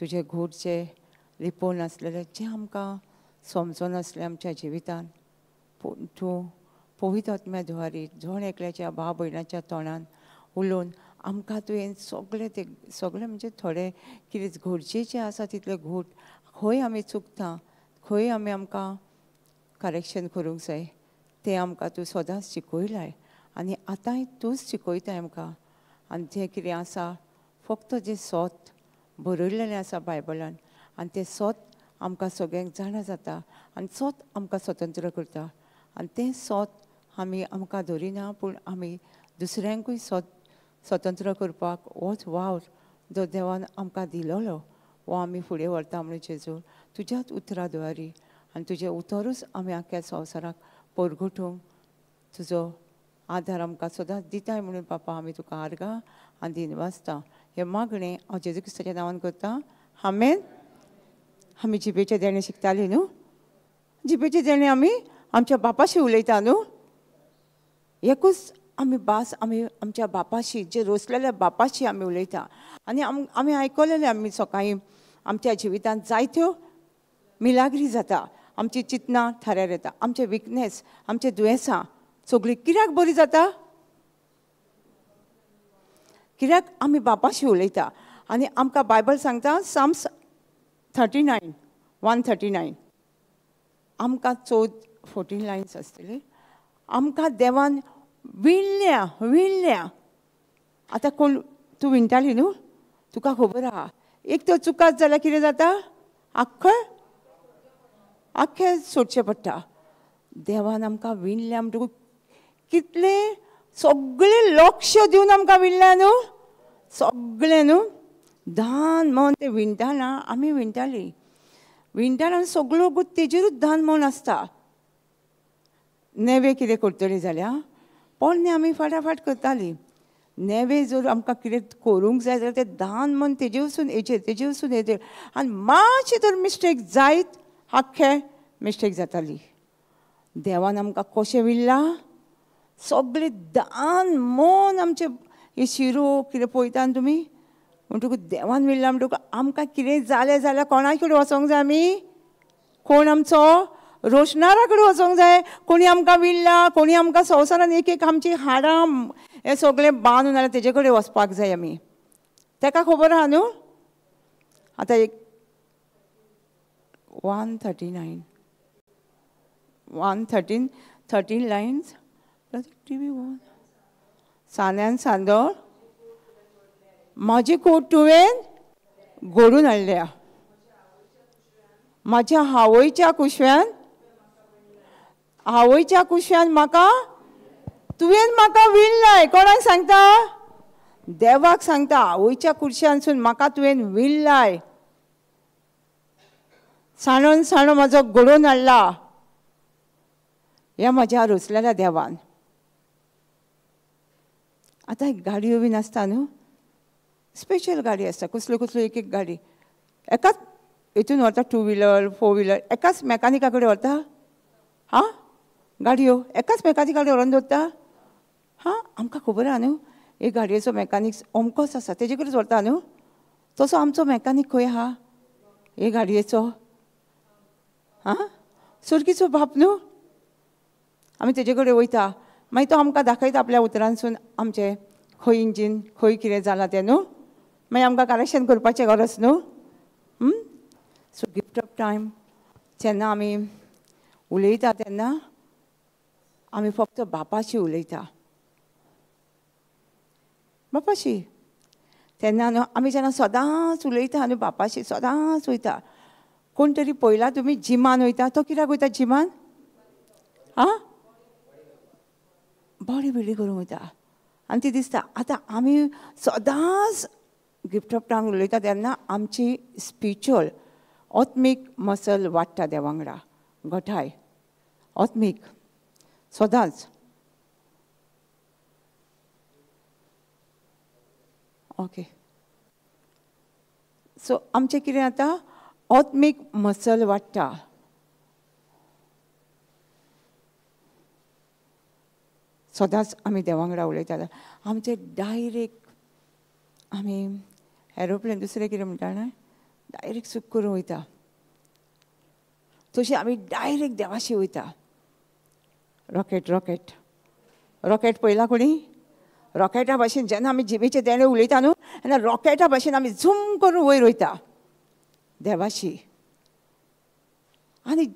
तुजे घूट जे लिपोवन आसलेले जें आमकां समजून आसलें आमच्या जिवितान, पूण तूं पवित्र आत्म्या द्वारे जण एकल्याच्या भाव भयणाच्या तोंडान उलोवन आमकां तुवें सगळें ते सगळें म्हणजे थोडे कितें गरजेचें आसा तितलें घूट खंय आमी चुकता, खंय आमी आमकां करेक्शन करूंक जाय तें आमकां तूं सदांच शिकयलाय आनी आतांय तूंच शिकयताय आमकां. आनी जें कितें आसा फक्त जें सोत बरयलेलें आसा बायबलान आनी तें सोत आमकां सगळ्यांक जाणा जाता आनी सोत आमकां स्वतंत्र करता आनी तें सोत आमी आमकां धरिना पूण आमी दुसऱ्यांकूय सोत स्वतंत्र करपाक होच वावर जो देवान आमकां दिलोलो हो आमी फुडें व्हरता म्हणून जेजू तुज्याच उतरा द्वारी आनी तुजें उतरूच आमी आख्ख्या संवसाराक परगटूंक तुजो आदार आमकां सदांच दिताय म्हणून पापा आमी तुका आर्गां आनी दिनवासता. हें मागणें हांव जेजू क्रिस्ताच्या नांवान करता, आमेन. आमी जिबेचें देणें शिकतालीं न्हू, जिबेचें देणें आमी आमच्या बापाशी उलयता न्हू, एकूच आमी भास आमी आमच्या बापाशी जे रोसलेल्या बापाशी आमी उलयता. आनी आमी आयकलेलें आमी सकाळीं आमच्या जिवितांत जायत्यो मिलाग्री जाता, आमची चिंतनां थाऱ्यार येता, आमचे विकनेस आमचे दुयेंसां सगळीं कित्याक बरी जाता, कित्याक आमी बापाशी उलयता. आनी आमकां बायबल सांगता Psalms 39 139 आमकां 14 लायन्स आसतली. आमकां देवान विणल्या विणल्या. आतां कोण तूं विणटाली न्हू, तुका खबर आहा एक तर चुकात जाल्यार कितें जाता, आख्खें आख्खें सोडचें पडटा. देवान आमकां विणल्या म्हणटकूच कितलें सगळें लक्ष दिवन आमकां विणल्या न्हू, सगळें न्हू धान मन तें विणटाना आमी विणटालीं, विणटाना सगळो तेजेरूच धान मन आसता. नेवे कितें करतली जाल्यार पोन्नें आमी फाटाफाट करतालीं. नेवे जर आमकां कितें करूंक जाय जाल्यार तें धान मन तेजे वचून हेजेर तेजे वचून हेजेर आनी मातशें तर मिस्टेक जायत आख्खें मिस्टेक जाताली. देवान आमकां कशें विणलां, सगळें दान मन आमचें हे शिरो कितें पळयता न्हू तुमी, म्हणटकूच देवान विणलां म्हणटकूच आमकां कितें जालें जाल्यार कोणा कडेन वचोंक जाय आमी, कोण आमचो रोशनारा कडेन वचोंक जाय, कोणी आमकां विणलां, कोणी आमकां संवसारान एक एक आमची हाडां हें सगळें बांदून जाल्यार तेजे कडेन वचपाक जाय आमी. तेका खबर आहा न्हू. आतां एक 139 113 13 लायन्स टीव्ही वन सान्यान सांदोळ म्हाजी कोट तुवें घडून हाडल्या, म्हाज्या आवयच्या कुशव्यान, आवयच्या कुशव्यान म्हाका तुवें म्हाका विणलाय. कोणाक सांगता, देवाक सांगता, आवयच्या कुशव्यानसून म्हाका तुवें विणलाय, साणोन साणो म्हाजो घडोवन हाडला ह्या म्हज्या रोसलेल्या देवान. आतां गाडयो बीन आसता न्हू, स्पेशल गाडी आसता, कसल्यो कसल्यो एक एक गाडी एकाच हितून व्हरता, 2 व्हिलर 4 व्हिलर एकाच मेकानिका कडेन व्हरता. हां गाडयो एकाच मेकानिका कडेन व्हरोन दवरता. हां आमकां खबर आहा न्हू हे गाडयेचो मेकानीक अमकोच आसा तेजे कडेन व्हरता न्हू, तसो आमचो मेकानीक खंय आहा हे गाडयेचो, हां सुरकीचो बाप न्हू, आमी तेजे कडेन वयता, मागीर तो आमकां दाखयता आपल्या उतरांसून आमचें खंय इंजीन खंय कितें जालां तें न्हू, मागीर आमकां करेक्शन करपाचें गरज न्हू. सो गिफ्ट ऑफ टायम जेन्ना आमी उलयता तेन्ना आमी फक्त बापाशी उलयता, बापाशी तेन्ना न्हू आमी जेन्ना सदांच उलयता न्हू बापाशी सदांच वयता. कोण तरी पळयला तुमी जिमान वयता, तो कित्याक वयता जिमान, आं बॉडी बिल्डिंग करूंक वयता आनी ती दिसता. आतां आमी सदांच गिफ्ट ऑफ टायम उलयता तेन्ना आमची स्पिरिच्युअल आत्मीक मसल वाडटा देवा वांगडा, घटाय आत्मीक सदांच. ओके सो आमचें कितें जाता, आत्मीक मसल वाडटा. सदांच आमी देवा वांगडा उलयता. आमचे डायरेक्ट आमी एरोप्लेन दुसरें कितें म्हणटा न्हय, डायरेक्ट सूक करून वयता, तशी आमी डायरेक्ट देवाशी वयता. रॉकेट रॉकेट रॉकेट पळयला कोणी? रॉकेटा भाशेन जेन्ना आमी जिबेचे देणे उलयता न्हू तेन्ना रॉकेटा भाशेन आमी झूम करून वयर वयता देवाशी. आनी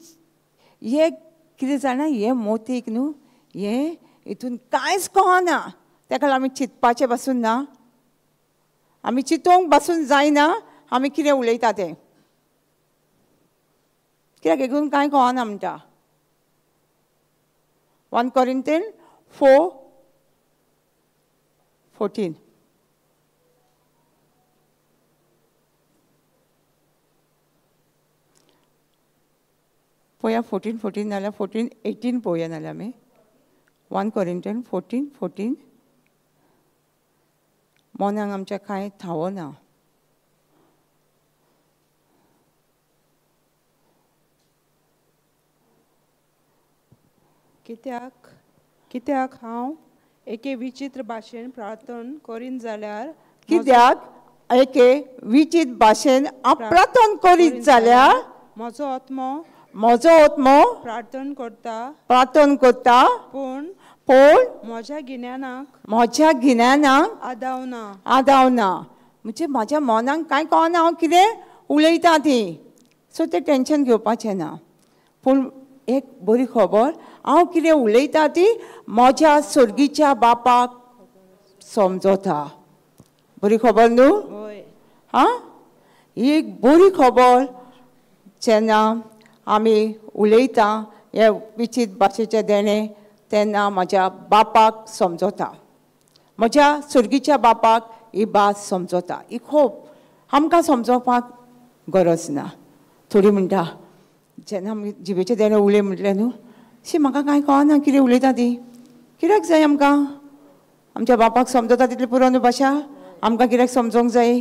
हे कितें जाणा, हे मोतीक न्हू हें हितून कांयच कळना. तेका लागून आमी चिंतपाचें पासून ना, आमी चिंतूंक पासून जायना आमी कितें उलयता तें, कित्याक हितून कांय कळना म्हणटा. 1 Corinthians 4:14. पळोवया 14:14 नाल्यार 14:18 पळोवया नाल्यार आमी. 1 Corinthians 14:14. मनाक आमच्या कांय थावो ना. कित्याक कित्याक हांव एके विचित्र भाशेन प्रार्थन करीन जाल्यार, कित्याक एके विचित्र भाशेन प्रार्थन करीत जाल्यार म्हजो आत्मो, म्हजो आत्मो प्रार्थन करता, प्रार्थन करता, पूण पूण म्हज्या गिन्यानाक, म्हज्या गिन्यानाक आदाव ना, आदाव ना. म्हणजे म्हज्या मनाक कांय कळना हांव कितें उलयता ती. सो तें टेंशन घेवपाचें ना. पूण एक बरी खबर, हांव कितें उलयता ती म्हज्या सर्गीच्या बापाक समजता. बरी खबर न्हू? आं, ही एक बरी खबर. जेन्ना आमी उलयता हे विचित्र भाशेचें देणें तेन्ना म्हज्या बापाक समजता, म्हज्या सर्गीच्या बापाक ही भास समजता. ही खूब आमकां समजोवपाक गरज ना. थोडी म्हणटा जेन्ना आमी जिबेचें देणें उलय म्हटलें न्हू, शी म्हाका कांय कळना कितें उलयता ती, कित्याक जाय आमकां? आमच्या बापाक समजता तितली पुरो न्हू भाशा, आमकां कित्याक समजोंक जाय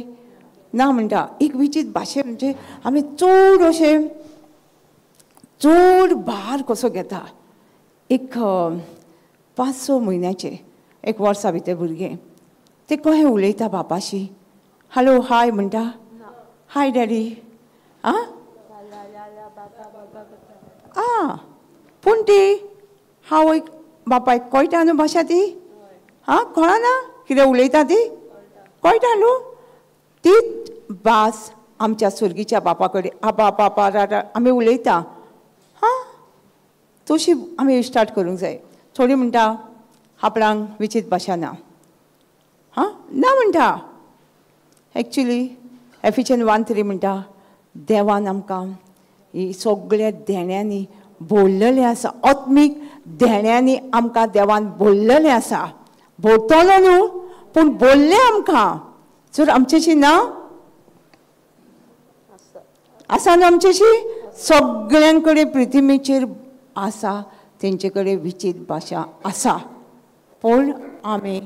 ना म्हणटा. एक विचित्र भाशे म्हणजे आमी चड अशें चड भार कसो घेता. एक 5-6 म्हयन्याचें, एक वर्सा भितर भुरगें तें कशें उलयता बापाशी, हॅलो हाय म्हणटा, हाय डॅडी. आं आं, पूण ती हांव एक बापायक कळटा न्हू भाशा ती? आं, कळना कितें उलयता ती, कळटा न्हू? तीच भास आमच्या सर्गीच्या बापा कडेन आबा बापा राडा आमी उलयता. हां, तशी आमी स्टार्ट करूंक जाय. थोडी म्हणटा आपणाक विचित्र भाशा ना. हां, ना म्हणटा. एक्चुली एफिशियन 1:3 म्हणटा देवान आमकां ही सगळ्या देण्यांनी भरलेलें आसा, आत्मीक देण्यांनी आमकां देवान भरलेलें आसा. भरतलो न्हू, पूण बोल्लें आमकां. जर आमचेशी ना आसा न्हू आमचेशी, सगळ्यां कडेन पृथ्वीचेर आसा, तेंचे कडेन विचित्र भाशा आसा, पूण आमी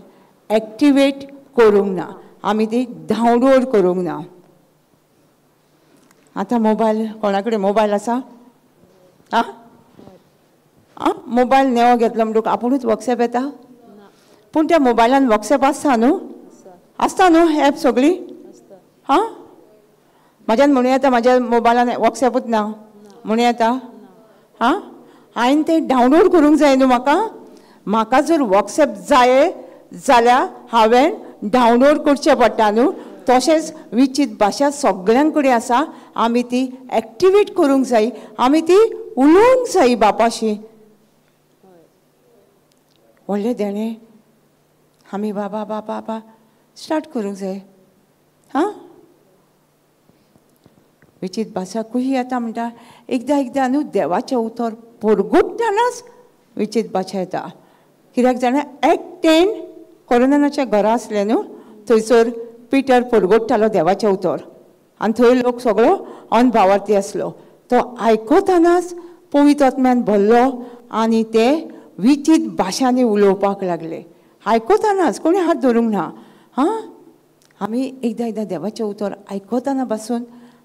एक्टिवेट करूंक ना, आमी ती डावनलोड करूंक ना. आतां मोबायल, कोणा कडेन मोबायल आसा? आं आं, मोबायल नेवो घेतलो म्हणटकूच आपुणूच वॉट्सएप येता. पूण त्या मोबायलान वॉट्सएप आसता न्हू? आसता न्हू एप सगळी? हां, म्हाज्यान म्हणूं येता म्हाज्या मोबायलान वॉट्सएपूच ना म्हणूं येता? हां, हांवें तें डावनलोड करूंक जाय न्हू म्हाका. म्हाका जर वॉट्सएप जाय जाल्यार हांवें डावनलोड करचें पडटा न्हू. तशेंच विचित्र भाशा सगळ्यां कडेन आसा, आमी ती एक्टिवेट करूंक जाय, आमी ती उलोवंक जाय बापाशी. व्हडलें देणें आमी बाबा बाबा बाबा स्टार्ट करूंक जाय. हां, विचित्र भाशा खंय येता म्हणटा, एकदां एकदां न्हू देवाचें उतर परगटतनाच विचित्र भाशा येता. कित्याक जाणा, 1:10 कोरोनाच्या घरा आसलें न्हू, थंयसर पिटर परगट्टालो देवाचें उतर, आनी थंय लोक सगळो अनभावार्थी आसलो. तो आयकतनाच पवित्र आत्म्यान भरलो आनी ते विचित्र भाशांनी उलोवपाक लागले. आयकतनाच, कोणी हात धरूंक ना. हां, आमी एकदां एकदां देवाचें उतर आयकतना पासून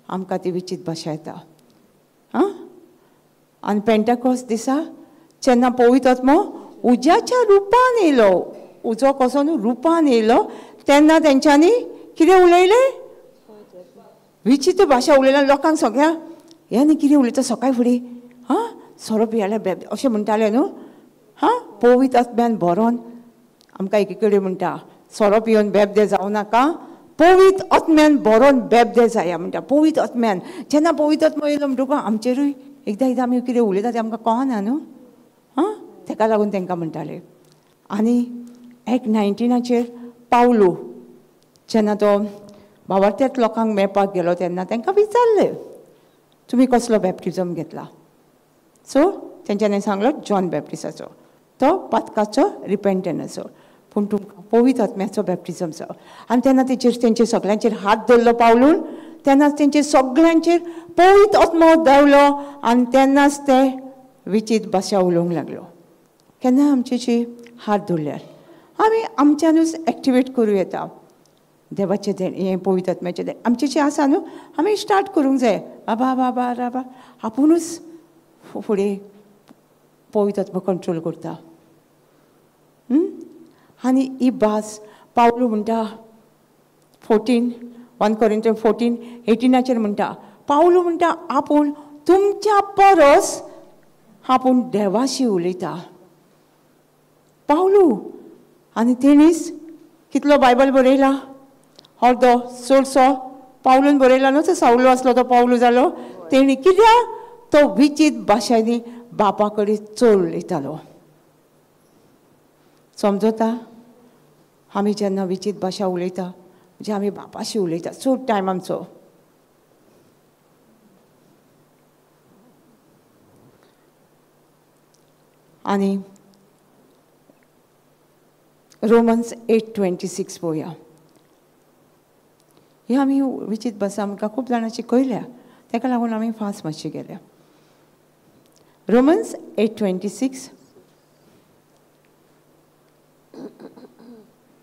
आमकां ती विचित्र भाशा येता. हां, आनी पेंटाकॉस दिसा जेन्ना पवित्र आत्मो उज्याच्या रुपान येयलो, उजो कसो न्हू रुपान येयलो, तेन्ना तेंच्यांनी कितें उलयलें? विचित्र भाशा उलयल्या लोकांक सगळ्या ह्या न्ही कितें उलयता सकाळ फुडें, हां सोरो पियाले अशें म्हणटाले न्हू, हां पवित्र आत्म्यान भरोन आमकां एके कडेन म्हणटा सोरो पिवन बेबदे जावं नाका, पवित्र आत्म्यान भरोन बेबदे जाया म्हणटा. पवित्र आत्म्यान जेन्ना पवित्र आत्मो येयलो म्हणटकूच आमचेरूय एकदां एकदां आमी कितें उलयता तें आमकां कळना न्हू, हां तेका लागून तांकां म्हणटाले. आनी एक 19 पावलू जेन्ना तो भावार्थ्यात लोकांक मेळपाक गेलो तेन्ना तांकां विचारलें तुमी कसलो बॅप्टिजम घेतला. सो तेंच्यांनी सांगलो जॉन बॅप्टिसाचो, तो पातकाचो रिपेंटनाचो, पूण तुमकां पवित्र आत्म्याचो बॅप्टिजम जावो. आनी तेन्ना तेचेर तेंचेर सगळ्यांचेर हात धरलो पावलून, तेन्नाच तेंचेर सगळ्यांचेर पवित्र आत्मो देंवलो आनी तेन्नाच ते विचित्र भाशा उलोवंक लागलो. केन्ना आमचेची हात धरल्यार आमी आमच्यानूच एक्टिवेट करूं येता देवाचें देण, हें पवित्र आत्म्याचें देण आमचें जें आसा न्हू आमी स्टार्ट करूंक जाय. आबा बाबा राबा आपुणूच फुडें पवित्र आत्मो कंट्रोल करता. आनी ही भास पावलू म्हणटा 14 1 Corinthians 14:18 म्हणटा, पावलू म्हणटा आपूण तुमच्या परस आपूण देवाशी उलयता. पावलू आनी तेणीच कितलो बायबल बरयला, अर्दो चडसो पावलून बरयला न्हू, तो सावलो आसलो तो पावलू जालो. तेणी कित्याक तो विचित्र भाशांनी बापा कडेन चड उलयतालो. समजता आमी जेन्ना विचित्र भाशा उलयता म्हणजे आमी बापाशी उलयता चड टायम आमचो. आनी रोमन्स 8:26 पळोवया. हे आमी विचित्र भाशा आमकां खूब जाणां शिकयल्या, ताका लागून आमी फास्ट मातशी गेल्या. रोमन्स 8:26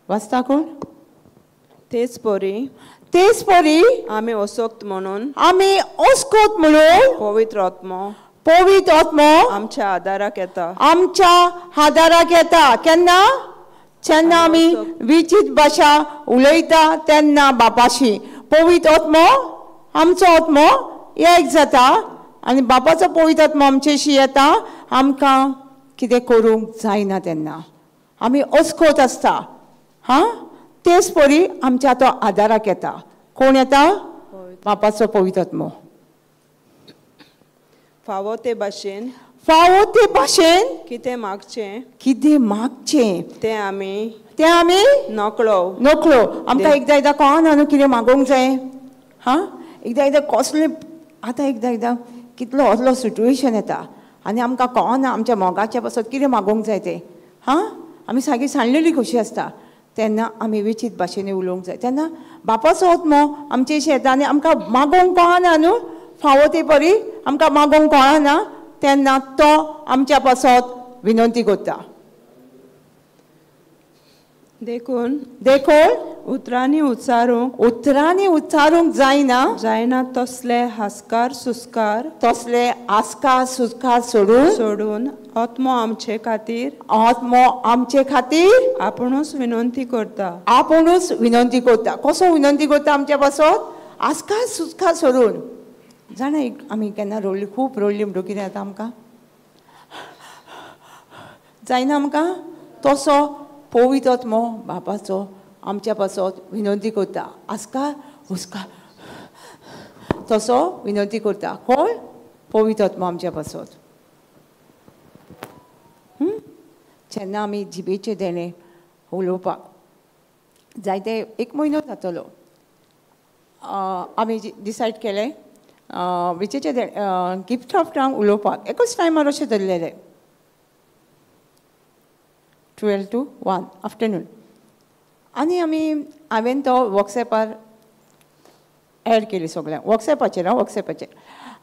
वाचता कोण? तेच परी, तेच परी आमी असक्त म्हणून, आमी अस्कोत म्हणून पवित्र आत्मो, पवित्र आत्मो आमच्या आदाराक येता, आमच्या आदाराक येता. केन्ना? जेन्ना आमी विचित्र भाशा उलयता तेन्ना बापाशी पवित्र आत्मो आमचो आत्मो एक जाता आनी बापाचो पवित्र आत्मो आमचेशी येता. आमकां कितें करूंक जायना तेन्ना आमी अस्कोत आसता. हां तेच परी आमच्या तो आदाराक येता. कोण येता? बापाचो पवित्र आत्मो. फावो ते भाशेन, फावो ते भाशेन कितें मागचें, कितें मागचें तें आमी, तें आमी नकळो, नकळो. आमकां एकदां एकदां कळना न्हू कितें मागोवंक जाय. हां एकदां एकदां कसलें आतां एकदां एकदां कितलो असलो सिट्युएशन येता आनी आमकां कळना आमच्या मोगाच्या पासत कितें मागोवंक जाय तें. हां आमी सारकी सांडलेली खोशी आसता तेन्ना आमी विचित्र भाशेनी उलोवंक जाय. तेन्ना बापाचो आत्मो आमचेशी येता आनी आमकां मागोवंक कळना न्हू, फावो ते परी आमकां मागोवंक कळना तेन्ना तो आमच्या पासत विनंती करता. देखून, देखून उतरांनी उच्चारूंक, उतरांनी उच्चारूंक जायना, जायना तसले हास्कार सुस्कार, तसले आस्कार सुस्कार सोडून, सोडून आत्मो आमचे खातीर, आत्मो आमचे खातीर आपुणूच विनंती करता, आपुणूच विनंती करता. कसो विनंती करता आमच्या पासत? आस्कार सुस्कार सोडून. जाणा एक आमी केन्ना रडली, खूब रडली म्हणटकीर कितें जाता आमकां? जायना आमकां. तसो पवित्र आत्मो बापाचो आमच्या पासत विनंती करता, आस्कार हुस्कार तसो विनंती करता. कोण? पवित्र आत्मो आमच्या पासत. जेन्ना आमी जिबेचें देणें उलोवपाक जायते एक म्हयनो जातलो आमी डिसायड केलें विचेचें देणें गिफ्ट ऑफ टंग उलोवपाक. एकूच टायमार अशें धरलेलें 12 to 1 आफ्टरनून. आनी आमी हांवें तो वॉट्सएपार एड केली सगळ्यांक, वॉट्सएपाचेर, हां वॉट्सएपाचेर.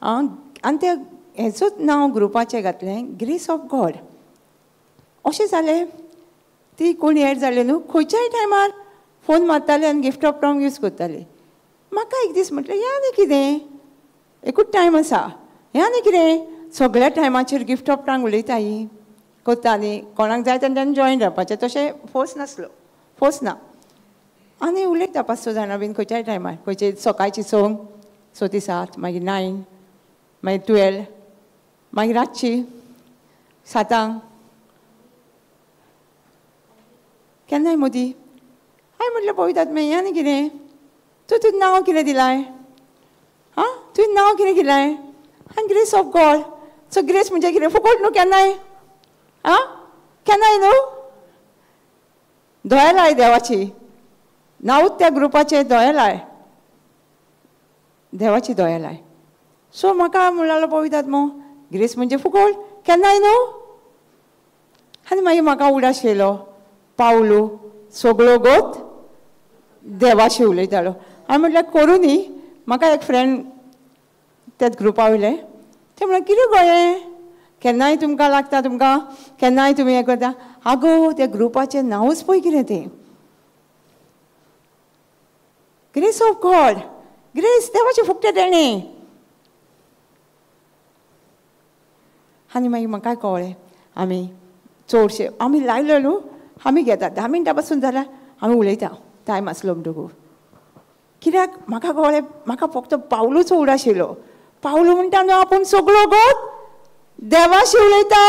आनी ते हेचोच नांव ग्रुपाचें घातलें ग्रेस ऑफ गॉड. अशें जालें ती कोण एड जाले न्हू, खंयच्याय टायमार फोन मारताले आनी गिफ्ट ऑफ टंग यूज करताले. म्हाका एक दीस म्हटलें ह्या न्ही कितें एकूच टायम आसा, ह्या न्ही कितें सगळ्या टायमाचेर गिफ्ट ऑफ टंग उलयता ही करता आनी कोणाक जाय तेन्ना जॉयन जावपाचें, तशें फोर्स नासलो, फोर्स ना. आनी उलयता 5-6 जाणां बीन खंयच्याय टायमार, खंयचे सकाळची 6 6 ते 7, मागीर 9, मागीर 12, मागीर रातची 7 केन्नाय मदीं. हांवें म्हटलें पवित्र आत्म्या हें आनी कितें, तूं तुजें नांव कितें दिलाय, आं तुवें नांव कितें दिलाय? आनी grace of God. So grace म्हणजे कितें, फुकट न्हू केन्नाय, आं केन्नाय न्हू, दया लाय देवाची, नांवूच त्या ग्रुपाचें दया लाय, देवाची दया लाय. सो म्हाका म्हणलो पवित्र आत्मो ग्रेस म्हणजे फुकट केन्नाय न्हू. आनी मागीर म्हाका उडास येयलो, पावलू सगळो गोत देवाशी उलयतालो. हांवें म्हटल्यार करूं न्ही. म्हाका एक फ्रेंड त्याच ग्रुपा वयलें, तें म्हणलें कितें गो हें, केन्नाय तुमकां लागता, तुमकां केन्नाय तुमी हें करता. आगो त्या ग्रुपाचें नांवूच पळय कितें तें, ग्रेस ऑफ गॉड, ग्रेस देवाचें फुकटें देणें. आनी मागीर म्हाका कळ्ळें आमी चडशे आमी लायलो न्हू, आमी घेता 10 मिनटां पासून जाल्यार आमी उलयता टायम आसलो म्हणटकूच. कित्याक म्हाका कळ्ळें, म्हाका फक्त पावलूच उडास येयलो. पावलू म्हणटा न्हू आपूण सगळो गोत देवाशी उलयता.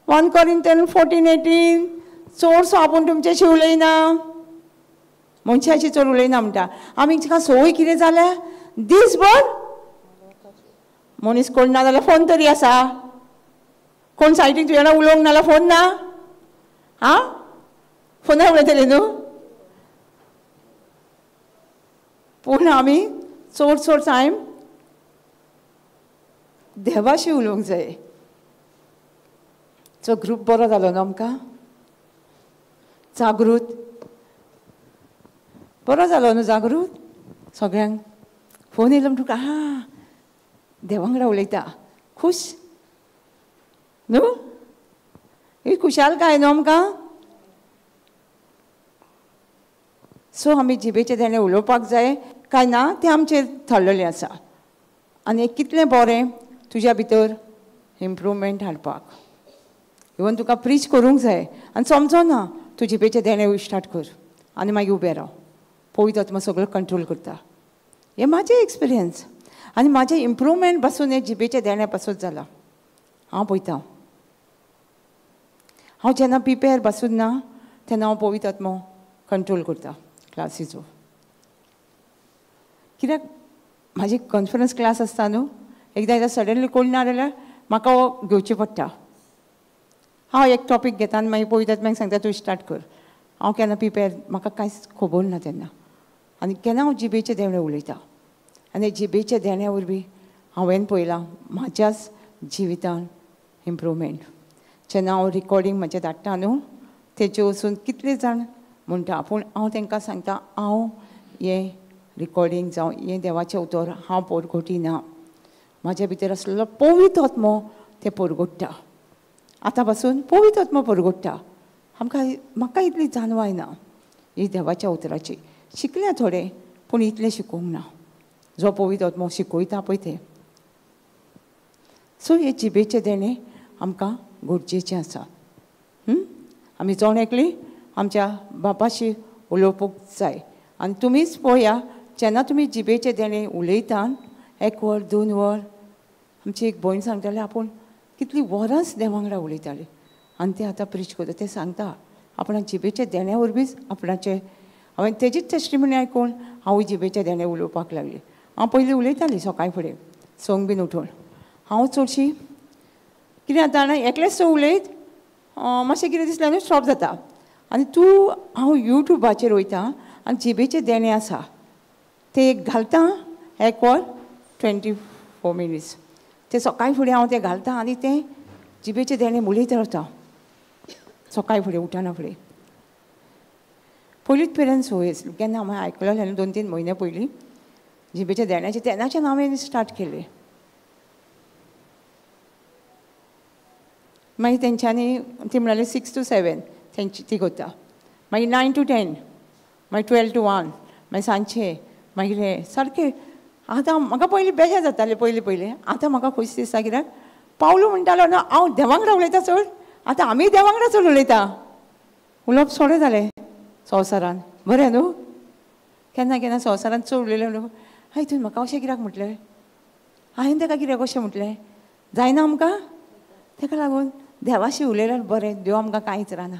1 Corinthians 14:18 चडसो आपूण तुमच्याशी उलयना, मनशाची चड उलयना म्हणटा. आमी तिका संवय कितें जाल्या, दीसभर मनीस कोण ना जाल्यार फोन तरी आसा, कोण सायडीक तुज्या उलोवंक ना जाल्यार फोन ना, आं फोनार उलयतले न्हू. पूण आमी चड चड टायम देवाशी उलोवंक जाय. सो ग्रूप बरो जालो न्हू आमकां, जागृत बरो जालो न्हू, जागृत सगळ्यांक फोन येयलो म्हणटकूच आं देवा वांगडा उलयता, खूश न्हू, ही खुशालकाय न्हू आमकां. सो आमी जिबेचें देणें उलोवपाक जाय काय ना तें आमचेर थारलेलें आसा. आनी कितलें बरें तुज्या भितर इम्प्रूवमेंट हाडपाक, इवन तुका प्रीच करूंक जाय. आनी समजो ना तूं जिबेचें देणें स्टार्ट कर आनी मागीर उबें राव, पवित्र आत्मा सगळो कंट्रोल करता. हें म्हाजें एक्सपिरियन्स आनी म्हाजें इम्प्रूवमेंट पासून हें जिबेचें देणें पासून जालां. हांव पळयता, हांव जेन्ना प्रिपेर पासून ना तेन्ना हांव पवित्र आत्मो कंट्रोल करता क्लासीचो. कित्याक म्हाजी कॉन्फरन्स क्लास आसता न्हू, एकदां एकदां सडनली कोण ना जाल्यार म्हाका हो घेवचें पडटा. हांव एक टॉपीक घेता आनी मागीर पवित्र आत्म्याक सांगता तूं स्टार्ट कर. हांव केन्ना प्रिपेर, म्हाका कांयच खबर ना तेन्ना. आनी केन्ना हांव जिबेचें देणें उलयता, आनी जिबेच्या देण्या वरवीं हांवें पळयलां म्हाज्याच जिवितान इम्प्रूवमेंट. जेन्ना हांव रिकॉर्डींग म्हजें धाडटा न्हू तेजे वचून कितले जाण म्हणटा, पूण हांव तांकां सांगता हांव हें रिकॉर्डींग जावं हें देवाचें उतर हांव पोरगोटी ना, म्हाज्या भितर आसलेलो पवित्र आत्मो तें पोरगोडटा. आतां पासून पवित्र आत्मो पोरगोडटा. आमकां म्हाका इतली जाणवाय ना ही देवाच्या उतराची, शिकल्या थोडें पूण इतलें शिकोवंक ना जो पवित्र आत्मो शिकयता पळय तें. सो हे जिबेचें देणें आमकां गरजेचें आसा. आमी जण एकली आमच्या बापाशी उलोवपाक जाय. आनी तुमीच पळया जेन्ना तुमी जिबेचें देणें उलयता 1 वर 2 वर, आमची एक भयण सांगताली आपूण कितली वरांच देवा वांगडा उलयताली आनी तें आतां प्रीच करता. तें सांगता आपणा जिबेच्या देण्या वरवींच आपणाचें, हांवें तेजीच टेस्टिमनी आयकून हांवूय जिबेचें देणें उलोवपाक लागलें. हांव पयलीं उलयतालीं सकाळीं फुडें संग बीन उठून. हांव चडशी कितें जाता जाणा, एकलेंच उलयत मातशें कितें दिसलें न्हू स्टॉप जाता. आनी तूं हांव यूट्यूबाचेर वयता आनी जिबेचें देणें आसा तें एक घालता 1 वर 24 मिनट्स, तें सकाळीं फुडें हांव तें घालता आनी तें जिबेचें देणें उलयत रावता सकाळीं फुडें उठना फुडें. पयलींच पेरेन संवय आसली, केन्ना हांवें आयकलें 2-3 म्हयने पयलीं जिबेच्या देण्याचें, तेन्नाच्यान हांवें स्टार्ट केलें. मागीर तेंच्यांनी ती म्हणाली 6 to 7 तेंची ती करता, मागीर 9 to 10, मागीर 12 to 1, मागीर सांजचें, मागीर हें सारकें. आतां म्हाका पयलीं बेजार जातालें पयलीं पयलीं, आतां म्हाका खोशी दिसता कित्याक पावलू म्हणटालो न्हू हांव देवा वांगडा उलयता चड, आतां आमी देवा वांगडा चड उलयता. उलोवप थोडें जालें संवसारान, बरें न्हू. केन्ना केन्ना संवसारान चड उलयलें न्हू, हय तुवें म्हाका अशें कित्याक म्हटलें, हांवें ताका कित्याक अशें म्हटलें, जायना आमकां. ताका लागून देवाशी उलयल्यार बरें, देव आमकां कांयच राना.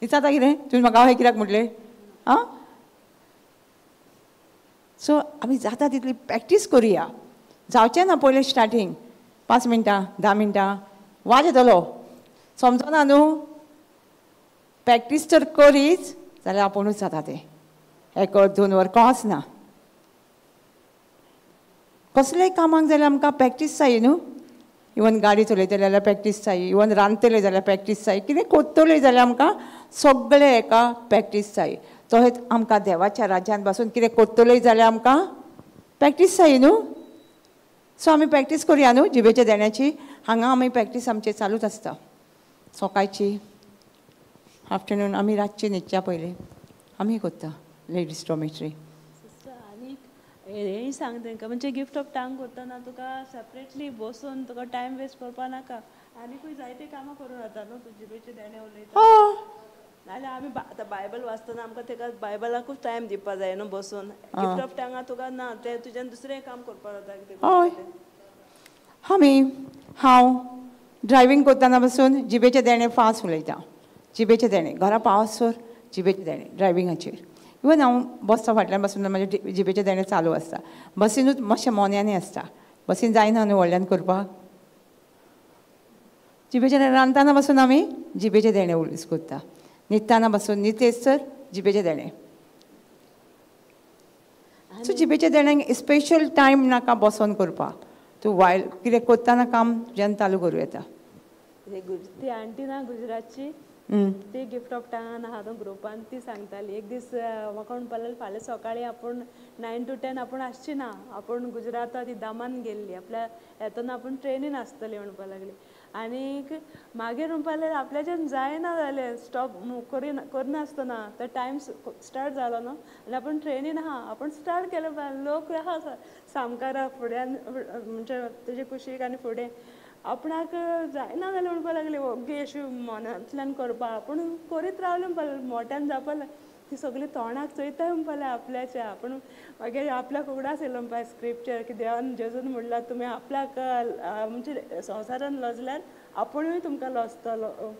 विचारता कितें तुवें म्हाका अशें कित्याक म्हटलें. आं, सो आमी जाता तितली प्रॅक्टीस करुया. जावचें ना पयलें स्टार्टींग 5 मिनटां 10 मिनटां वाज येतलो, समजना न्हू. प्रॅक्टीस तर करीच जाल्यार आपुणूच जाता तें. 1 वर 2 वर कळच ना. कसलेय कामाक जाल्यार आमकां प्रॅक्टीस जाय न्हू. इवन गाडी चलयतले जाल्यार प्रॅक्टीस जाय, इवन रांदतले जाल्यार प्रॅक्टीस जाय, कितें कोत्तले जाल्यार आमकां सगळें एका प्रॅक्टीस जाय. तशेंच आमकां देवाच्या राज्यान बसून कितें कोत्तले जाल्यार आमकां प्रॅक्टीस जाय न्हू. सो आमी प्रॅक्टीस करुया न्हू जिबेच्या देण्याची. हांगा आमी प्रॅक्टीस आमची चालूच आसता, सकाळची, आफ्टरनून, आमी रातची न्हिदच्या पयलीं आमी करता लेडीज डॉमेट्री. आनी हेंय सांग तांकां, म्हणजे गिफ्ट ऑफ टांग करतना तुका सेपरेटली बसून तुका टायम वेस्ट करपा नाका, आनीकूय जायते कामां करूं जाता न्हू तूं जिबेचे देणें उलयता. नाजाल्यार आमी आतां बायबल वाचतना आमकां तेका बायबलाकूच टायम दिवपा जाय न्हू बसून. गिफ्ट ऑफ टांगा तुका ना, तें तुज्यान दुसरें काम करपा जाता कितें. हय, आमी हांव ड्रायव्हींग करतना बसून जिबेचें देणें फास्ट उलयता. जिबेचें देणें घरा पावसर जिबेचें देणें ड्रायव्हिंगाचेर. इवन हांव बसता फाटल्यान बसून म्हजें जिबेचें देणें चालू आसता. बसीनूच मातशें मोन्यांनी आसता, बसीन जायना न्हू व्हडल्यान करपाक. जिबेचें देणें रांदतना बसून आमी जिबेचें देणें यूज करता. न्हिदतना बसून न्हिदेसर जिबेचें देणें. सो जिबेचें देणें स्पेशल टायम नाका बसोन करपाक, तूं वायल कितें करतना काम तुज्यान चालू करूं येता. ती आंटी ना गुजरातची, ती गिफ्ट ऑफ टांगान आहा न्हू ग्रुपान, ती सांगताली एक दीस म्हाका म्हणपाक लागली फाल्यां सकाळीं आपूण 9 to 10 आपूण आसची ना, आपूण गुजराता ती दामान गेल्ली, आपल्या येतना आपूण ट्रेनीन आसतली म्हणपाक लागली. आनीक मागीर म्हणपाक लागलें आपल्याच्यान जायना जालें, स्टॉप करनासतना तो टायम स्टार्ट जालो न्हू आनी आपूण ट्रेनीन आहा, आपूण स्टार्ट केलें, लोक आहा सामकारा फुड्यान म्हणजे तेजे कुशीक आनी फुडें आपणाक जायना जालें म्हणपाक लागली, ओगी अशी मनांतल्यान करपाक आपूण करीत रावलें म्हणपाक लागलें, मोट्यान जावपाक लागलें, ती सगळीं तोंडाक चोयताय म्हणपाक लागलें आपल्याच्या. आपूण मागीर आपल्याक उगडास येयलो म्हणपाक स्क्रिप्चर की देवान जेजून म्हणलां तुमी आपल्याक म्हणजे संवसारान लजल्यार आपुणूय तुमकां लजतलो,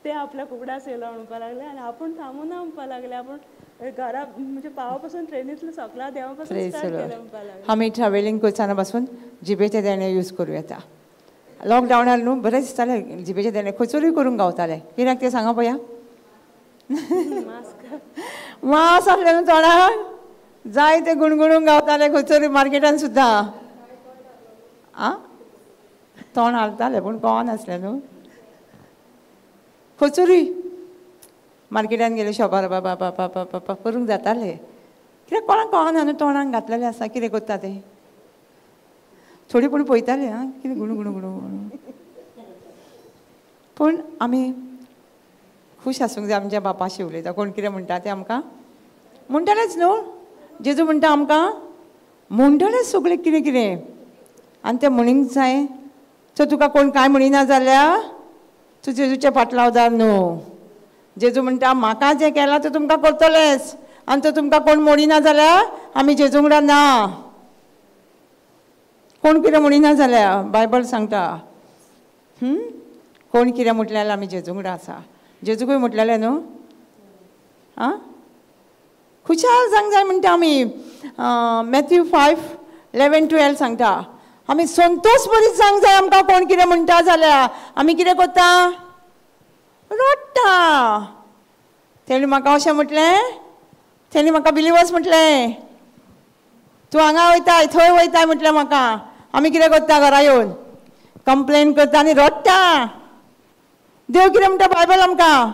ते आपल्याक उगडास येयलो म्हणपाक लागलें. आनी आपूण थांबूना म्हणपाक लागलें, आपूण घरा म्हणजे पावा पासून ट्रेनींतलें सगळ्या देवा पासून स्टार्ट केलें म्हणपाक लागलें. आमी ट्रॅव्हलिंग करतना पासून जिबेचें देणें यूज करूं येता. लॉकडावनार न्हू बरें दिसतालें जिबेचें देणें खंयसरूय करूंक गावतालें. कित्याक तें सांगा पळया, मास आसलें न्हू तोंडाक, जाय तें गुणगुणूंक गावतालें खंयसरूय मार्केटान सुद्दां. आं, तोंड हालतालें पूण कळनासलें न्हू. खंयसरूय मार्केटान गेले शॉपार बाबा बाबा बाबा करूंक जातालें, कित्याक कोणाक कळना न्हू तोंडाक घातलेलें आसा कितें करता तें. थोडी पूण पळयताले आं कितें गुणू गुणू गुणू गुणू. पूण आमी खूश आसूंक जाय आमच्या बापाशी उलयता. कोण कितें म्हणटा तें आमकां म्हणटलेच न्हू. जेजू म्हणटा आमकां म्हणटलेच सगळें कितें कितें, आनी तें म्हणींक जाय. सो तुका कोण कांय म्हणिना जाल्यार तूं जेजूचें फाटलावदार न्हू. जेजू म्हणटा म्हाका जें केलां तें तुमकां करतलेंच, आनी तो तुमकां कोण म्हणिना जाल्यार आमी जेजू वांगडा ना. कोण कितें म्हणिना जाल्यार बायबल सांगता कोण कितें म्हटलें जाल्यार आमी जेजू वांगडा आसा. जेजूकूय म्हटलेलें न्हू. आं, खुशाल जावंक जाय म्हणटा आमी. मॅथ्यू 5:11-12 सांगता आमी संतोश बरीच जावंक जाय. आमकां कोण कितें म्हणटा जाल्यार आमी कितें करता, रडटा. तेणी म्हाका अशें म्हटलें, तेणी म्हाका बिलिवर्स म्हटलें, तूं हांगा वयताय थंय वयताय म्हटलें म्हाका. आमी कितें करता, घरा येवन कंप्लेन करता आनी रडटा. देव कितें म्हणटा बायबल आमकां,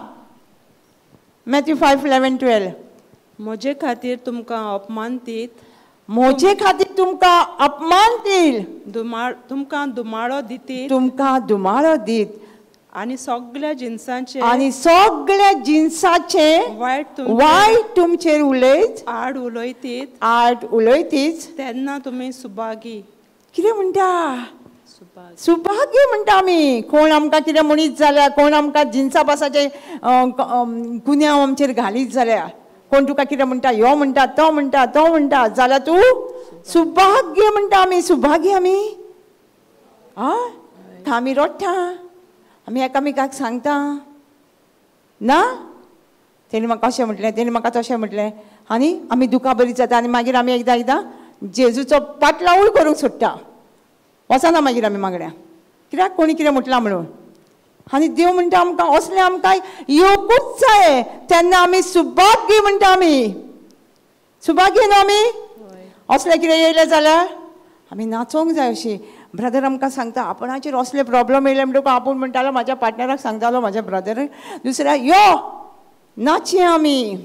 मॅथ्यू 5:11-12. म्हजे खातीर तुमकां अपमान दीत, म्हजे खातीर तुमकां अपमान दील, तुमकां दुमाळो दितीत, तुमकां दुमाळो दीत, आनी सगळ्या जिनसांचे, आनी सगळ्या जिनसाचे वायट वायट तुमचेर उलयत, आड उलयतीत, आड उलयतीच, तेन्ना तुमी सुभागी. कितें म्हणटा, सुभागी म्हणटा आमी. कोण आमकां कितें म्हणीत जाल्यार, कोण आमकां जिनसा पासाचे गुन्यांव आमचेर घालीत जाल्यार कोण तुका कितें म्हणटा, यो म्हणटा, तो म्हणटा, तो म्हणटा, जाल्यार तूं सुभाग्य म्हणटा. आमी सुभाग्य आमी आं आमी रोडटा, आमी एकामेकाक सांगता ना तेणी म्हाका अशें म्हटलें, तेणी म्हाका तशें म्हटलें, आनी आमी दुखां बरी जाता. आनी मागीर आमी एकदां एकदां जेजूचो पाटलावूय करूंक सोडटा, वचना मागीर आमी मागण्या, कित्याक कोणी कितें म्हटलां म्हणून. आनी देव म्हणटा आमकां असलें आमकां येवकूच जाय, तेन्ना आमी सुभाग्य म्हणटा. आमी सुभाग्य न्हू आमी असलें कितें येयलें जाल्यार आमी नाचोंक जाय. अशी ब्रदर आमकां सांगता आपणाचेर असले प्रॉब्लम येयले म्हणटकूच आपूण म्हणटालो म्हाज्या पार्टनराक सांगतालो, म्हाज्या ब्रदराक दुसऱ्या, यो नाचये आमी.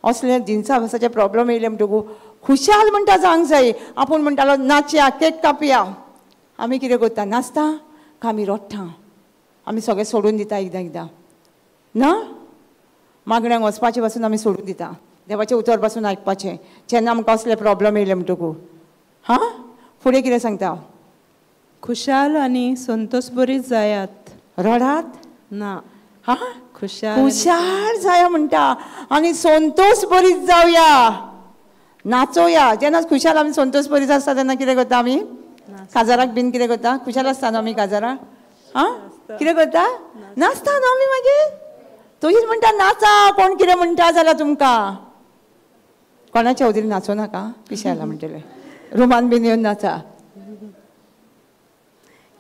असले जिनसा भासाचे प्रॉब्लम येयले म्हणटकूच खुशाल म्हणटा जावंक जाय. आपूण म्हणटालो नाचया, केक कापया. आमी कितें करता, नाचता का आमी रोडटा, आमी सगळें सोडून दिता एकदां एकदां ना. मागण्यांक वचपाचें पासून आमी सोडून दिता, देवाचें उतर पासून आयकपाचें जेन्ना आमकां असले प्रॉब्लम येयले म्हणटकूच. हां फुडें कितें सांगता? खुशाल आनी संतोष बरीच जायात, रडात ना. हां खुशाल खुशाल जाया म्हणटा आनी संतोष बरीच जावया, नाचोया. जेन्ना खुशाल आमी संतोष बरीच आसता तेन्ना कितें करता आमी? काजाराक बीन कितें करता? खुशाल आसता न्हू आमी काजाराक? आं कितें करता? नाचता न्हू आमी. मागीर तशीच म्हणटा नाचा, कोण कितें म्हणटा जाल्यार तुमकां कोणाच्या वतीन नाचो नाका, पिशेला म्हणटलें, रुमान बीन येवन नाचा.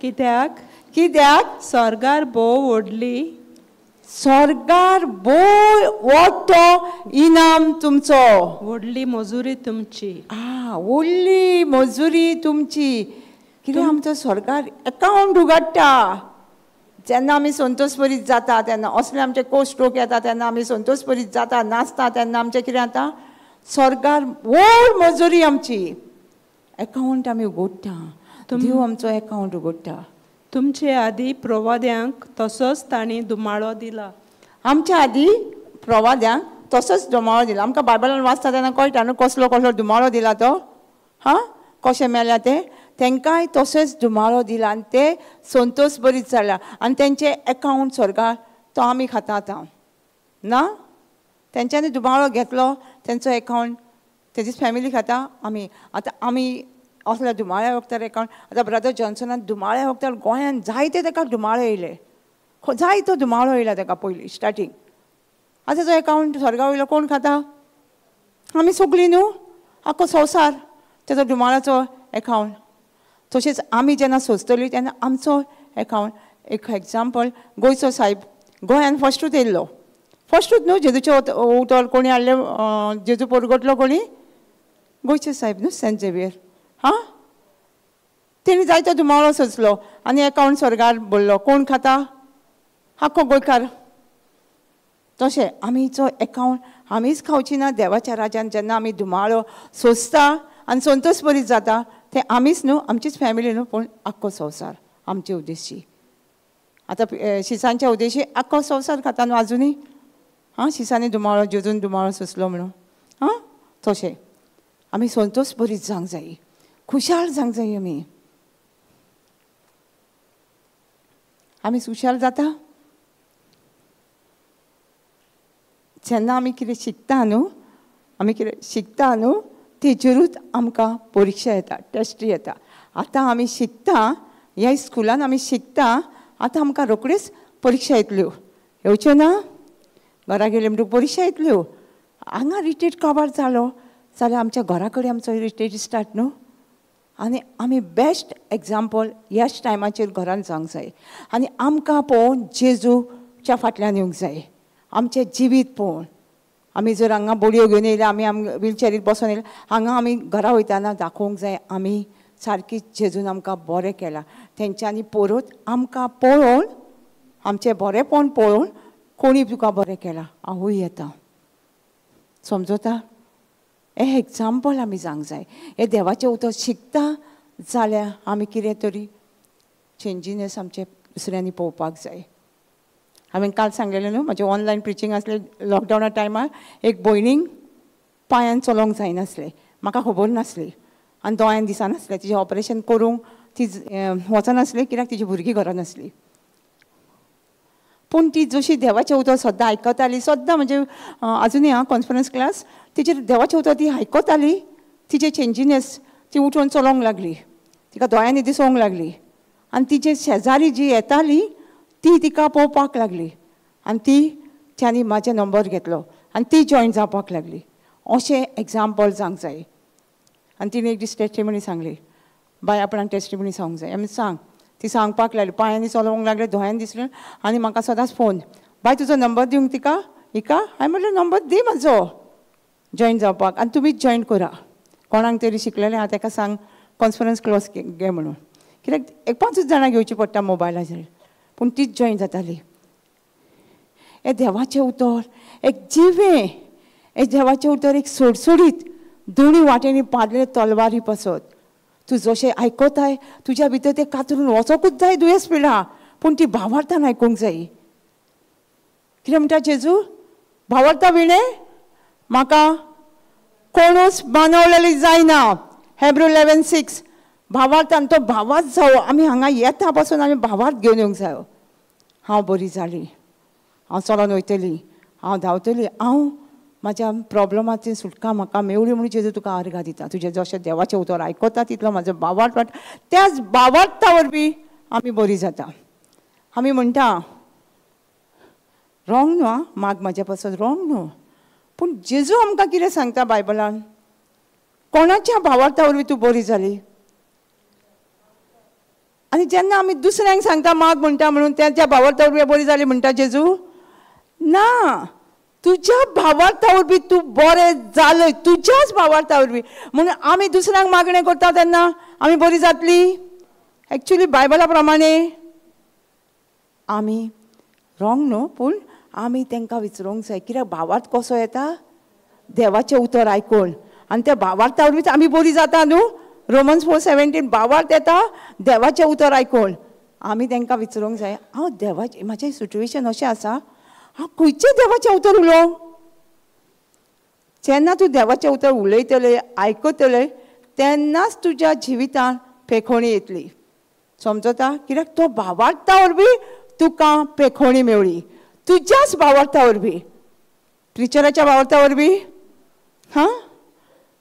कित्याक कित्याक स्वर्गार भोव व्हडली, स्वर्गार भोव व्हडलो इनाम तुमचो, व्हडली मजुरी तुमची. आ व्हडली मजुरी तुमची. कितें आमचो स्वर्गार एकावंट उगडटा जेन्ना आमी संतोष बरीच जाता तेन्ना. असले आमचे को स्ट्रोक येता तेन्ना आमी संतोष बरीच जाता, नाचता तेन्ना आमचें कितें जाता? स्वर्गार व्हड मजुरी आमची, एकावंट आमी उगडटा, देव आमचो एकावंट उगडटा. तुमचे आदी प्रवाद्यांक तसोच तांणी दुमाळो दिला. आमच्या आदी प्रवाद्यांक तसोच दुमाळो दिला. आमकां बायबलान वाचता तेन्ना कळटा न्हू कसलो कसलो दुमाळो दिला तो. हां कशें मेल्या ते, तेंकांय तसोच दुमाळो दिला आनी ते संतोष बरीच जाल्या आनी तेंचे एकावंट स्वर्गार तो आमी खाता आतां ना. तेंच्यांनी दुमाळो घेतलो, तेंचो एकावंट तेजीच फॅमिली खाता आमी. आतां आमी असल्या दुमाळ्या वखदार एकावंट. आतां ब्रदर जॉन्सनान दुमाळ्या वखदार गोंयान जायते ताका दुमाळे येयले, जायतो दुमाळो येयला ताका पयलीं स्टार्टींग. आतां तो एकावंट स्वर्गा वयलो कोण खाता? आमी सगळीं न्हू, आख्खो संवसार तेजो दुमाळाचो एकावंट. तशेंच आमी जेन्ना सोंसतली तेन्ना आमचो एकावंट. एक एग्जाम्पल, गोंयचो सायब गोंयान फस्टूच येयल्लो, फस्टूच न्हू जेजूचें उतर कोणी हाडलें, जेजू परगटलो कोणी? गोंयचे सायब न्हू, सेंट झेवियर. हां तेणी जायतो दुमाळो सोंसलो आनी एकावंट स्वर्गार भरलो. कोण खाता? आख्खो गोंयकार. तशें आमीचो एकावंट आमीच खावची ना. देवाच्या राजान जेन्ना आमी दुमाळो सोंसता आनी संतोष बरीच जाता तें आमीच न्हू, आमचीच फॅमिली न्हू, पूण आख्खो संवसार आमचे उद्देशी. आतां शिसांच्या उद्देशी आख्खो संवसार खाता न्हू आजुनूय. हां शिसांनी दुमाळो, जेजून दुमाळो सोंसलो म्हणून. हां तशें आमी संतोष बरीच जावंक जाय, खुशाल जावंक जाय. आमी आमी खुशाल जाता जेन्ना आमी कितें शिकता न्हू, आमी कितें शिकता न्हू तेजेरूच आमकां परिक्षा येता, टेस्ट येता. आतां आमी शिकता, ह्या स्कुलान आमी शिकता, आतां आमकां रोखड्योच परिक्षा येतल्यो, येवच्यो ना? घरा गेले म्हणटकूच परिक्षा येतल्यो. हांगा रिटेट काबार जालो जाल्यार आमच्या घरा कडेन आमचो रिटेट स्टार्ट न्हू. आनी आमी बेस्ट एग्जाम्पल ह्याच टायमाचेर घरान जावंक जाय आनी आमकां पळोवन जेजूच्या फाटल्यान येवंक जाय. आमचें जिवीत पळोवन आमी जर हांगा बोडयो घेवन येयल्या, आमी व्हीलचॅरीर बसोन येयल्या, हांगा आमी घरा वयताना दाखोवंक जाय आमी सारकी जेजून आमकां बरें केलां. तेंच्यांनी परत आमकां पळोवन, आमचें बरेंपण पळोवन कोणी तुका बरें केलां हांवूय येता, समजता? हें एग्जाम्पल आमी जावंक जाय. हें देवाचें उतर शिकता जाल्यार आमी कितें तरी चेंजीनेस आमचे दुसऱ्यांनी पळोवपाक जाय. हांवें काल सांगलेलें न्हू, म्हजें ऑनलायन प्रिचींग आसलें लॉकडावना टायमार. एक भयणीक पांयान चलोवंक जायनासलें, म्हाका खबर नासली आनी दोळ्यान दिसनासलें. तिजें ऑपरेशन करूंक ती वचनासली कित्याक तिजी भुरगीं घरा नासली. पूण ती जशी देवाचें उतर सद्दां आयकताली, सद्दां म्हणजे आजुनूय आं कॉन्फरन्स क्लास तिचेर देवाचें उतर ती आयकताली, तिचे चेंजीनेस ती उठून चलोवंक लागली, तिका दोळ्यांनी दिसोंक लागली आनी तिचे शेजारी जी येताली ती तिका पळोवपाक लागली आनी ती त्यांनी म्हाजे नंबर घेतलो आनी ती जॉयन जावपाक लागली. अशें एग्जाम्पल जावंक जाय. आनी तिणें एक दीस टेस्टिमनी सांगली, बाय आपणाक टेस्टिमनी सांगूंक जाय. आमी सांग. ती सांगपाक लागली, पांयांनी चलोवंक लागले, दोळ्यांनी दिसलें आनी म्हाका सदांच फोन, बाय तुजो नंबर दिवंक तिका हिका. हांवें म्हटलें नंबर दी म्हाजो जॉयन जावपाक आनी तुमीच जॉयन करा. कोणाक तरी शिकलेलें आहा तेका सांग कॉन्फरन्स क्लास घे म्हणून, कित्याक एक 5 जाणां घेवची पडटा मोबायलाचेर, पूण तीच जॉयन जाताली. हे देवाचें उतर एक जिवें, हे देवाचें उतर एक सोडसोडीत दोनी वाटेंनी पाडले तलवारी पासत. तूं जशें आयकताय तुज्या भितर तें कातरून वचोकूच जाय दुयेंस पिडा, पूण ती भावार्थान आयकूंक जाय. कितें म्हणटा जेजू? भावार्था विणें म्हाका कोणूच बानवलेली जायना. हेब्रू 11:6. भावार्थान तो भावार्थ जावो. आमी हांगा येता पासून आमी भावार्थ घेवन येवंक जायो. हांव बरी जाली, हांव चलोन वयतली, हांव धांवतली, हांव म्हाज्या प्रोब्लमाची सुटका म्हाका मेवली म्हणून जेजू तुका आर्गां दिता. तुजें जशें देवाचें उतर आयकता तितलो म्हाजो भावार्थ वाडटा, त्याच भावार्था वरवीं आमी बरी जाता. आमी म्हणटा रोंग न्हू आं, माग म्हाज्या पासून रोंग न्हू, पूण जेजू आमकां कितें सांगता बायबलान? कोणाच्या भावार्था वरवीं तूं बरी जाली? आनी जेन्ना आमी दुसऱ्यांक सांगता माग म्हणटा म्हणून तेच्या भावार्था वरवीं बरी जाली म्हणटा जेजू? ना, तुज्या भावार्था वरवीं तूं बरें जालय, तुज्याच भावार्था वरवीं. म्हणून आमी दुसऱ्यांक मागणें करता तेन्ना आमी बरी जातली? एक्चुली बायबला प्रमाणे आमी रोंग न्हू, पूण आमी तांकां विचारूंक जाय. कित्याक भावार्थ कसो येता? देवाचें उतर आयकून, आनी त्या भावार्था वरवींच आमी बरी जाता न्हू. रोमन्स 4:17 भावार्थ येता देवाचें उतर आयकून. आमी तांकां विचारूंक जाय, हांव देवाचें, म्हाजें सिट्युएशन अशें आसा, हांव खंयचें देवाचें उतर उलोवं? जेन्ना तूं देवाचें उतर उलयतलें आयकतलें तेन्नाच तुज्या जिवितान पेखोणी येतली. समजता? कित्याक तो भावार्था वरवीं तुका पेखोणी मेवळी, तुज्याच भावार्था वरवीं, टिचराच्या भावार्था वरवीं. हां,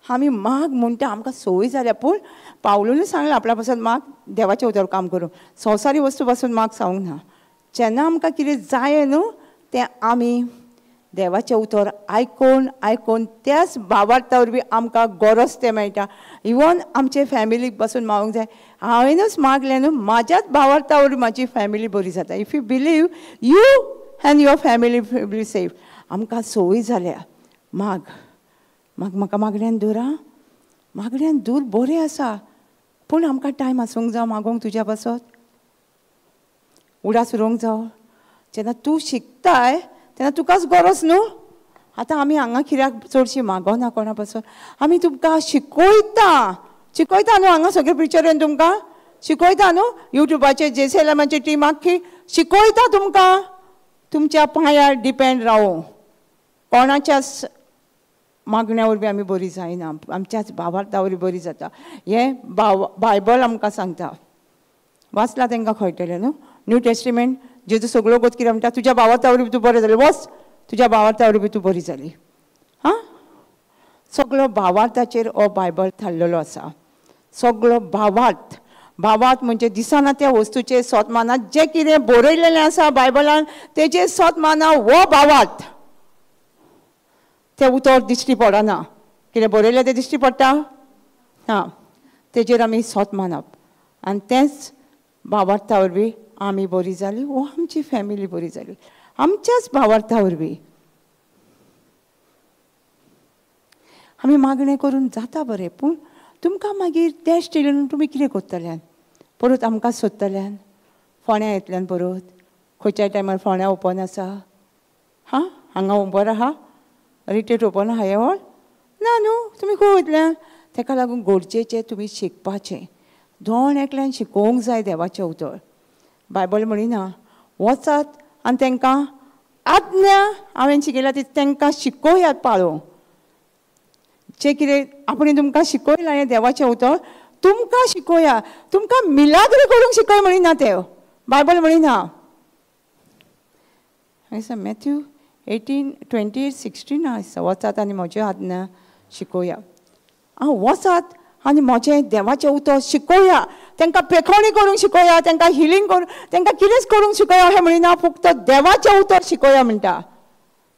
आमी माग म्हणटा आमकां संवय जाल्या, पूण पावलूनच सांगलां आपल्या पासून माग देवाचें उतर काम करूं, संवसारी वस्तू पासून माग सांगूंक ना. जेन्ना आमकां कितें जाय न्हू तें आमी देवाचें उतर आयकून आयकून त्याच भावार्था वरवीं आमकां गरज तें मेळटा. इवन आमचे फॅमिलीक पासून मागूंक जाय. हांवेनूच मागलें न्हू, म्हाज्याच भावार्था वरवीं म्हाजी फॅमिली बरी जाता. If you believe you and your family be safe. आमकां संवय जाल्या माग माग, म्हाका मागण्यान दूर आं, मागण्यान दूर बरें आसा, पूण आमकां टायम आसूंक जावं मागोंक तुज्या पासत, उडास उरोवंक जावो. जेन्ना तूं शिकताय तेन्ना तुकाच गरज न्हू. आतां आमी हांगा कित्याक चडशी मागोना कोणा पासून, आमी तुमकां शिकयता, शिकयता न्हू. हांगा सगळे पिक्चरान तुमकां शिकयता न्हू, युट्यूबाचेर जेसेलमाची टीम आख्खी शिकयता तुमकां. तुमच्या पांयार डिपेंड रावूं, कोणाच्याच मागण्या वरवीं आमी बरी जायना, आमच्याच भावार्था वरवीं बरी जाता. हें बायबल आमकां सांगता. वाचलां तांकां कळटलें न्हू. न्यू टेस्टिमेंट जेजू सगळो गोत कितें म्हणटा, तुज्या भावार्था वरवीं तूं बरें जालें, वच तुज्या भावार्था वरवीं तूं बरी जाली. हां, सगळो भावार्थाचेर हो बायबल थारलेलो आसा. सगळो भावार्थ, भावार्थ म्हणजे दिसना त्या वस्तूचेर सोत माना, जें कितें बरयलेलें आसा बायबलान तेजेर सोत माना हो भावार्थ. तें उतर दिश्टी पडना, कितें बरयलें तें दिश्टी पडटा, हां, तेजेर आमी सोत मानप आनी तेंच भावार्था वरवीं आमी बरी जाली वो आमची फॅमिली बरी जाली, आमच्याच भावार्था वरवीं. आमी मागणें करून जाता बरें, पूण तुमकां मागीर टेस्ट येयले न्हू तुमी कितें करतल्यान? परत आमकां सोदतल्यान, फोण्या येतल्यान, परत खंयच्याय टायमार फोण्या ओपन आसा. हां, हांगा ओपन आहा, रिटेट ओपन आहा हें हॉल ना न्हू, तुमी खंय वयतल्यान? तेका लागून गरजेचें तुमी शिकपाचें, दोन एकल्यान शिकोवंक जाय देवाचें उतर. बायबल म्हणिना वचात आनी तांकां आज्ञा हांवें शिकयल्या ती तांकां शिकोयात पाळोवंक. जें कितें आपणें तुमकां शिकयलां हें देवाचें उतर तुमकां शिकोया, तुमकां मिलाग्र करूंक शिकय म्हणिना तें बायबल म्हणिना. हांगा मॅथ्यू 18:28-16 आसा. वचात आनी म्हज्या आज्ञा शिकोया. आं, वचात आनी म्हजें देवाचें उतर शिकोया, तांकां पेखवणी करूंक शिकोया, तांकां हिलींग करूंक, तांकां कितेंच करूंक शिकोया अशें म्हणिना, फक्त देवाचें उतर शिकोया म्हणटा.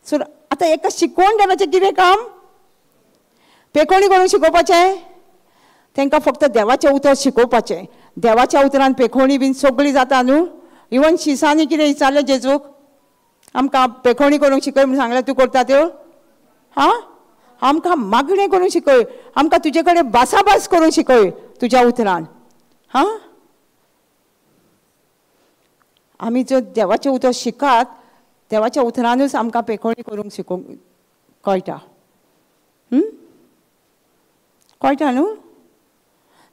सो आतां एका शिकोवन देवाचें कितें काम? पेखवणी करूंक शिकोवपाचें? तांकां फक्त देवाचें उतर शिकोवपाचें. देवाच्या उतरान पेखवणी बीन सगळी जाता न्हू. इवन शिसांनी कितें विचारलें जेजूक, आमकां पेखवणी करूंक शिकय म्हूण सांगलें, तूं करता त्यो? हां, आमकां मागणें करूंक शिकय, आमकां तुजे कडेन भासाभास करूंक शिकय तुज्या उतरान. हां, आमी जर देवाचें उतर शिकात, देवाच्या उतरानूच आमकां पेखवणी करूंक शिकोवंक कळटा. कळटा न्हू?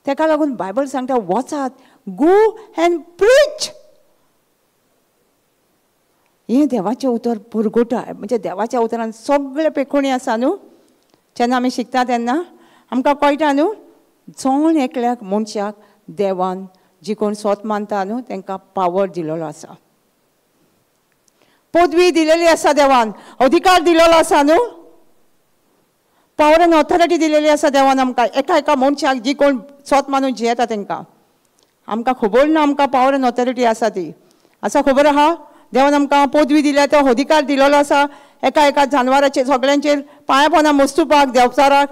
ताका लागून बायबल सांगता वचात, गो एंड प्रीच. हें देवाचें उतर पुरगोटा, म्हणजे देवाच्या उतरान सगळे पेखवणी आसा न्हू. जेन्ना आमी शिकता तेन्ना आमकां कळटा न्हू, जण एकल्याक मनशाक देवान जी कोण सोत मानता न्हू तांकां पावर दिलेलो आसा, पदवी दिलेली आसा, देवान अधिकार दिलेलो आसा न्हू, पावर आनी ऑथॉरिटी दिलेली आसा देवान आमकां एका एका मनशाक जी कोण सोत मानून जियेता तांकां. आमकां खबर ना आमकां पावर आनी ऑथॉरिटी आसा ती आसा, खबर आहा? देवान आमकां पदवी दिल्या, तो अधिकार दिलेलो आसा एका एका जानवराचेर सगळ्यांचेर पांया पोना मस्तुपाक देवचाराक,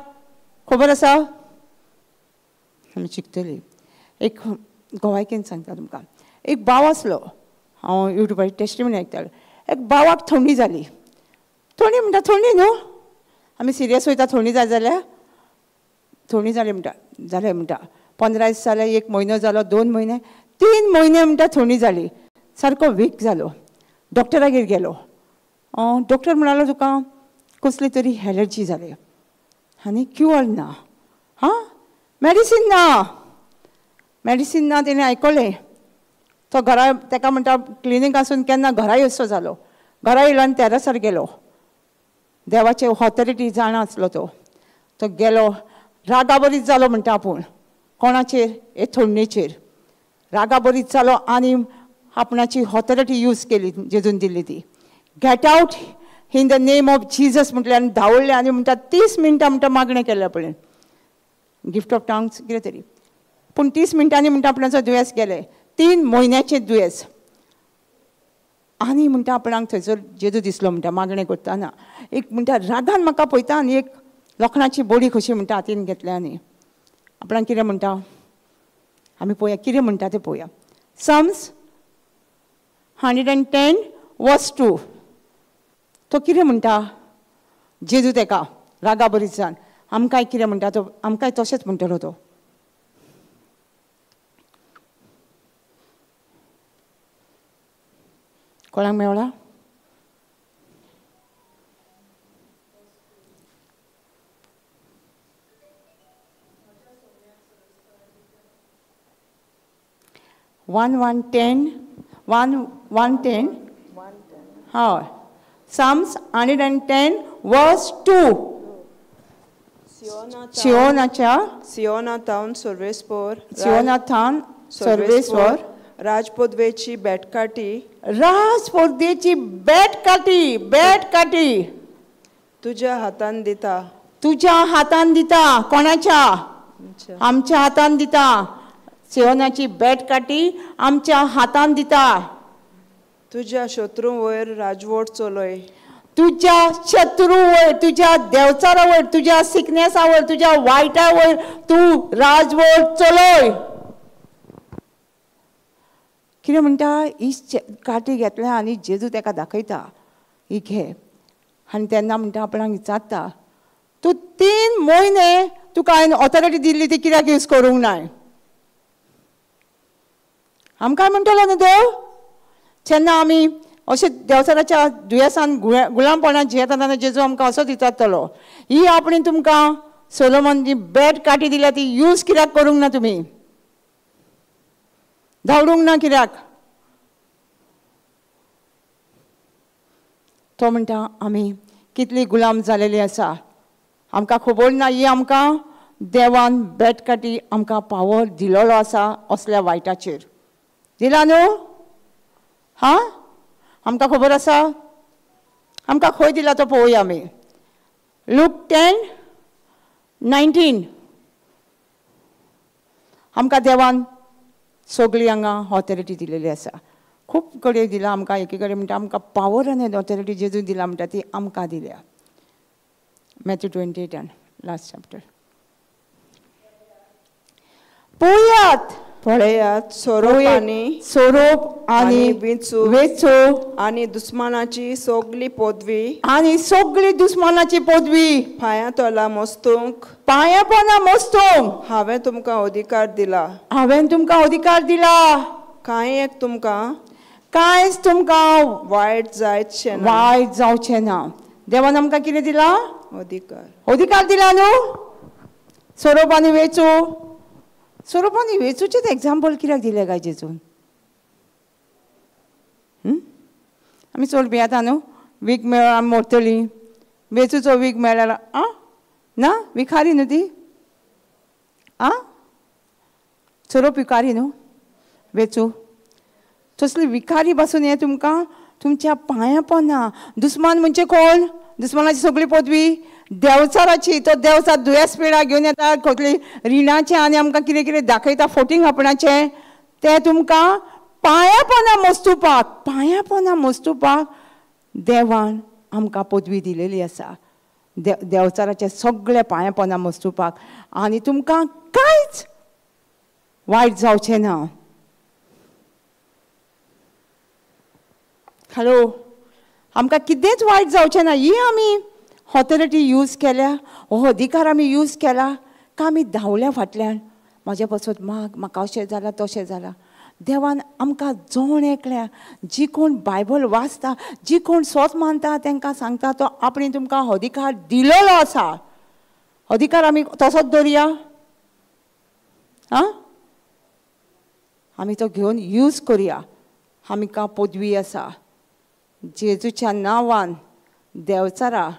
खबर आसा? आमी शिकतली. एक गोवायकेन सांगता तुमकां, एक भाव आसलो, हांव युट्यूबार टेस्टिमनी आयकतालें. एक भावाक थंडी जाली. थंडी म्हणटा थंडी न्हू, आमी सिरियस वयता थंडी जाय जाल्यार थंडी जाली म्हणटा, जालें म्हणटा 15 दीस जाले, 1 म्हयनो जालो, 2 म्हयने, 3 म्हयने म्हणटा थंडी जाली, सारको वीक जालो. डॉक्टरागेर गेलो. डॉक्टर म्हणालो तुका कसली तरी एलर्जी जाली आनी क्युअर ना, हां, मेडिसीन ना, मेडिसीन ना. तेणें आयकलें. तो घरा ताका म्हणटा क्लिनीक आसून केन्ना घरा येसो जालो. घरा येयलो आनी तेरासार गेलो. देवाचे ऑथॉरिटी जाणा आसलो तो. तो गेलो, रागाबरीत जालो म्हणटा आपूण, कोणाचेर? हे थंडेचेर रागाबरीत जालो आनी आपणाची ऑथॉरिटी यूज केली जेजून दिल्ली ती. Get out in the name of Jesus म्हटलें आनी धांवडलें आनी म्हणटा 30 मिनटां म्हणटा मागणें केलें आपणें, गिफ्ट ऑफ टंग्स कितें तरी. पूण 30 मिनटांनी म्हणटा आपणाचो दुयेंस गेलें, 3 म्हयन्याचें दुयेंस. आनी म्हणटा आपणाक थंयसर जेजू दिसलो म्हणटा मागणें करतना. एक म्हणटा रागान म्हाका पळयता आनी एक लोखणाची बडी कशी म्हणटा हातीन घेतल्या आनी आपणाक कितें म्हणटा, आमी पळोवया कितें म्हणटा तें पळोवया. Psalms 110:2. तो कितें म्हणटा जेजू तेका रागा बरीत जावन आमकांय कितें म्हणटा तो, आमकांय तशेंच म्हणटलो तो. कोणाक Mewla? One one ten, one one ten, हय. Psalms 110:2. सियोनाच्या, सियोना थावन सर्वेस्पोर, सियोना थावन सर्वेस्वर, राजपदवेची बेटकाटी, राजपदवेची बेटकाटी, बेटकाटी तुज्या हातान दिता, तुज्या हातान दिता. कोणाच्या? आमच्या हातान दिता. सियोनाची बेटकाटी आमच्या हातान दिता. तुज्या शत्रू वयर राजवट चलय, तुज्या शत्रू वयर, तुज्या देवचारा वयर, तुज्या सिकनेसा वयर, तुज्या वायटा वयर तूं राजवट चलय. कितें म्हणटा, ही काठी घेतल्या आनी जेजू ताका दाखयता, ही घे. आनी तेन्ना म्हणटा आपणाक विचारता, तूं 3 म्हयने तुका हांवें ऑथॉरिटी दिल्ली ती कित्याक यूज करूंक नाय? आमकां म्हणटलो न्हू देव, जेन्ना आमी अशें देवचाराच्या दुयेंसान गुलामपणान जियेता तेन्ना जेजू आमकां असोच विचारतलो, ही आपणें तुमकां सोलोमन जी बेट काठी दिल्या ती यूज कित्याक करूंक ना तुमी? धांवडूंक ना कित्याक? तो म्हणटा आमी कितली गुलाम जालेली आसा, आमकां खबर ना, ही आमकां देवान बेटकाटी आमकां पावर दिलेलो आसा असल्या वायटाचेर दिला न्हू? हां, आमकां खबर आसा. आमकां खंय दिला तो पळोवया आमी. लूक 10:19. आमकां देवान सगळी हांगा ऑथॉरिटी दिलेली आसा. खूब कडेन दिला आमकां. एकी कडेन म्हणटा आमकां पावर आनी ऑथॉरिटी जेजून दिला म्हणटा ती आमकां दिल्या. Matthew 28 last chapter. पळयात पळयात सोरोप आनी वेचो आनी दुस्मानाची सगळी पदवी आनी सगळी दुस्मानाची पदवी पांयां तोला मस्तूंक पांयां पोना मस्तूंक हांवें तुमकां अधिकार दिला. हांवें तुमकां अधिकार दिला. कांय एक तुमकां कांयच तुमकां वायट जायचें ना. वायट जावचें ना. देवान आमकां कितें दिला? अधिकार. अधिकार दिला न्हू. सोरोप आनी वेचो. सोरोप आनी वेचूचें एग्जाम्पल कित्याक दिलें काय जेजून? आमी चड भियेता न्हू, वीख मेळ्ळ्यार आमी मरतलीं. वेचूचो वीख मेळ्ळ्यार आं ना विखारी न्हू ती. आं सोरोप विखारी न्हू वेचू. तसली विखारी पासून हें तुमकां तुमच्या पांयां पोना. दुस्मान म्हणजे कोण? दुस्मानाची सगळी पदवी देवचाराची. तो देवचार दुयेंस पिडा घेवन येता, कसली रिणाचें आनी आमकां कितें कितें दाखयता फोटींग आपणाचें. तें तुमकां पांयां पोना मस्तुपाक, पांयां पोना मस्तुपाक देवान आमकां पदवी दिलेली आसा. देवचाराचे सगळे पांयां पोना मस्तुपाक आनी तुमकां कांयच वायट जावचें ना. हॅलो, आमकां कितेंच वायट जावचें ना. ही आमी ऑथॉरिटी यूज केल्या, हो अधिकार आमी यूज केला काय आमी धांवल्या फाटल्यान म्हाज्या पासत माग, म्हाका अशें जालां तशें जालां. देवान आमकां जण एकल्या जी कोण बायबल वाचता, जी कोण सोत मानता तांकां सांगता तो आपणे तुमकां अधिकार दिलेलो आसा. अधिकार आमी तसोच दवरया. आं आमी तो घेवन यूज करुया. आमकां पदवी आसा जेजूच्या नांवान. देवचारा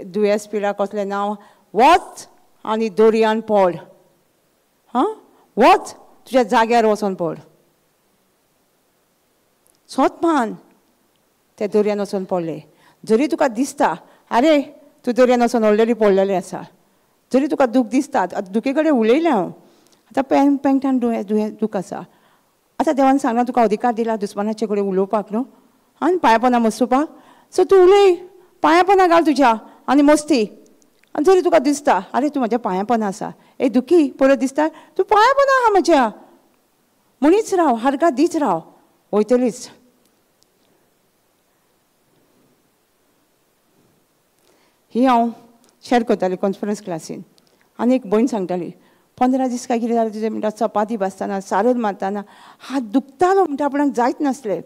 दुयेंस पिडा कसलें नांव वच आनी दर्यान पड. हां वच तुज्या जाग्यार वचोन पड. सोत मान ते दर्यान वचोन पडले. जरी तुका दिसता आरे तूं दर्यान वचोन ऑलरेडी पडलेलें आसा, जरी तुका दूख दिसता. आतां दुखे कडेन उलयलें हांव. आतां पेंगटान दुयेंस दूख आसा. आतां देवान सांगला तुका अधिकार दिला दुस्मानाचे कडेन उलोवपाक न्हू आनी पांयां पोना मस्तुपाक. सो तूं उलय, पांयां पोना घाल तुज्या आनी मस्ती. आनी जरी तुका दिसता आरे तूं म्हाज्या पांयां पोना आसा, ए दुखी परत दिसता तूं पांयां पोना आहा म्हज्या, म्हणीच राव, हारगा दीच राव, वयतलीच. ही हांव शेर करताली कॉन्फरन्स क्लासीन. आनी एक भयण सांगताली 15 दीस काय कितें जालें तुजें म्हणटा चपाती भाजतना सारद मारतना हात दुखतालो म्हणटा आपणाक जायत नासलें.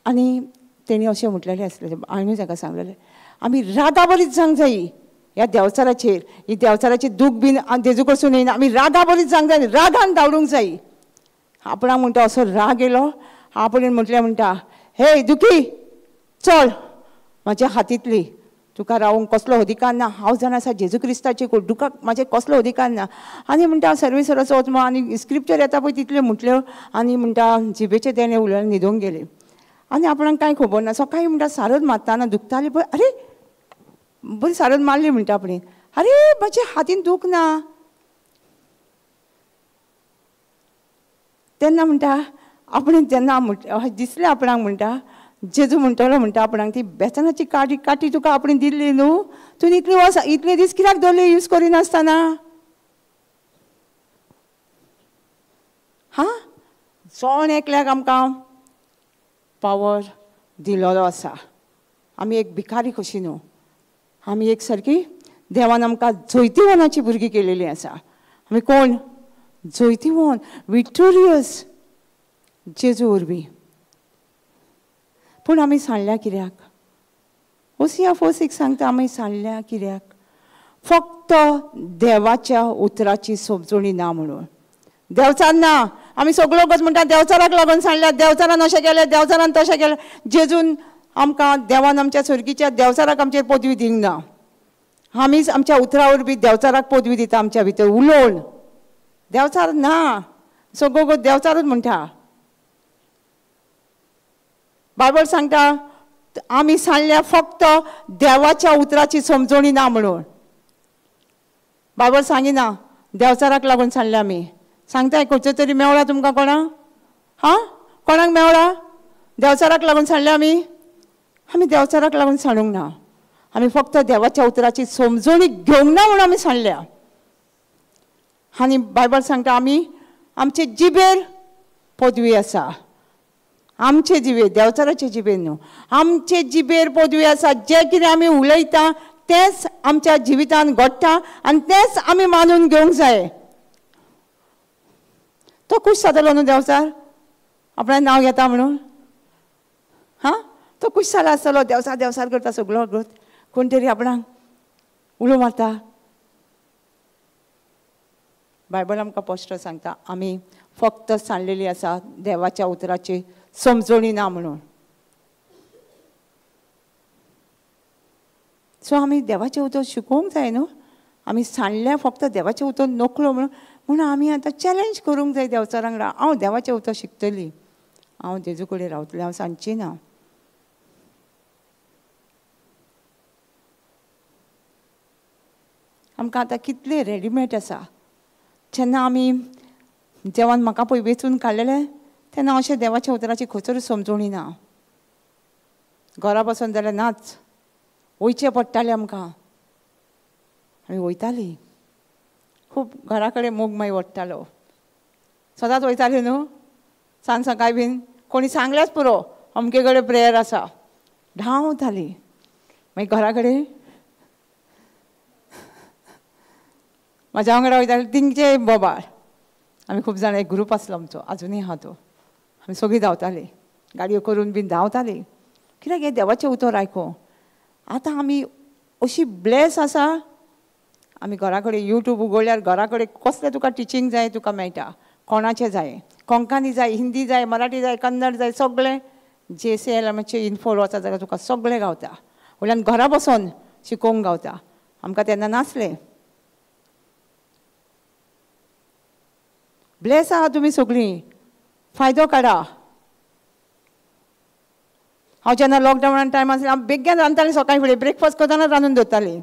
आनी तेणी अशें म्हटलेलें आसलें, हांवें ताका सांगलेलें आमी रागाबरीत जावंक जायी ह्या देवचाराचेर. ही देवचाराची दूख बीन जेजू कडसून येयना. आमी रागाबरीत जावंक जाय, रागान धांवडूंक जायी. आपणाक म्हणटा असो राग येयलो, आपणें म्हटलें म्हणटा हे दुखी चल म्हाज्या हातींतली, तुका रावूंक कसलो अधिकार ना. हांव जाणा आसा जेजू क्रिस्ताचे दुखाक म्हाजे कसलो अधिकार ना. आनी म्हणटा सर्वेसराचो वच आनी स्क्रिप्चर येता पळय तितल्यो म्हटल्यो आनी म्हणटा जिबेचें तेणें उलोवन न्हिदोंक गेलें. आनी आपणाक कांय खबर ना. सकाळीं म्हणटा सारद मारतना दुखताली पळय, आरे बरी सारद मारली म्हणटा आपणें, आरे म्हज्या हातीन दूख ना. तेन्ना म्हणटा आपणें जेन्ना दिसलें आपणाक म्हणटा जेजू म्हणटलो म्हणटा आपणाक ती बेसनाची काटी काटी तुका आपणें दिल्ली न्हू, तुवें इतली वर्सां इतले दीस कित्याक दवरली यूज करिनासतना? हां जण एकल्याक आमकां पावर दिलेलो आसा. आमी एक भिकारी कशी न्हू, आमी एक सारकी देवान आमकां जैतिवनाची भुरगीं केलेली आसा. आमी कोण? जैतिवन, विक्टोरियस जेजू वरवीं. पूण आमी सांडल्या कित्याक? ओसिया 4:6 सांगता आमी सांडल्या कित्याक? फक्त देवाच्या उतराची समजणी ना म्हणून. देवचार ना. आमी सगळो गज म्हणटा देवचाराक लागून सांडल्या, देवचारान अशें केलें, देवचारान तशें केलें. जेजून आमकां देवान आमच्या स्वर्गीच्या देवचाराक आमचेर पदवी दिवंक ना. आमीच आमच्या उतरा वरवीं देवचाराक पदवी दिता आमच्या भितर उलोवन. देवचार ना, सगळो गज देवचारूच म्हणटा. बायबल सांगता आमी सांडल्या फक्त देवाच्या उतराची समजणी ना म्हणून. बायबल सांगिना देवचाराक लागून सांडल्या आमी. सांगताय खंयचो तरी मेवळा तुमकां कोणाक? हां, कोणाक मेवळा? देवचाराक लागून सांडल्या आमी? आमी देवचाराक लागून सांडूंक ना, आमी फक्त देवाच्या उतराची समजणी घेवंक ना म्हणून आमी सांडल्या. आनी बायबल सांगता आमी आमचे जिबेर पदवी आसा, आमचे जिबेर, देवचाराचे जिबेर न्हू, आमचे जिबेर पदवी आसा. जें कितें आमी उलयता तेंच आमच्या जिवितान घडटा आनी तेंच आमी मानून घेवंक जाय. तो खूश जातलो न्हू देवचार आपणें नांव घेता म्हणून? हां, तो खूश जाला आसतलो, देवचार देवचार करता सगळो ग्रोथ, कोण तरी आपणाक उलो मारता. बायबल आमकां स्पश्ट सांगता आमी फक्त सांडलेली आसा देवाच्या उतराची समजणी ना म्हणून. सो आमी देवाचें उतर शिकोवंक जाय न्हू. आमी सांडल्या फक्त देवाचें उतर नकलो म्हणून, म्हणून आमी आतां चॅलेंज करूंक जाय देवचारा वांगडा. हांव देवाचें उतर शिकतली, हांव जेजू कडेन रावतलें, हांव सांडची ना. आमकां आतां कितलें रेडीमेड आसा. जेन्ना आमी देवान म्हाका पळय वेंचून काडलेलें तेन्ना अशें देवाच्या उतराची खंयसर समजणी ना. घरा बसून जाल्यार नाच, वयचें पडटालें आमकां. आमी वयतालीं खूब, घरा कडेन मोग मागीर वडटालो, सदांच वयतालीं न्हू. सांज सकाळी बीन कोणी सांगल्याच पुरो अमके कडेन प्रेयर आसा, धांवताली. मागीर घरा कडेन म्हाज्या वांगडा वयताली तिंचे बोबाळ. आमी खूब जाणां एक ग्रूप आसलो आमचो, आजुनूय आहा तो. आमी सगळीं धांवतालीं, गाडयो करून बीन धांवतालीं, कित्याक हें देवाचें उतर आयकूंक. आतां आमी अशी ब्लेस आसा, आमी घरा कडेन यूट्यूब उगडल्यार घरा कडेन कसलें तुका टिचींग जाय तुका मेळटा, कोणाचें जाय, कोंकणी जाय, हिंदी जाय, मराठी जाय, कन्नड जाय, सगळें जे सी एल एमाचे इन्फोर वचत जाल्यार तुका सगळें गावता. वयल्यान घरा बसोन शिकोवंक गावता. आमकां तेन्ना नासलें. ब्लेस आहा तुमी सगळीं, फायदो काडा. हांव जेन्ना लॉकडावनान टायम आसलें हांव बेगीन रांदतालें, सकाळीं फुडें ब्रेकफास्ट करतना रांदून दवरतालीं,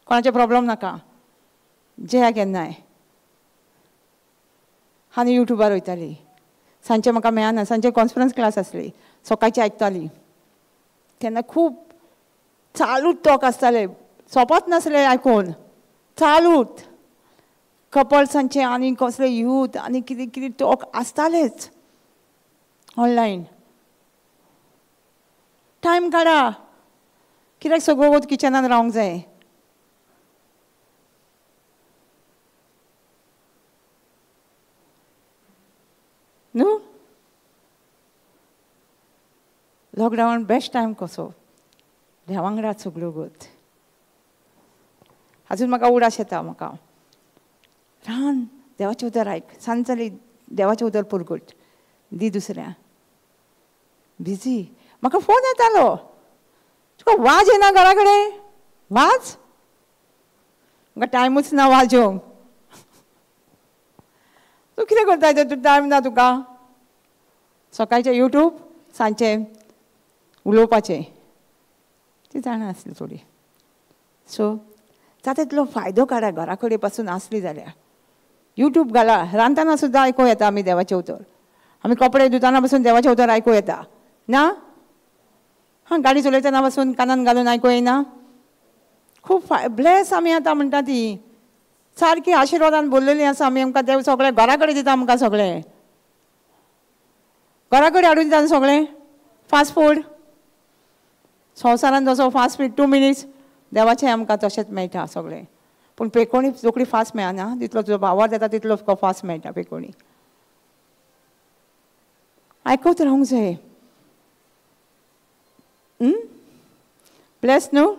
कोणाचें प्रॉब्लम नाका. जेया केन्नाय आनी यूट्यूबार वयताली. सांजचें म्हाका मेळना, सांजचे कॉन्फरन्स क्लास आसली, सकाळची आयकताली. तेन्ना खूब चालूच टॉक आसताले, सोंपत नासले आयकून, चालूच कपल्सांचे आनी कसले यूथ आनी कितें कितें टॉक आसतालेच ऑनलायन. टायम काडा, कित्याक सगळो वत किचनान रावंक जाय. न्हू, लॉकडावन बेस्ट टायम कसो, देवा वांगडा सगळ्यो गोत. आजून म्हाका उडास येता, म्हाका रान देवाचें उतर आयक, सांज जाली देवाचें उतर पुरगट दी दुसऱ्या. बिजी, म्हाका फोन येतालो, तुका वाज येना घरा कडेन? वाज? म्हाका टायमूच ना वाज येवंक. तूं कितें करता तूं टायम ना तुका? सकाळचें यूट्यूब, सांजचें उलोवपाचें, ती जाणा आसली थोडी. सो जाता तितलो फायदो काडा घरा कडेन पासून आसली जाल्यार. यूट्यूब घाला, रांदतना सुद्दां आयकूं येता आमी देवाचें उतर. आमी कपडे धुतना पासून देवाचें उतर आयकूं येता ना? हां, गाडी चलयतना पासून कानान घालून आयकूं येना? खूब ब्लेस आमी आतां म्हणटा ती, सारकी आशिर्वादान भरलेली आसा आमी. आमकां देव सगळें घरा कडेन दिता, आमकां सगळें घरा कडेन हाडून दिता सगळें. फास्ट फूड संवसारान जसो फास्ट फूड 2 मिनिट्स, देवाचें आमकां तशेंच मेळटा सगळें. पूण पेकोणी रोखडी फास्ट मेळना, तितलो तुजो भावार जाता तितलो तुका फास्ट मेळटा पेकोणी. आयकत रावंक जाय. ब्लेस न्हू,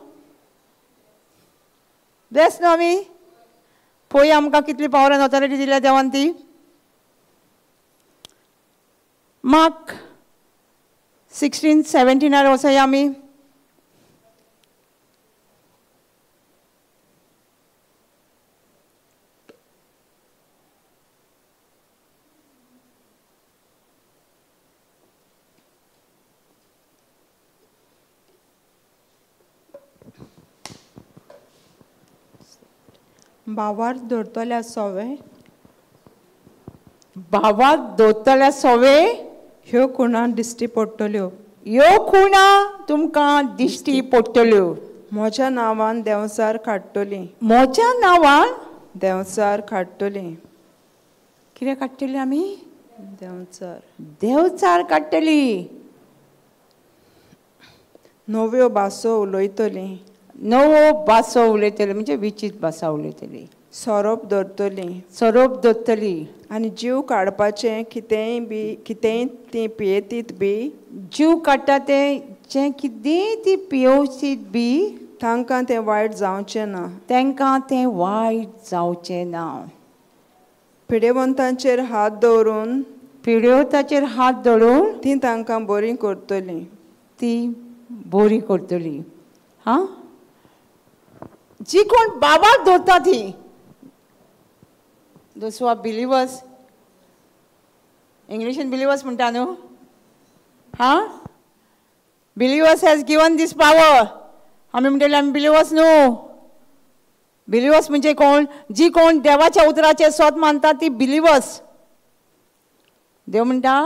ब्लेस न्हू आमी. पळोवया आमकां कितली पावर आनी ऑथॉरिटी दिल्या देवान ती. मार्क 16-17 वचया आमी. भावार्थ दवरतल्या सोवे, भावार्थ दवरतल्या सोवे ह्यो खुणा दिश्टी पडटल्यो, ह्यो खुणा तुमकां दिश्टी पडटल्यो. म्हज्या नांवान देंवचार काडटलीं, म्हज्या नांवान देंवचार काडटलीं. कितें काडटली आमी? देंवचार, देंवचार काडटली. नव्यो भासो उलयतलीं, नवो भासो उलयतली म्हणजे विचित्र भाशा उलयतली. सोरोप धरतलीं, सोरोप धरतली. आनी जीव काडपाचें कितेंय बी कितेंय ती पियेतीत बी, जीव काडटा तें जें कितेंय ती पियोवचीत बी, तांकां तें वायट जावचें ना, तांकां तें वायट जावचें ना. पिडेवंतांचेर हात दवरून, पिडेवंताचेर हात दवरून ती तांकां बरी करतली, ती बरी करतली. हां, जी कोण बाबाक दवरता ती, those who are believers, इंग्लिशीन बिलिवर्स म्हणटा न्हू, हां, believers has given this power. आमी म्हणटले आमी बिलिवर्स न्हू. बिलिवर्स म्हणजे कोण? जी कोण देवाच्या उतराचें सोत मानता ती बिलिवर्स. देव म्हणटा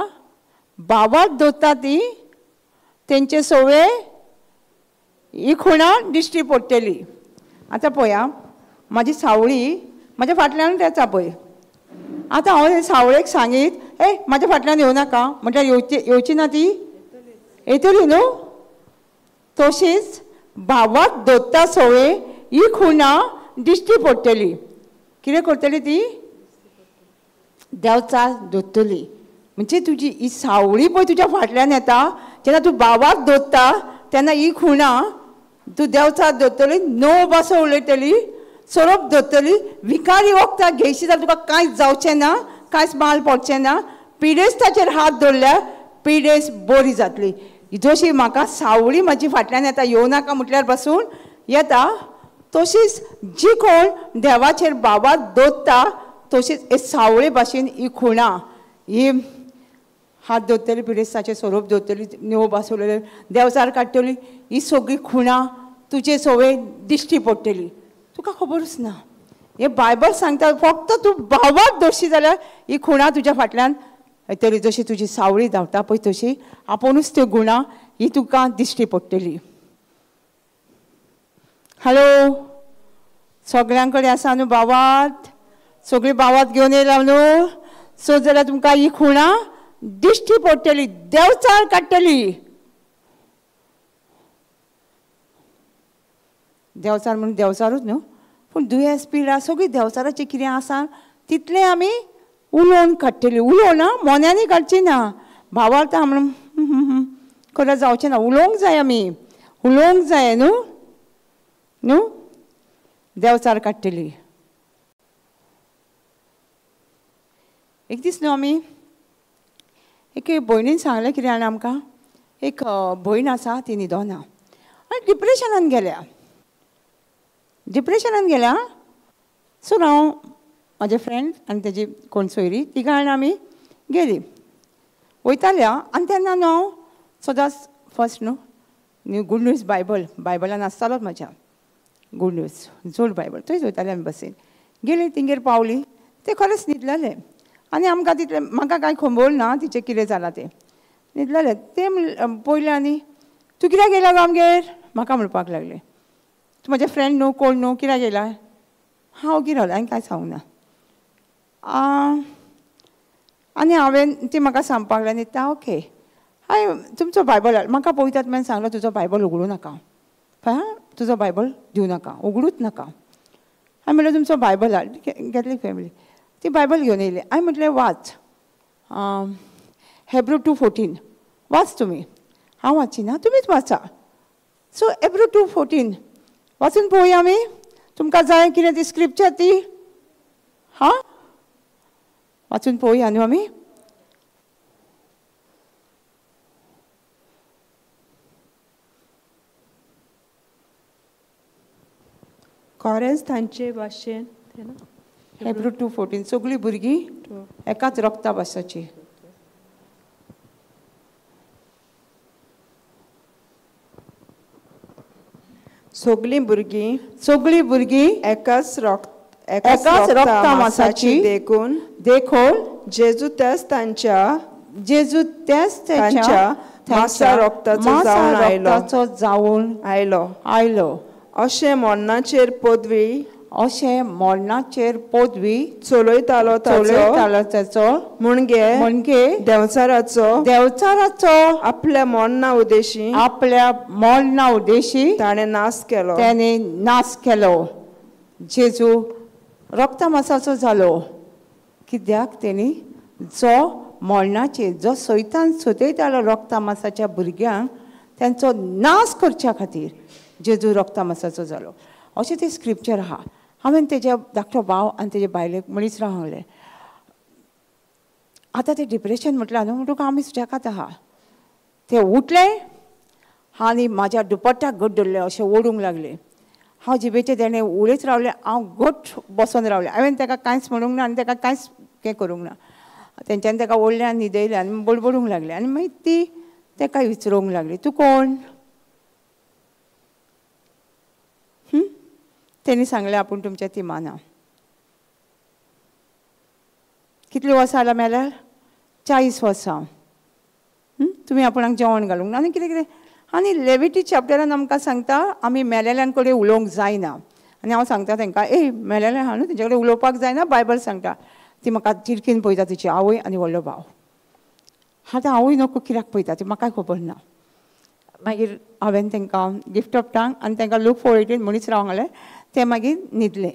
बाबाक दवरता ती तेंचे सोवे ही खुणा दिश्टी पडटली. आतां पळया म्हाजी सावळी म्हाज्या फाटल्यान येता पळय. आतां हांव हे सावळेक सांगीत, ए म्हाज्या फाटल्यान येवं नाका म्हटल्यार येवची ना, ती येतली न्हू. तशीच भावाक दवरता सोवे ही खुणा दिश्टी पडटली. कितें करतली ती? देंवचार दवरतली. म्हणजे तुजी ही सावळी पळय तुज्या फाटल्यान येता जेन्ना तूं भावाक दवरता तेन्ना ही खुणा तूं देंवचार दवरतली, णव भासो उलयतली, सोरोप धरतली, विकारी वखदां घेयशी जाल्यार तुका कांयच जावचें ना, कांयच माल पडचें ना. पिडेस्ताचेर हात दवरल्यार पिडेस्त बरी जातली. जशी म्हाका सावळी म्हाजी फाटल्यान येता येवं नाका म्हटल्यार पासून येता, तशीच जी कोण देवाचेर बाबा दवरता तशीच हे सावळे भाशेन ही खुणा ही हात दवरतली, पिडेस्ताचेर सोरोप दवरतली, णव भास उलयतली, देंवचार काडटली, ही सगळी खुणा तुजे सवय दिश्टी पडटली. तुका खबरूच ना. हें बायबल सांगता, फक्त तूं भावाक दवरशी जाल्यार ही खुणा तुज्या फाटल्यान येतली. जशी तुजी सावळी धांवता पळय तशी आपुणूच त्यो गुणां ही तुका दिश्टी पडटली. हॅलो, सगळ्यां कडेन आसा न्हू भावात? सगळीं भावात घेवन येयला न्हू? सो जाल्यार तुमकां ही खुणा दिश्टी पडटली, देंवचार काडटली. देंवचार म्हणून देंवचारूच न्हू, पूण दुयेंस पिडा सगळी देंवचाराचें कितें आसा तितलें आमी उलोवन काडटली. उलोवना मोन्यांनी काडची ना, भावार्थ म्हणून खरें जावचें ना. उलोवंक जाय, आमी उलोवंक जाय न्हू, न्हू देंवचार काडटली. एक दीस न्हू आमी एके भयणीन सांगलें कितें जाणा आमकां, एक भयण आसा ती न्हिदोना आनी डिप्रेशनान गेल्या, डिप्रेशनान गेल्या. सो हांव म्हाजे फ्रेंड आनी तेजी कोण सोयरी तिगां जाणां आमी गेली वयताल्या. आनी तेन्ना न्हू हांव सदांच फर्स्ट न्हू न्यू गूड न्यूज बायबल, बायबलान आसतालोच म्हाज्या गूड न्यूज जोड बायबल, थंयच वयताले आमी बसीन. गेली तिंगेर पावली, ते खरेंच न्हिदलेले आनी आमकां तितलें म्हाका कांय खबर ना तिचें कितें जालां तें. न्हिदलेलें तें पयलें आनी तूं कित्याक गेला गो आमगेर म्हाका म्हणपाक लागलें. तूं म्हाजें फ्रेंड न्हू, कोण न्हू, कित्याक गेला? हांव ओगी रावलें, हांवें कांय सांगूंक ना. आनी हांवें ती म्हाका सांगपाक लागली न्हिदता, ओके हांवें तुमचो बायबल म्हाका पळयतात म्हण सांगलो, तुजो बायबल उगडूं नाका, हां तुजो बायबल दिवं नाका, उगडूच नाका. हांवें म्हणलें तुमचो बायबल हाड, कॅथलीक फॅमिली, ती बायबल घेवन येयली. हांवें म्हटलें वाच हेब्रू 2:14 वाच तुमी, हांव वाचिना तुमीच वाचा. सो हेब्रू 2:14 वाचून पळोवया आमी, तुमकां जाय कितें ती स्क्रिप्चर ती, हां वाचून पळोवया न्हू आमी. खरेंच तांचे भाशेन हेब्रू 2:14 सगळीं भुरगीं एकाच रक्ता भासाची. सगळीं भुरगीं, सगळीं भुरगीं एकाच एकाच रक्ता मासाची देखून देखून जेजू त्याच तांच्या जेजू त्याच तांच्या मासा रक्ताचो जावन आयलो आयलो अशें मरणाचेर पदवी अशें मरणाचेर पदवी चलयतालो चलयतालो ताचो म्हणजे म्हणजे देंवचाराचो देंवचाराचो आपल्या मरणा उद्देशी आपल्या मरणा उद्देशी ताणें नाश केलो ताणें नाश केलो. जेजू रक्ता मासाचो जालो कित्याक तेणी जो मरणाचेर जो सैतान सतयतालो रक्ता मासाच्या भुरग्यांक तांचो नाश करच्या खातीर जेजू रक्ता मासाचो जालो. अशें तें स्क्रिप्चर आहा. हांवें तेज्या धाकटो भाव आनी तेजे बायलेक म्हणीच रावलें. आतां तें डिप्रेशन म्हटलां न्हू म्हणटकच आमी सुशेगाद आहा. ते उठले आनी म्हाज्या दुपट्टाक घट धरलें अशें ओडूंक लागलें. हांव जिबेचें तेणें उलयत रावलें. हांव घट बसून रावलें. हांवें ताका कांयच म्हणूंक ना आनी ताका कांयच हें करूंक ना. तेंच्यांनी ताका ओडलें आनी न्हिदयलें आनी बडबडूंक लागलें. आनी मागीर ती ताका विचारूंक लागली तूं कोण. तेणी सांगलें आपूण तुमच्या तिमाना. कितलीं वर्सां जाल्यार मेल्यार 40 वर्सां. तुमी आपणाक जेवण घालूंक ना आनी कितें कितें. आनी लेविटी चॅप्टरान आमकां सांगता आमी मेलेल्यां कडेन उलोवंक जायना. आनी हांव सांगता तांकां ए मेलेल्यां आहा न्हू तेंचे कडेन उलोवपाक जायना बायबल सांगता. ती म्हाका तिडकीन पळयता तिची आवय आनी व्हडलो भाव. आतां आवय नको कित्याक पळयता ती म्हाकाय खबर ना. मागीर हांवें तांकां गिफ्ट ऑफ टांग आनी तांकां लूक 4:18 म्हणीच रावंक घालें. ते मागीर न्हिदले.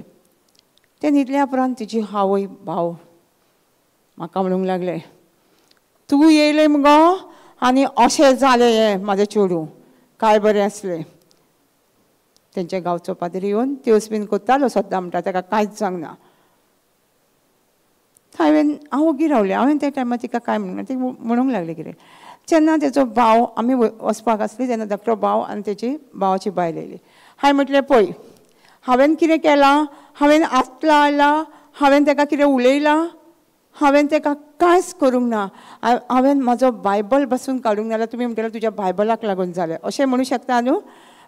ते न्हिदल्या उपरांत तिची आवय भाव म्हाका म्हणूंक लागले तूं येयलें मुगो आनी अशें जालें हें म्हाजें चेडूं काय बरें आसलें. तेंच्या गांवचो पाद्री येवन त्योस बीन करतालो सद्दां म्हणटा ताका कांयच जावंक ना. हांवें हांव ओगी रावलें. हांवें त्या टायमार तिका कांय म्हणूंक ना. ती म्हणूंक लागली कितें. जेन्ना तेचो भाव आमी वचपाक आसली तेन्ना धाकटो भाव आनी तेची भावाची बायल येयली. हांवें म्हटलें पळय हांवें कितें केलां, हांवें हात लायला, हांवें ताका कितें उलयलां, हांवें ताका कांयच करूंक ना. हांवें म्हाजो बायबल बसून काडूंक ना जाल्यार तुमी म्हणटले तुज्या बायबलाक लागून जालें अशें म्हणूं शकता न्हू.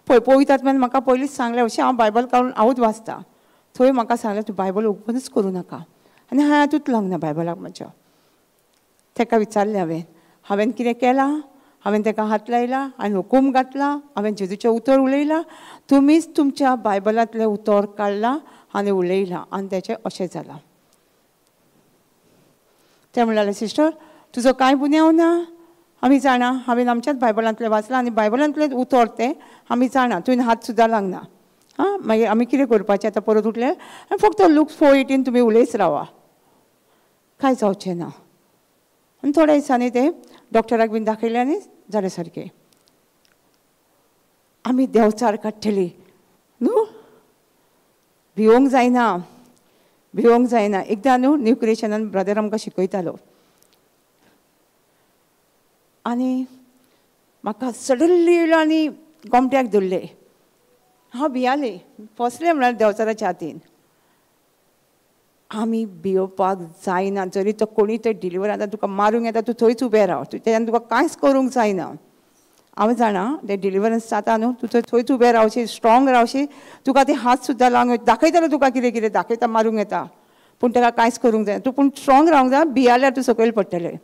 पळय पवित्र म्हाका पयलींच सांगलें अशें हांव बायबल काडून हांवूच वाचता. थंय म्हाका सांगलें तूं बायबल ओपनूच करूं नाका. आनी हांवें हातूंत लावंक ना बायबलाक म्हज्या. ताका विचारलें हांवें हांवें कितें केलां, हांवें ताका हात लायला, हांवें हुकूम घातला, हांवें जेजूचें उतर उलयलां, तुमीच तुमच्या बायबलांतलें उतर काडलां आनी उलयलां आनी तेचें अशें जालां. तें म्हणलें सिस्टर तुजो कांय गुन्यांव ना, आमी जाणा, हांवें आमच्याच बायबलांतलें वाचलां आनी बायबलांतलें उतर तें आमी जाणा, तुवें हात सुद्दां लावंक ना. आं मागीर आमी कितें करपाचें आतां परत उठले आनी फक्त लूक 4:18 तुमी उलयच रावा कांय जावचें ना. आनी थोड्या दिसांनी ते डॉक्टराक बीन दाखयलें आनी जालें सारकें. आमी देंवचार काडटली न्हू, भिवंक जायना, भिवंक जायना. एकदां न्हू न्यू क्रिएशनान ब्रदर आमकां शिकयतालो आनी म्हाका सडनली येयलो आनी गोमट्याक धरलें. हांव भियालें, फसलें म्हळ्यार देंवचाराच्या हातीन. आमी भियोवपाक जायना. जरी तो कोणी तो डिलिव्हर आतां तुका मारूंक येता तूं थंयच उबें राव, तेज्यान तुका कांयच करूंक जायना. हांव जाणा तें डिलिव्हरन्स जाता न्हू, तूं थंयच उबें रावशी, स्ट्रॉंग रावशी, तुका ते हात सुद्दां लावंक दाखयतलो तुका कितें कितें दाखयता मारूंक येता पूण ताका कांयच करूंक जायना. तूं पूण स्ट्रॉंग रावंक जाय, भियाल्यार तूं सकयल पडटलें.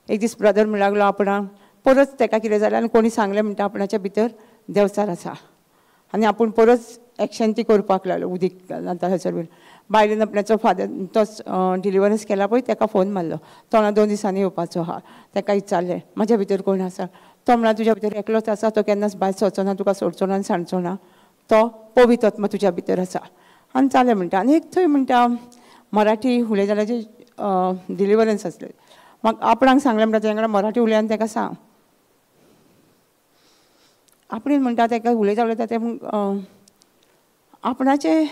एक दीस ब्रदर म्हणूंक लागलो आपणाक परत ताका कितें जालें आनी कोणी सांगलें म्हणटा आपणाच्या भितर देंवचार आसा आनी आपूण परत एक्शन ती करपाक लागलो. उदीक थंयसर बीन बायलेन आपल्याचो फादर तोच डिलिव्हरन्स केला पळय ताका फोन मारलो. तो म्हणल्यार 2 दिसांनी येवपाचो आहा. ताका विचारलें म्हाज्या भितर कोण आसा. तो म्हणल्यार तुज्या भितर एकलोच आसा, तो केन्नाच भायर सरचो ना, तुका सोडचो ना आनी सांडचो ना, तो पवित्र आत्मा तुज्या भितर आसा. आनी जालें म्हणटा. आनी एक थंय म्हणटा मराठी उलयताल्याचे डिलिव्हरन्स आसलें. म्हाका आपणाक सांगलें म्हणटा तेंगडा मराठी उलय आनी ताका सांग. आपणें म्हणटा ताका उलयता उलयता तें आपणाचें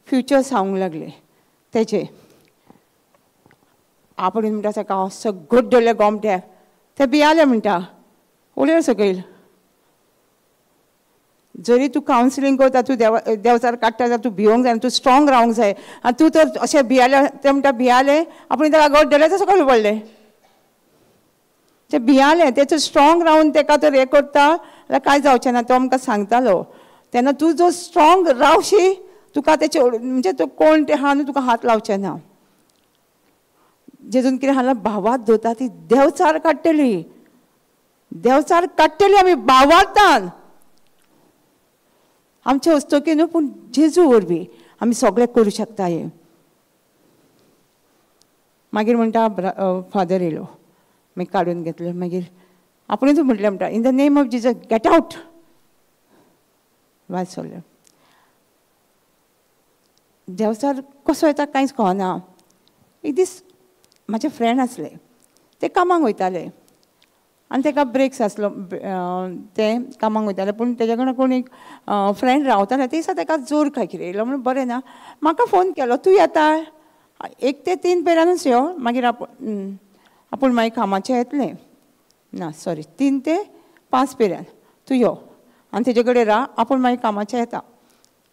फ्युचर सांगूंक लागलें तेजें. आपणें म्हणटा ताका असो घट धरलें गोमट्याक, तें भियालें म्हणटा उलय सकयल. जरी तूं कावन्सिलींग करता, तूं देंवचार काडटा जाल्यार तूं भिवंक जायना, तूं स्ट्रॉंग रावंक जाय. आनी तूं तर अशें भियालें, तें म्हणटा भियालें, आपणें ताका घट धरलें तें सकयल पडलें. तें भियालें, तेचो स्ट्रॉंग रावन ताका तर हें करता जाल्यार कांय जावचें ना. तो आमकां सांगतालो तेन्ना तूं जर स्ट्रॉंग रावशी तुका तेचे म्हणजे तो कोण ते आहा न्हू तुका हात लावचे ना. जेजून कितें हाडला भावात धरता ती देंवचार काडटली, देंवचार काडटली आमी भावार्थान आमचे हस्तुकी न्हू, पूण जेजू वरवीं आमी सगळें करूं शकता हें. मागीर म्हणटा फादर येयलो, मागीर काडून घेतलो. मागीर आपणेच म्हटलें म्हणटा in the name of Jesus get out. वाज सोडलें. देंवचार कसो येता कांयच कळना. एक दीस म्हाजे फ्रेंड आसले, ते कामाक वयताले आनी तेका ब्रेक्स आसलो, ते कामाक वयताले पूण तेजे कडेन कोण एक फ्रेंड रावताले. ते दिसा तेका जोर काय कितें येयलो म्हणून बरें ना, म्हाका फोन केलो तूं येता 1 ते 3 पेरानूच यो, मागीर आपूण आपूण मागीर कामाचें येतलें ना, सॉरी 3 ते 5 पेरान तूं यो आनी तेजे कडेन राव, आपूण मागीर कामाचें येता.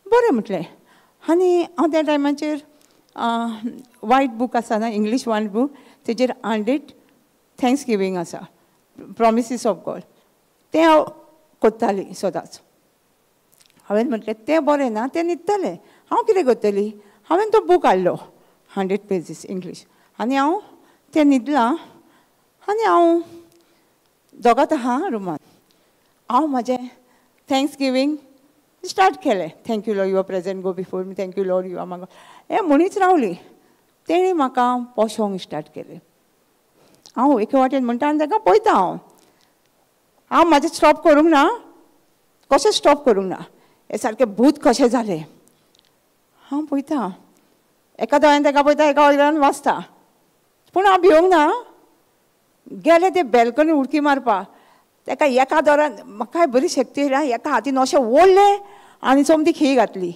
बरें म्हटलें. आनी हांव त्या टायमाचेर वायट बूक आसा ना, इंग्लीश वायट बूक, तेजेर 100 thanks giving आसा, प्रोमिसीस ऑफ गॉड, तें हांव करतालीं सदांच. हांवें म्हटलें तें बरें ना, तें न्हिदतलें, हांव कितें करतली. हांवें तो बूक हाडलो 100 पेजीस इंग्लीश आनी हांव तें न्हिदलां आनी हांव दोगांत आहा रुमान. हांव म्हाजें thanks giving start केलें, thank you Lord you are present go before me, thank you Lord you are my God, हें म्हणीच रावली. तेणें म्हाका पोशोंक स्टार्ट केलें. हांव एके वाटेन म्हणटा आनी ताका पळयता हांव, हांव म्हाजें स्टॉप करूंक ना, कशें स्टॉप करूंक ना, हें सारकें भूत कशें जालें. हांव पळयता एका दोळ्यान ताका पळयता, एका वयल्यान वाचता, पूण हांव भिवंक ना. गेलें ते बॅल्कनी उडकी मारपाक, ताका एका दोरान म्हाकाय बरी शक्ती येयल्या, एका हातीन अशें ओडलें आनी सोमती खी घातली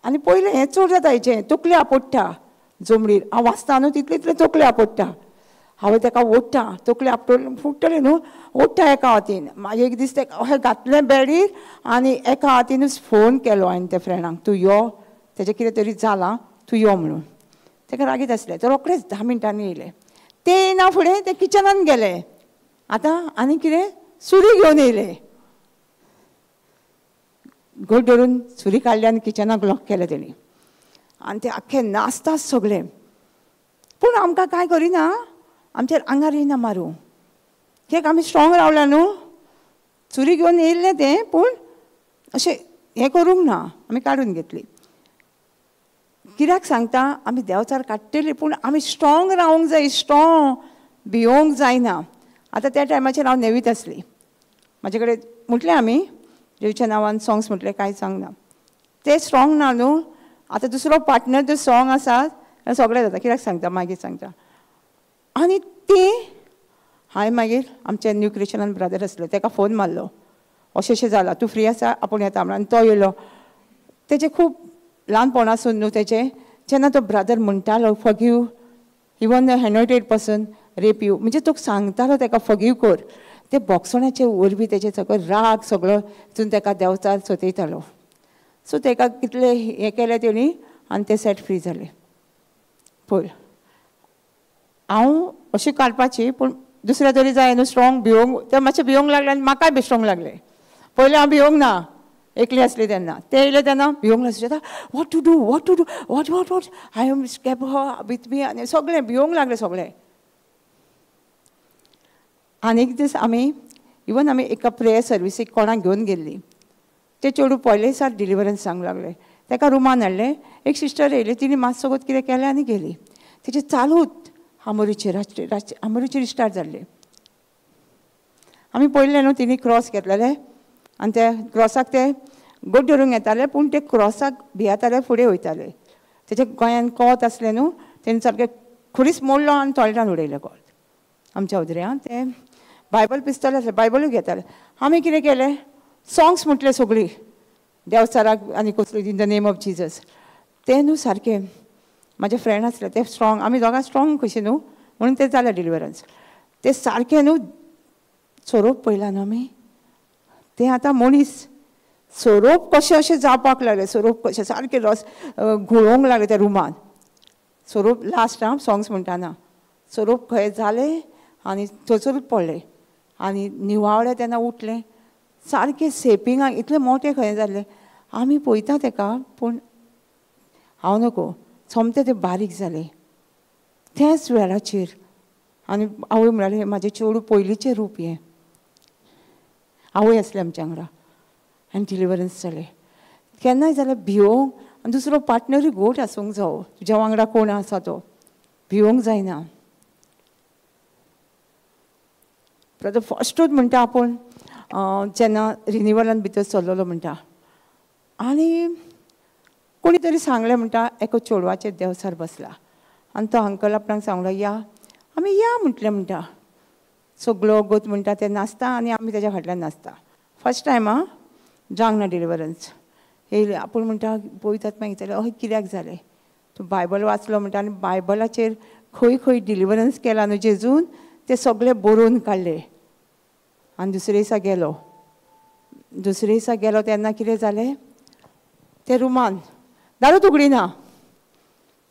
आनी पयलें हें चड जाता हेचें तकली आपडटा जमणीर. हांव वाचता न्हू तितले तितले तकली आपडटा. हांवें ताका ओडटा, तकली आपटोले फुट्टले न्हू, ओडटा एका हातीन. मागीर एक दीस ताका अशें घातलें बेडीर आनी एका हातीनूच फोन केलो हांवें त्या फ्रेंडाक, तूं यो, तेजें कितें तरी जालां, तूं यो म्हणून. ताका रागीत आसलें, ते रोखडेच 10 मिनटांनी येयले. ते येयना फुडें ते किचनान गेले, आतां आनी कितें सुरी घेवन येयले, घट धरून सुरी काडली आनी किचनाक लॉक केलें तेणी. आनी ते आख्खे नाचतात सगळे, पूण आमकां कांय करिना, आमचेर आंगार येयना मारूं, कित्याक आमी स्ट्रॉंग रावला न्हू. सुरी घेवन येयल्लें तें, पूण अशें हें करूंक ना, आमी काडून घेतली. कित्याक सांगता, आमी देंवचार काडटली, पूण आमी स्ट्रॉंग रावंक जाय, स्ट्रॉंग भियोंक जायना. आतां त्या टायमाचेर हांव नेवीत आसली, म्हाजे कडेन म्हटलें आमी देवच्या नांवान सॉंग्स म्हटलें, कांय सांगना, तें स्ट्रॉंग ना न्हू. आतां दुसरो पार्टनर जो सॉंग आसा सगळें जाता, कित्याक सांगता मागीर सांगता. आनी ती हांवें मागीर आमच्या न्यू क्रिश्चनान ब्रदर आसलो ताका फोन मारलो, अशें अशें जालां, तूं फ्री आसा, आपूण येता म्हणून. आनी तो येयलो. तेजें खूब ल्हानपणासून न्हू तेजें, जेन्ना तो ब्रदर म्हणटालो forgive even the anointed person rape you, म्हणजे तो सांगतालो ताका फॉरगिव कर, ते बोगसणाचे वरवीं तेजे सगळो राग सगळो तितून ताका देंवचार सतयतालो. सो ताका कितले हें केलें तेणी आनी ते सेट फ्री जाले. पळय हांव अशें काडपाची, पूण दुसऱ्या तरी जाय न्हू स्ट्रॉंग भिवंक, ते मातशें भिवंक लागलें आनी म्हाकाय बी स्ट्रॉंग लागलें. पयलें हांव भिवंक ना, एकली आसली तेन्ना, ते येयले तेन्ना भिवंक लागले, what to do, what to do, what what what, I am keep with me, आनी सगळें भिवंक लागलें सगळें. आनी एक दीस आमी इवन आमी एका प्रेयर सर्विसीक कोणाक घेवन गेल्ली, ते चेडूं पयले दिसा डिलिवरन्स सांगूंक लागलें. ताका रुमान हाडलें, एक सिस्टर येयली, तिणें मातसो कितें केलें आनी गेली. तेजें चालूच आमोरीचेर आमोरीचेर स्टार्ट जाल्लें. आमी पळयलें न्हू, तिणी क्रॉस घेतलेलें आनी त्या क्रॉसाक ते गोड धरूंक येताले, पूण ते क्रॉसाक भियेताले, फुडें वयताले. तेच्या गोंयान कोत आसलें न्हू, तेणी सारकें खुरीस मोडलो आनी टॉयलेटान उडयलें कोत. आमच्या उदऱ्यां ते बायबल पिस्तोल आसलें, बायबलूय घेताले. आमी कितें केलें, सॉंग्स म्हटलें सगळीं देवचाराक आनी कसली in the name of Jesus. तें न्हू सारकें म्हाजे फ्रेंड आसले ते स्ट्रॉंग, आमी दोगां स्ट्रॉंग कशीं न्हू, म्हणून तें जालें डिलिवरन्स. तें सारकें न्हू सोरोप पळयला न्हू आमी, तें आतां मनीस सोरोप कशें अशें जावपाक लागलें, सोरोप कशें सारकें रस घोळोवंक लागलें त्या रुमान. सोरोप लास्ट आं सॉंग्स म्हणटाना सोरोप खंय जालें आनी थंयसरूच पडलें आनी निवावळें तेन्ना उठलें, सारकें सेपिंगाक इतलें मोटें खंय जालें. आमी पळयता तेका, पूण हांव नको सोमतें तें बारीक जालें त्याच वेळाचेर. आनी आवय म्हणाले म्हाजें चेडूं पयलींचें रूप हें. आवय आसलें आमच्या वांगडा आनी डिलिवरन्स जालें. केन्नाय जाल्यार भिवोंक आनी दुसरो पार्टनरूय घोट आसूंक जावो, तुज्या वांगडा कोण आसा तो, भिवोंक जायना. ब्रदर फस्टूच म्हणटा आपूण जेन्ना रिनिवलान भितर सरलेलो म्हणटा आनी कोणी तरी सांगलें म्हणटा एका चेडवाचेर देवचार बसला आनी तो अंकल आपणाक सांगलो या, आमी या म्हटलें म्हणटा. सगलो गोत म्हणटा ते नाचता आनी आमी तेज्या फाटल्यान नाचता. फर्स्ट टायम आं जावंक ना डिलिवरन्स. येयलें आपूण म्हणटा पळयतात मागीर जाल्यार अहें कित्याक जालें, तूं बायबल वाचलो म्हणटा आनी बायबलाचेर खंय खंय डिलिवरन्स केला न्हू जेजून ते सगळे बरोवन काडले. आनी दुसरे दिसा गेलो, दुसरे दिसा गेलो तेन्ना कितें जालें, ते रुमान दारूच उगडिना,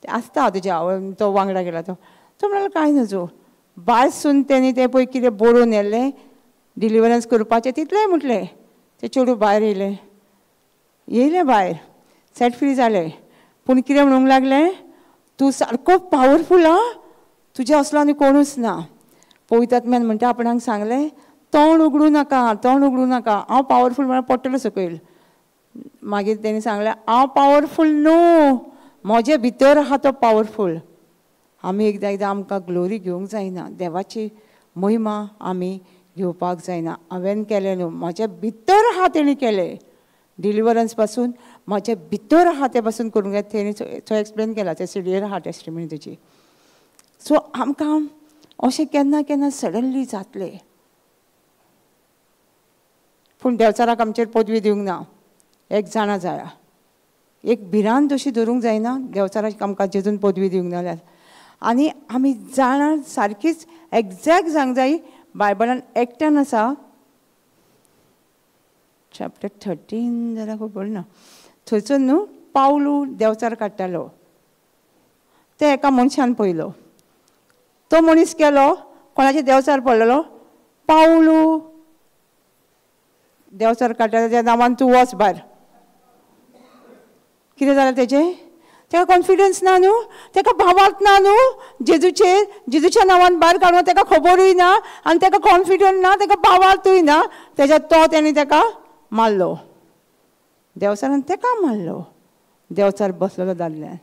ते आसता तुज्या तो वांगडा गेला तो, तो म्हणालो कांय नजो. भायर सून तेणी तें पळय कितें बरोवन येयल्लें डिलिवरन्स करपाचें तितलेंय म्हटलें. तें चेडूं भायर येयलें, येयलें भायर सेट फ्री जालें. पूण कितें म्हणूंक लागलें, तूं सारको पावरफूल आं, तुज्या असलो आनी कोणूच ना. पवित्र आत्म्यान म्हणटा आपणाक सांगलें तोंड उगडूं नाका, तोंड उगडूं नाका, हांव पावरफूल म्हळ्यार पडटलो सकयल. मागीर तेणी सांगलें हांव पावरफूल न्हू, म्हजे भितर आहा तो पावरफूल. आमी एकदां एकदां आमकां ग्लोरी घेवंक जायना, देवाची महिमा आमी घेवपाक जायना. हांवें केलें न्हू, म्हज्या भितर आहा तेणी केलें. डिलिवरन्स पासून म्हज्या भितर आहा ते पासून करूंक जाय. तेणी थंय एक्सप्लेन केला, ते सिडियर आहा टेस्टिमनी तेजी. सो आमकां अशें केन्ना केन्ना सडनली जातलें, पूण देवचाराक आमचेर पदवी दिवंक ना. एक जाणा जाया, एक भिरांत अशी धरूंक जायना देवचाराक आमकां जेजून पदवी दिवंक ना जाल्यार. आनी आमी जाणा सारकीच एग्जॅक्ट सांग जाय. बायबलान एकट्यान आसा चॅप्टर 13 जाल्यार खबर ना, थंयसर न्हू पावलू देवचार काडटालो, ते एका मनशान पळयलो. तो मनीस गेलो, कोणाचे देवचार पडलेलो, पावलू देवचार काडटालो त्या नांवान तूं वच भायर. कितें जालें तेजें, तेका कॉन्फिडन्स ना न्हू, तेका भावार्थ ना न्हू जेजूचेर, जेजूच्या नांवान भायर काडून तेका खबरूय ना आनी तेका कॉन्फिडन्स ना, तेका भावार्थूय ना. तेज्या तो तेणी तेका मारलो, देवचारान तेका मारलो. देवचार बसलेलो दादल्यान.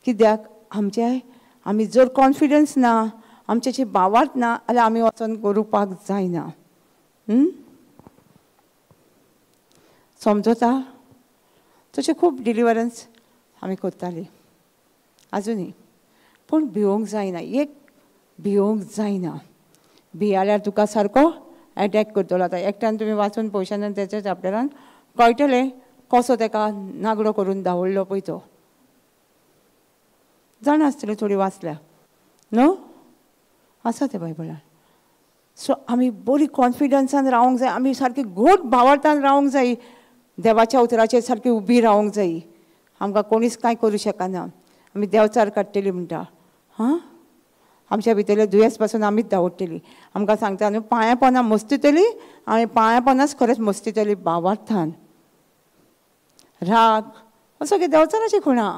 कित्याक आमचे आमी जर कॉन्फिडन्स ना, आमचे भावार्थ ना जाल्यार आमी वचोन करुपाक जायना. समजता? तशें खूब डिलिवरन्स आमी करताली आजुनूय. पूण भिवंक जायना, एक भिवंक जायना. भियाल्यार तुका सारको एटॅक करतलो. आतां एकट्यान तुमी वाचून पळयशात तेच्या चॅप्टरान कळटलें कसो तेका नागडो करून धांवडलो पळय तो. जाणा आसतली थोडी वाचल्या न्हू, आसा तें बायबलान. सो आमी बरी कॉन्फिडन्सान रावंक जाय, आमी सारकी घट भावार्थान रावंक जाय, देवाच्या उतराचेर सारकी उबी रावंक जाय. आमकां कोणीच कांय करूं शकना, आमी देवचार काडटली म्हणटा. हां, आमच्या भितरले दुयेंस पासून आमीच धांवडटली. आमकां सांगता न्हू पांयां पोंदा मस्तितली आनी पांयां पोंदाच खरेंच मस्तितली भावार्थान. राग हो सगळे देवचाराची खुणा,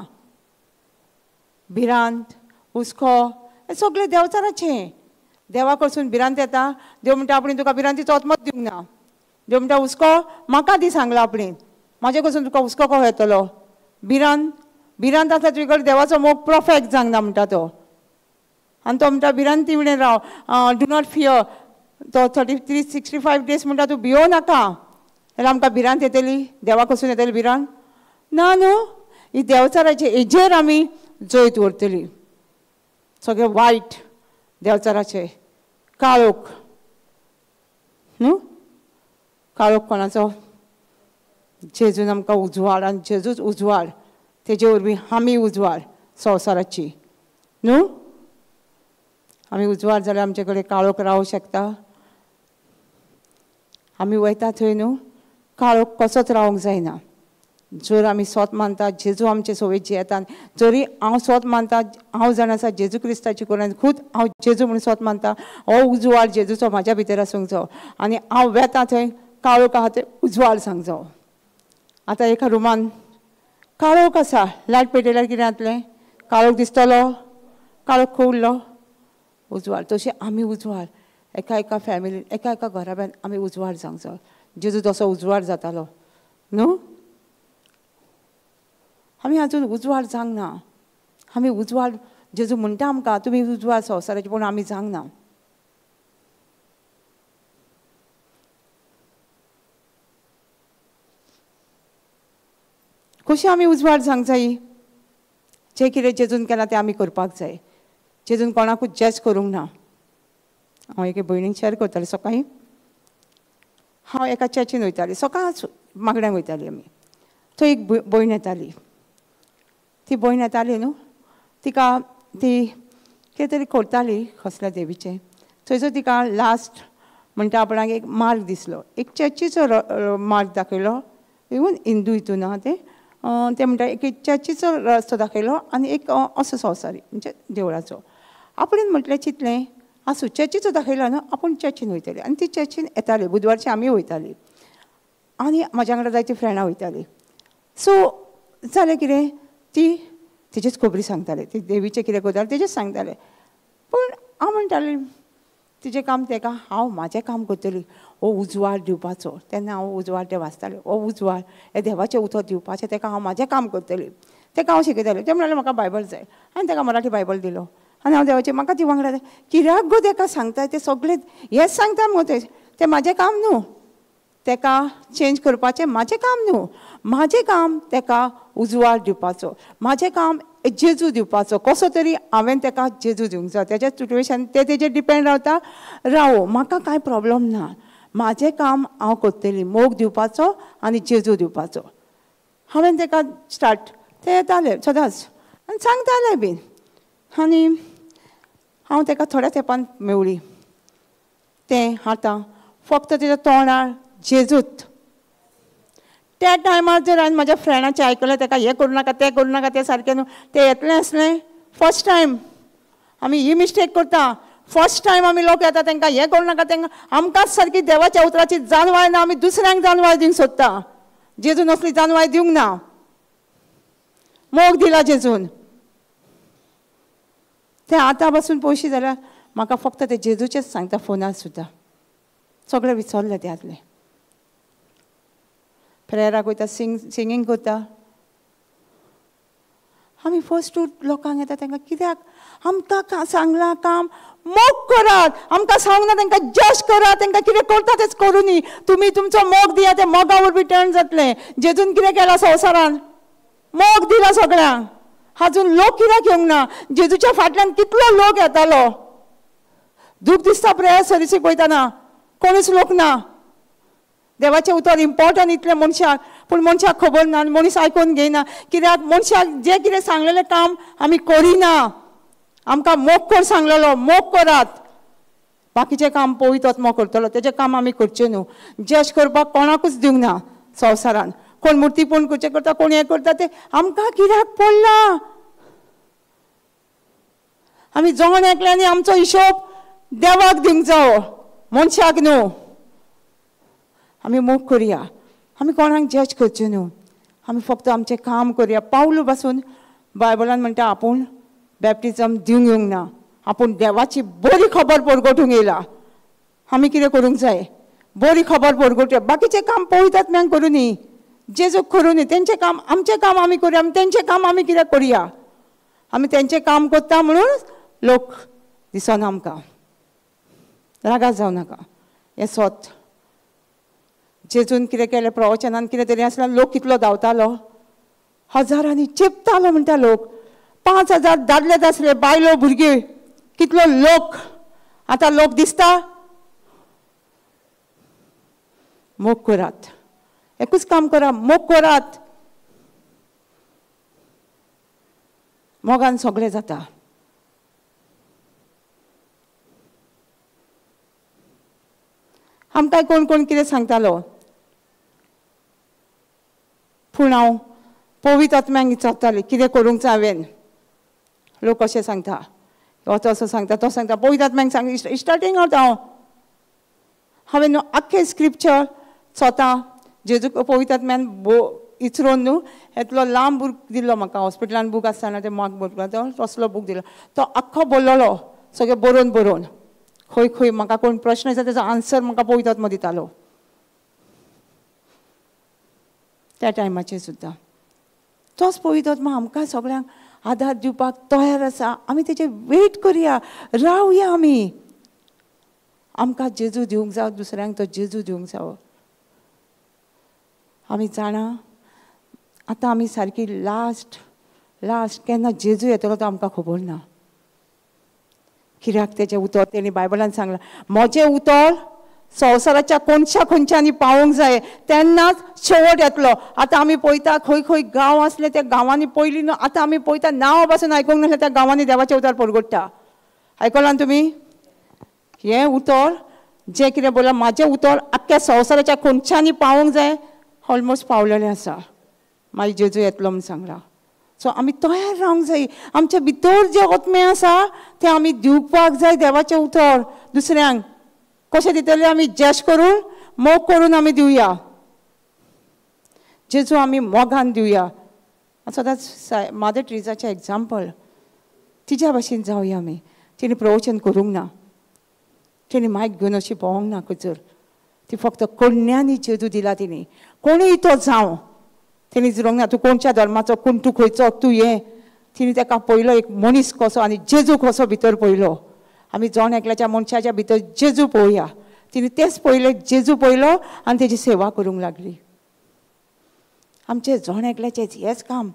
भिरांत, हुस्को हे सगळे देवचाराचे. देवा कडसून भिरांत येता, देव म्हणटा आपणे तुका भिरांतीचो आत्मोच दिवंक ना. देव म्हणटा हुस्को म्हाका दी सांगला आपणे, म्हाजे कडसून तुका हुस्को कसो येतलो. भिरांत, भिरांत आसा तुजे कडेन देवाचो मोग परफेक्ट जावंक ना म्हणटा तो. आनी तो म्हणटा भिरांती म्हणून राव, do not fear. तो 3365 डेज म्हणटा तूं भियो नाका. जाल्यार आमकां भिरांत येतली, देवा कडसून येतली भिरांत ना न्हू. ही देवचाराचे हेजेर आमी जैत व्हरतली. सगळे वायट देवचाराचे काळोख न्हू, काळोख कोणाचो, जेजून आमकां उजवाड, आनी जेजूच उजवाड, तेजे वरवीं आमी उजवाड संवसाराची न्हू. आमी उजवाड जाल्यार आमचे कडेन काळोख रावंक शकता. आमी वयता थंय न्हू काळोख कसोच रावंक जायना. जर आमी स्वत मानता जेजू आमचे सोबीत जियेता, जरी हांव स्वत मानता, हांव जाणा आसा जेजू क्रिस्ताची कोरान खूद हांव जेजू म्हणून स्वत मानता, हो उजवाड जेजूचो म्हाज्या भितर आसूंक जावो आनी हांव वेता थंय काळोख आहा थंय उजवाड सांग जावो. आतां एका रुमान काळोख आसा, लायट पेटयल्यार कितें जातलें? काळोख दिसतलो? काळोख खंय उरलो? उजवाड. तशें आमी उजवाड एका एका फॅमिलीन, एका एका घराब्यान आमी उजवाड जावंक जाय. जेजू तसो उजवाड जातालो न्हू? आमी आजून उजवाड जावंक ना. आमी उजवाड, जेजू म्हणटा आमकां तुमी उजवाड संवसाराचे, पूण आमी जावंक ना. कशें आमी उजवाड जावंक जाय? जें कितें जेजून केलां तें आमी करपाक जाय. जेजून कोणाकूच जज करूंक ना. हांव एके भयणीक शेअर करतालें सकाळीं. हांव एका चर्चीन वयतालें, सकाळच मागण्यांक वयतालीं आमी. थंय एक भयण येताली. ती भयण येताली न्हू, तिका ती कितें तरी करताली कसल्या देवीचें. थंयसर तिका लास्ट म्हणटा आपणाक एक मार्ग दिसलो, एक चर्चीचो मार्ग दाखयलो. इवन हिंदू हितून आहा तें, तें म्हणटा एक चर्चीचो रस्तो दाखयलो आनी एक असो संवसारी म्हणजे देवळाचो. आपणेन म्हटलें चिंतलें आसूं, चर्चीचो दाखयलो न्हू, आपूण चर्चीन वयतली. आनी ती चर्चीन येताली, बुधवारची आमी वयताली आनी म्हाज्या वांगडा जायती फ्रेंडां वयताली. सो जालें कितें, ती तेजेच खबरी सांगताले, ती देवीचें कितें करताले तेजेच सांगताले. पूण हांव म्हणटालें तिजें काम तेका, हांव म्हाजें काम करतली. हो उजवाड दिवपाचो, तेन्ना हांव उजवाड तें वाचतालें, हो उजवाड हे देवाचें उतर दिवपाचें, तेका हांव म्हाजें काम करतली. तेका हांव शिकयतालें. तें म्हणलें म्हाका बायबल जाय. हांवें तेका मराठी बायबल दिलो आनी हांव देवाचें म्हाका ती वांगडा कित्याक गो तेका सांगता तें सगळें हेंच सांगता मुगो, तें तें म्हाजें काम न्हू, तेका चेंज करपाचें म्हाजें काम न्हू. म्हाजें काम तेका उजवाड दिवपाचो, म्हाजें काम जेजू दिवपाचो. कसो तरी हांवें तेका जेजू दिवंक जाय. तेज्या सिट्युएशन तें तेजेर डिपेंड रावता. रावो, म्हाका कांय प्रॉब्लम ना. म्हाजें काम हांव करतली, मोग दिवपाचो आनी जेजू दिवपाचो. हांवें तेका स्टार्ट, तें येतालें सदांच आनी सांगतालें बीन. आनी हांव तेका थोड्या तेंपान मेवली. तें आतां फक्त तेज्या तोंडार जेजूत. त्या टायमार जर हांवें म्हाज्या फ्रेंडाचें आयकलें, तेका हें करूं नाका तें करूं नाका, तें सारकें न्हू, तें येतलें आसलें. फर्स्ट टायम आमी ही मिस्टेक करता. फर्स्ट टायम आमी लोक येता तांकां हें करूं नाका तांकां, आमकांच सारकी देवाच्या उतराची जाणवाय ना, आमी दुसऱ्यांक जाणवाय दिवंक सोदता. जेजून असली जाणवाय दिवंक ना. मोग दिला जेजून. तें आतां पासून पयशे जाल्यार म्हाका फक्त ते जेजूचेच सांगता फोनार सुद्दां. सगळें विसरलें तें आसलें. प्रेयराक वयता, सिंगींग करता. आमी फर्स्ट लोकांक येता तांकां कित्याक आमकां सांगलां काम मोग करात, आमकां सांगना तांकां जज करात, तांकां कितें करता तेच करूं न्ही. तुमी तुमचो मोग दिया, तें मोगा वरवीं टर्न जातलें. जेजून कितें केलां संवसारान? मोग दिला सगळ्यांक. आजून लोक कित्याक येवंक ना? जेजूच्या फाटल्यान कितलो लोक येतालो. दूख दिसता प्रेयर सर्विसीक वयतना कोणूच लोक ना. देवाचें उतर इम्पॉर्टंट इतलें मनशाक, पूण मनशाक खबर ना आनी मनीस आयकून घेयना. कित्याक मनशाक जें कितें सांगलेलें काम आमी करिना. आमकां मोग कर सांगलेलो, मोग करात. बाकीचें काम पवित्र आत्मो करतलो, तेजें काम आमी करचें न्हू. जज करपाक कोणाकूच दिवंक ना संवसारान. कोण मुर्ती पूण करचें करता, कोण हें करता, तें आमकां कित्याक पडलां? आमी जण एकल्यांनी आमचो हिशोब देवाक दिवंक जावो, मनशाक न्हू. आमी मोग करुया, आमी कोणाक जज करचें न्हू. आमी फक्त आमचें काम करुया. पावलू पासून बायबलान म्हणटा आपूण बॅप्टिजम दिवंक येवंक ना, आपूण देवाची बरी खबर परगटूंक येयला. आमी कितें करूंक जाय? बरी खबर परगटूया. बाकीचें काम पवित्र आत्म्यान करूं न्ही, जेजूक करूं न्ही. तेंचें काम आमचें काम आमी करुया. आमी तेंचें काम आमी कित्याक करुया? आमी तेंचें काम करता म्हणून लोक दिसना आमकां. रागार जावं नाका. हें सत. जेजून कितें केलें प्रवचनान कितें तरी आसल्यार लोक कितलो धांवतालो, हजारांनी चेपतालो म्हणटा लोक. 5000 दादलेच आसले, बायलो भुरगीं, कितलो लोक. आतां लोक दिसता? मोग करात, एकूच काम करा, मोग करात. मोगान सगळें जाता. आमकां कोण कोण कितें सांगतालो, पूण हांव पवित्र आत्म्यांक विचारतालें कितें करूंक जाय हांवें. लोक अशें सांगता, हो तो असो सांगता, तो सांगता, पवित्र आत्म्यांक सांग. स्टार्टींग हांव हांवें न्हू आख्खें स्क्रिप्चर स्वता जेजू पवित्र आत्म्यान इचरोन न्हू येतलो लांब बूक दिल्लो म्हाका हॉस्पिटलान बूक आसतना ते मार्क बूक तसलो बूक दिलो तो आख्खो बरयलो सगळें बरोवन बरोवन खंय खंय म्हाका कोण प्रश्न आसा तेजो आन्सर म्हाका पवित्र आत्मो दितालो त्या टायमाचेर सुद्दां. तोच पवित्र आत्मो आमकां सगळ्यांक आदार दिवपाक तयार आसा. आमी तेजे वेट करया, रावया. आमी आमकां जेजू दिवंक जावो, दुसऱ्यांक तो जेजू दिवंक जावो. आमी जाणा आतां आमी सारकी लास्ट लास्ट केन्ना जेजू येतलो तो आमकां खबर ना. कित्याक तेजें उतर तेणी बायबलान सांगलां, म्हजें उतर संवसाराच्या कोनशा कोनशांनी पावोंक जाय तेन्नाच शेवट येतलो. आतां आमी पळयता खंय खंय गांव आसले त्या गांवांनी पयलीं न्हू, आतां आमी पळयता नांव पासून आयकूंक नासलें त्या गांवांनी देवाचें उतर परगट्टा. आयकलां तुमी हें उतर जें कितें बोला, म्हाजें उतर आख्ख्या संवसाराच्या कोनशांनी पावोंक जाय, ऑलमोस्ट पावलेलें आसा. मागीर जेजू येतलो म्हूण सांगलां. सो आमी तयार रावंक जाय. आमच्या भितर जें आत्मे आसा तें आमी दिवपाक जाय देवाचें उतर दुसऱ्यांक. कशें दितले आमी? जेश करून, मोग करून आमी दिवया. जेजू आमी मोगान दिवया. सदांच मादर ट्रिजाचें एग्जाम्पल तिज्या भाशेन जावया आमी. तिणें प्रवचन करूंक ना, तिणें मायक घेवन अशी भोंवंक ना खंयसर. ती फक्त कन्यांनी जेजू दिला तिणें. कोणूय तो जावं, तिणें जिरोंक ना तूं कोणच्या धर्माचो, कोण तूं खंयचो, तूं हें. तिणें ताका पयलो एक मनीस कसो आनी जेजू कसो भितर पयलो. आमी जण एकल्याच्या मनशाच्या भितर जेजू पळोवया. तिणें तेंच पयलें, जेजू पयलो आनी तेजी सेवा करूंक लागली. आमचें जण एकल्याचें हेंच काम.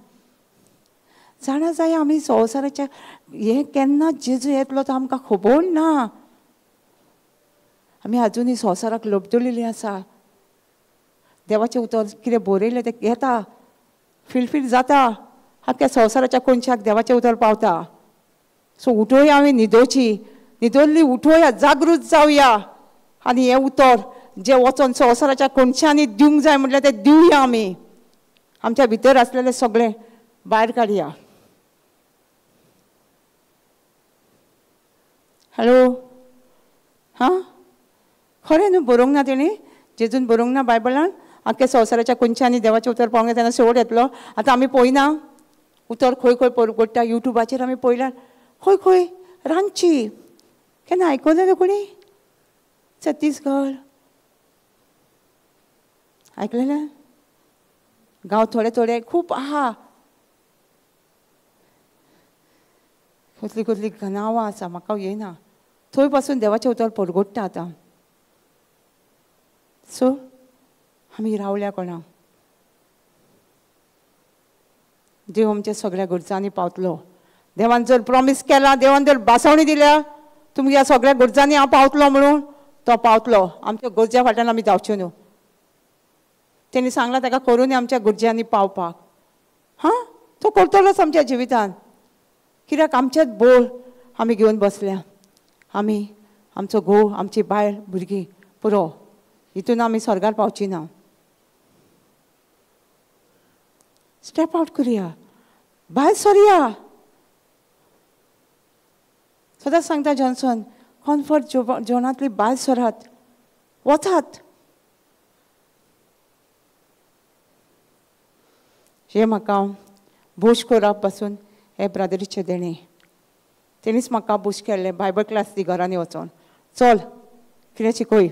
जाणा जाय आमी संवसाराच्या हें केन्ना जेजू येतलो तो आमकां खबर ना. आमी आजुनूय संवसाराक लबदलेलीं आसा. देवाचें उतर कितें बरयलें तें येता, फिलफील जाता, आख्ख्या संवसाराच्या कोनशाक देवाचें उतर पावता. सो उठोवया आमी न्हिदोवची, न्हिदोल्ली उठोवया, जागृत जावया आनी हें उतर जें वचोन संवसाराच्या कोनशांनी दिवंक जाय म्हटल्यार तें दिवया. आमी आमच्या भितर आसलेलें सगळें भायर काडया. हॅलो, हां, खरें न्हू बरोवंक ना तेणी, जेजून बरोवंक ना बायबलान आख्ख्या संवसाराच्या कोनशांनी देवाचें उतर पावंक जाय तेन्ना शेवट येतलो. आतां आमी पळयना उतर खंय खंय परगट्टा. युट्यूबाचेर आमी पळयल्यार खंय खंय रांदची केन्ना आयकलें न्हू कोणी? छत्तीसगड आयकलेलें? गांव थोडे थोडे खूब आहा, कसली कसली नांवां आसा म्हाका येना. थंय पासून देवाचें उतर परगट्टा आतां. सो आमी रावल्या कोणा, देव आमच्या सगळ्या गरजांनी पावतलो. देवान जर प्रॉमीस केला, देवान जर बासावणी दिल्या तुमच्या सगळ्या गरजांनी हांव पावतलो म्हणून, तो पावतलो. आमच्या गरज्या फाटल्यान आमी धांवच्यो न्हू. तेणी सांगलां ताका करूनय आमच्या गरजांनी पावपाक. हां, तो करतलोच आमच्या जिवितान. कित्याक आमचेच बोळ आमी घेवन बसल्या. आमी, आमचो घोव, आमची बायल, भुरगीं पुरो, हितून आमी स्वर्गार पावची ना. स्टेप आवट करुया, भायर सरया. सदांच सांगता जॉन्सन, कम्फर्ट झोनांतली भायर सरात, वचात. हें म्हाका बूश करप पासून हे ब्रादरीचें देणें. तेणीच म्हाका बूश केल्लें. बायबल क्लास दी घरांनी वचोन, चल कितें शिकय,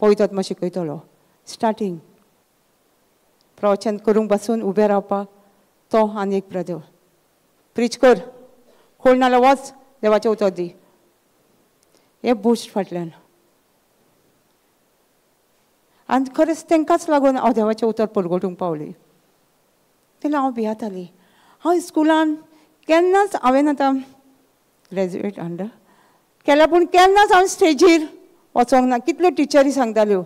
पवित्र आत्मो शिकयतलो. स्टार्टींग प्रवचन करूंक बसून उबें रावपाक तो आनी एक ब्रदर प्रीच कर, कोण नाल्यार वच देवाचें उतर दी. हें बूस्ट फाटल्यान. आनी खरेंच तांकांच लागून हांव देवाचें उतर परगटूंक पावली. तेन्ना हांव भियेताली. हांव स्कुलान केन्नाच, हांवें आतां ग्रॅज्युएट अंडर केल्या, पूण केन्नाच हांव स्टेजीर वचोंक ना. कितल्यो टिचरी सांगताल्यो,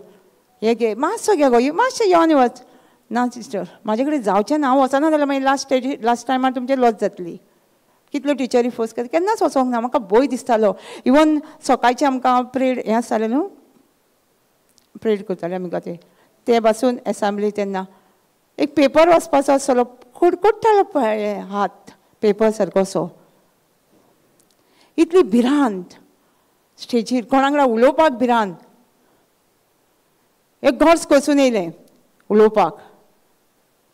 हे घे मातसो घे गो, मातशें यो आनी वच. ना सिस्टर, म्हाजे कडेन जावचें ना, हांव वचना जाल्यार मागीर लास्ट स्टेजी, लास्ट टायमार तुमचें लॉस जातली. कितल्यो टिचरी फोर्स करता, केन्नाच वचोंक ना. म्हाका भंय दिसतालो. इवन सकाळचें आमकां प्रेड हें आसतालें न्हू, प्रेड करताले आमी ते, ते पासून एसेंब्ली. तेन्ना एक पेपर वाचपाचो आसतलो, कुडकुडटालो पळय हात पेपर सारको असो. इतली भिरांत स्टेजीर, कोणा वांगडा उलोवपाक भिरांत. एक गॉड्स कसून येयलें उलोवपाक.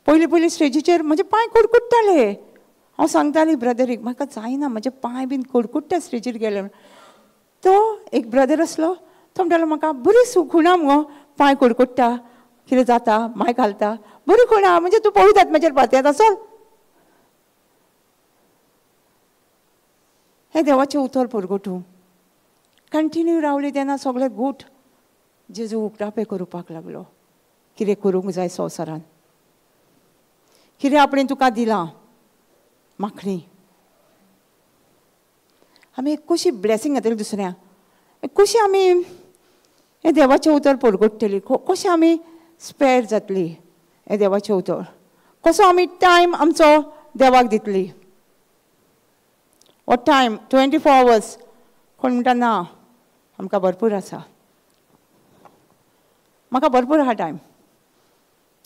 पयलीं पयलीं स्टेजीचेर म्हजे पांय कुडकुडटाले. हांव सांगतालें ब्रदरीक म्हाका जायना, म्हजे पांय बीन कुडकुडटा स्टेजीर गेले. तो एक ब्रदर आसलो, तो म्हणटालो म्हाका बरी खुणा मुगो, पांय कुडकुडटा, कितें जाता, माय घालता, बरी खुणा म्हणजे तूं पवित्र आत्म्याचेर पातयेता चल. हें देवाचें उतर परगटूं कंटिन्यू रावली तेन्ना सगळे गूट जेजू उकतापे करपाक लागलो. कितें करूंक जाय संवसारान, कितें आपणें तुका दिलां माखणी, आमी कशी ब्लेसींग घातली दुसऱ्यांक, कशी आमी हें देवाचें उतर परगटतली, कशें आमी स्पेर जातली हें देवाचें उतर, कसो आमी टायम आमचो देवाक दितली. हो टायम 24 आवर्स कोण म्हणटा ना आमकां भरपूर आसा, म्हाका भरपूर आहा टायम.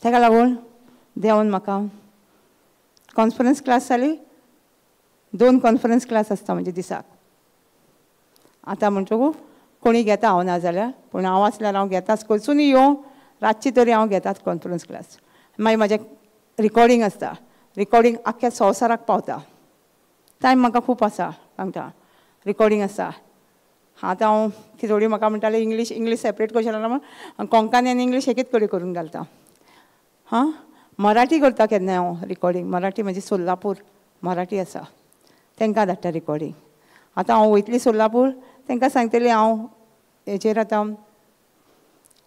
ताका लागून देवान म्हाका कॉन्फरन्स क्लास जाली, 2 कॉन्फरन्स क्लास आसता म्हणजे दिसाक. आतां म्हणटकू कोणी घेता हांव ना जाल्यार, पूण हांव आसल्यार हांव घेताच, खंयसून येवं रातची तरी हांव घेतात कॉन्फरन्स क्लास. मागीर म्हाजें रिकॉर्डींग आसता, रिकॉर्डींग आख्ख्या संवसाराक पावता. टायम म्हाका खूब आसा सांगता, रिकॉर्डींग आसा. आतां हांव थोडी म्हाका म्हणटालें इंग्लीश इंग्लीश सेपरेट कशें जाल्यार म्हण कोंकणी आनी इंग्लीश एकेच कडेन करून घालता. हां, मराठी करता केन्नाय हांव रिकॉर्डींग, मराठी म्हणजे सोलापूर मराठी आसा तांकां धाडटा रिकॉर्डींग. आतां हांव वयतली सोलापूर तांकां सांगतलें हांव हेचेर आतां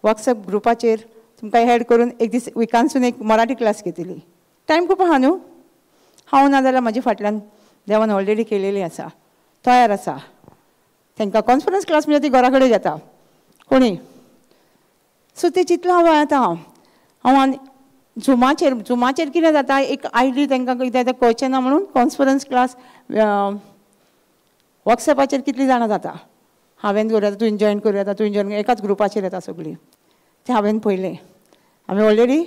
वॉट्सएप ग्रुपाचेर तुमकां एड करून एक दीस विकानसून एक मराठी क्लास घेतली. टायम खूब आहा न्हू, हांव ना जाल्यार म्हाजे फाटल्यान देवान ऑलरेडी केलेली आसा, तयार आसा. तांकां कॉन्फरन्स क्लास म्हणजे ती घरा कडेन घेता कोणी. सो ते चिंतलां हांव आतां हांव हांव आनी झुमाचेर झुमाचेर कितें जाता, एक आयडी तांकां कितें कळचें ना म्हणून कॉन्फरन्स क्लास वॉट्सएपाचेर कितलीं जाणां जाता, हांवें करूं येता, तुवें जॉयन करूं येता, तुवें जॉयन, एकाच ग्रुपाचेर येता सगळीं. तें हांवें पळयलें, हांवें ऑलरेडी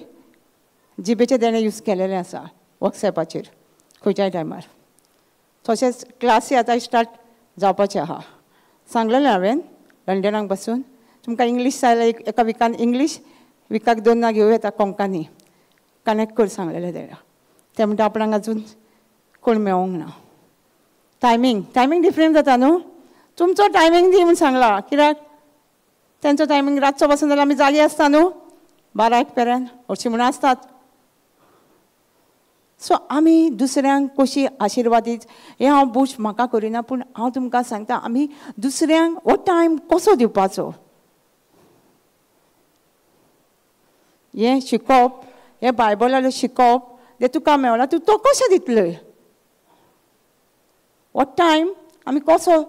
जिपेचें देणें यूज केलेलें आसा वॉट्सएपाचेर खंयच्याय टायमार. तशेंच क्लासी आतां स्टार्ट जावपाचें आहा, सांगलेलें हांवें लंडनाक बसून तुमकां इंग्लीश जाय जाल्यार एका विकान इंग्लीश, विकाक 2 ना घेवं येता कोंकणी, कनेक्ट कर सांगलेलें तेणें. तें म्हणटा आपणाक अजून कोण मेळोंक ना. टायमींग टायमींग डिफरंट जाता न्हू, तुमचो टायमींग दी म्हूण सांगला, कित्याक तेंचो टायमींग रातचो बसून जाल्यार आमी जागी आसता न्हू 12-1 पर्यंत हरशीं म्हूण आसतात. सो आमी दुसऱ्यांक कशी आशिर्वादीत हें हांव बूश म्हाका करिना, पूण हांव तुमकां सांगता आमी दुसऱ्यांक हो टायम कसो दिवपाचो. हें शिकोवप, हें बायबलालें शिकोवप जें तुका मेळ्ळां तूं तो कशें दितलें, हो टायम आमी कसो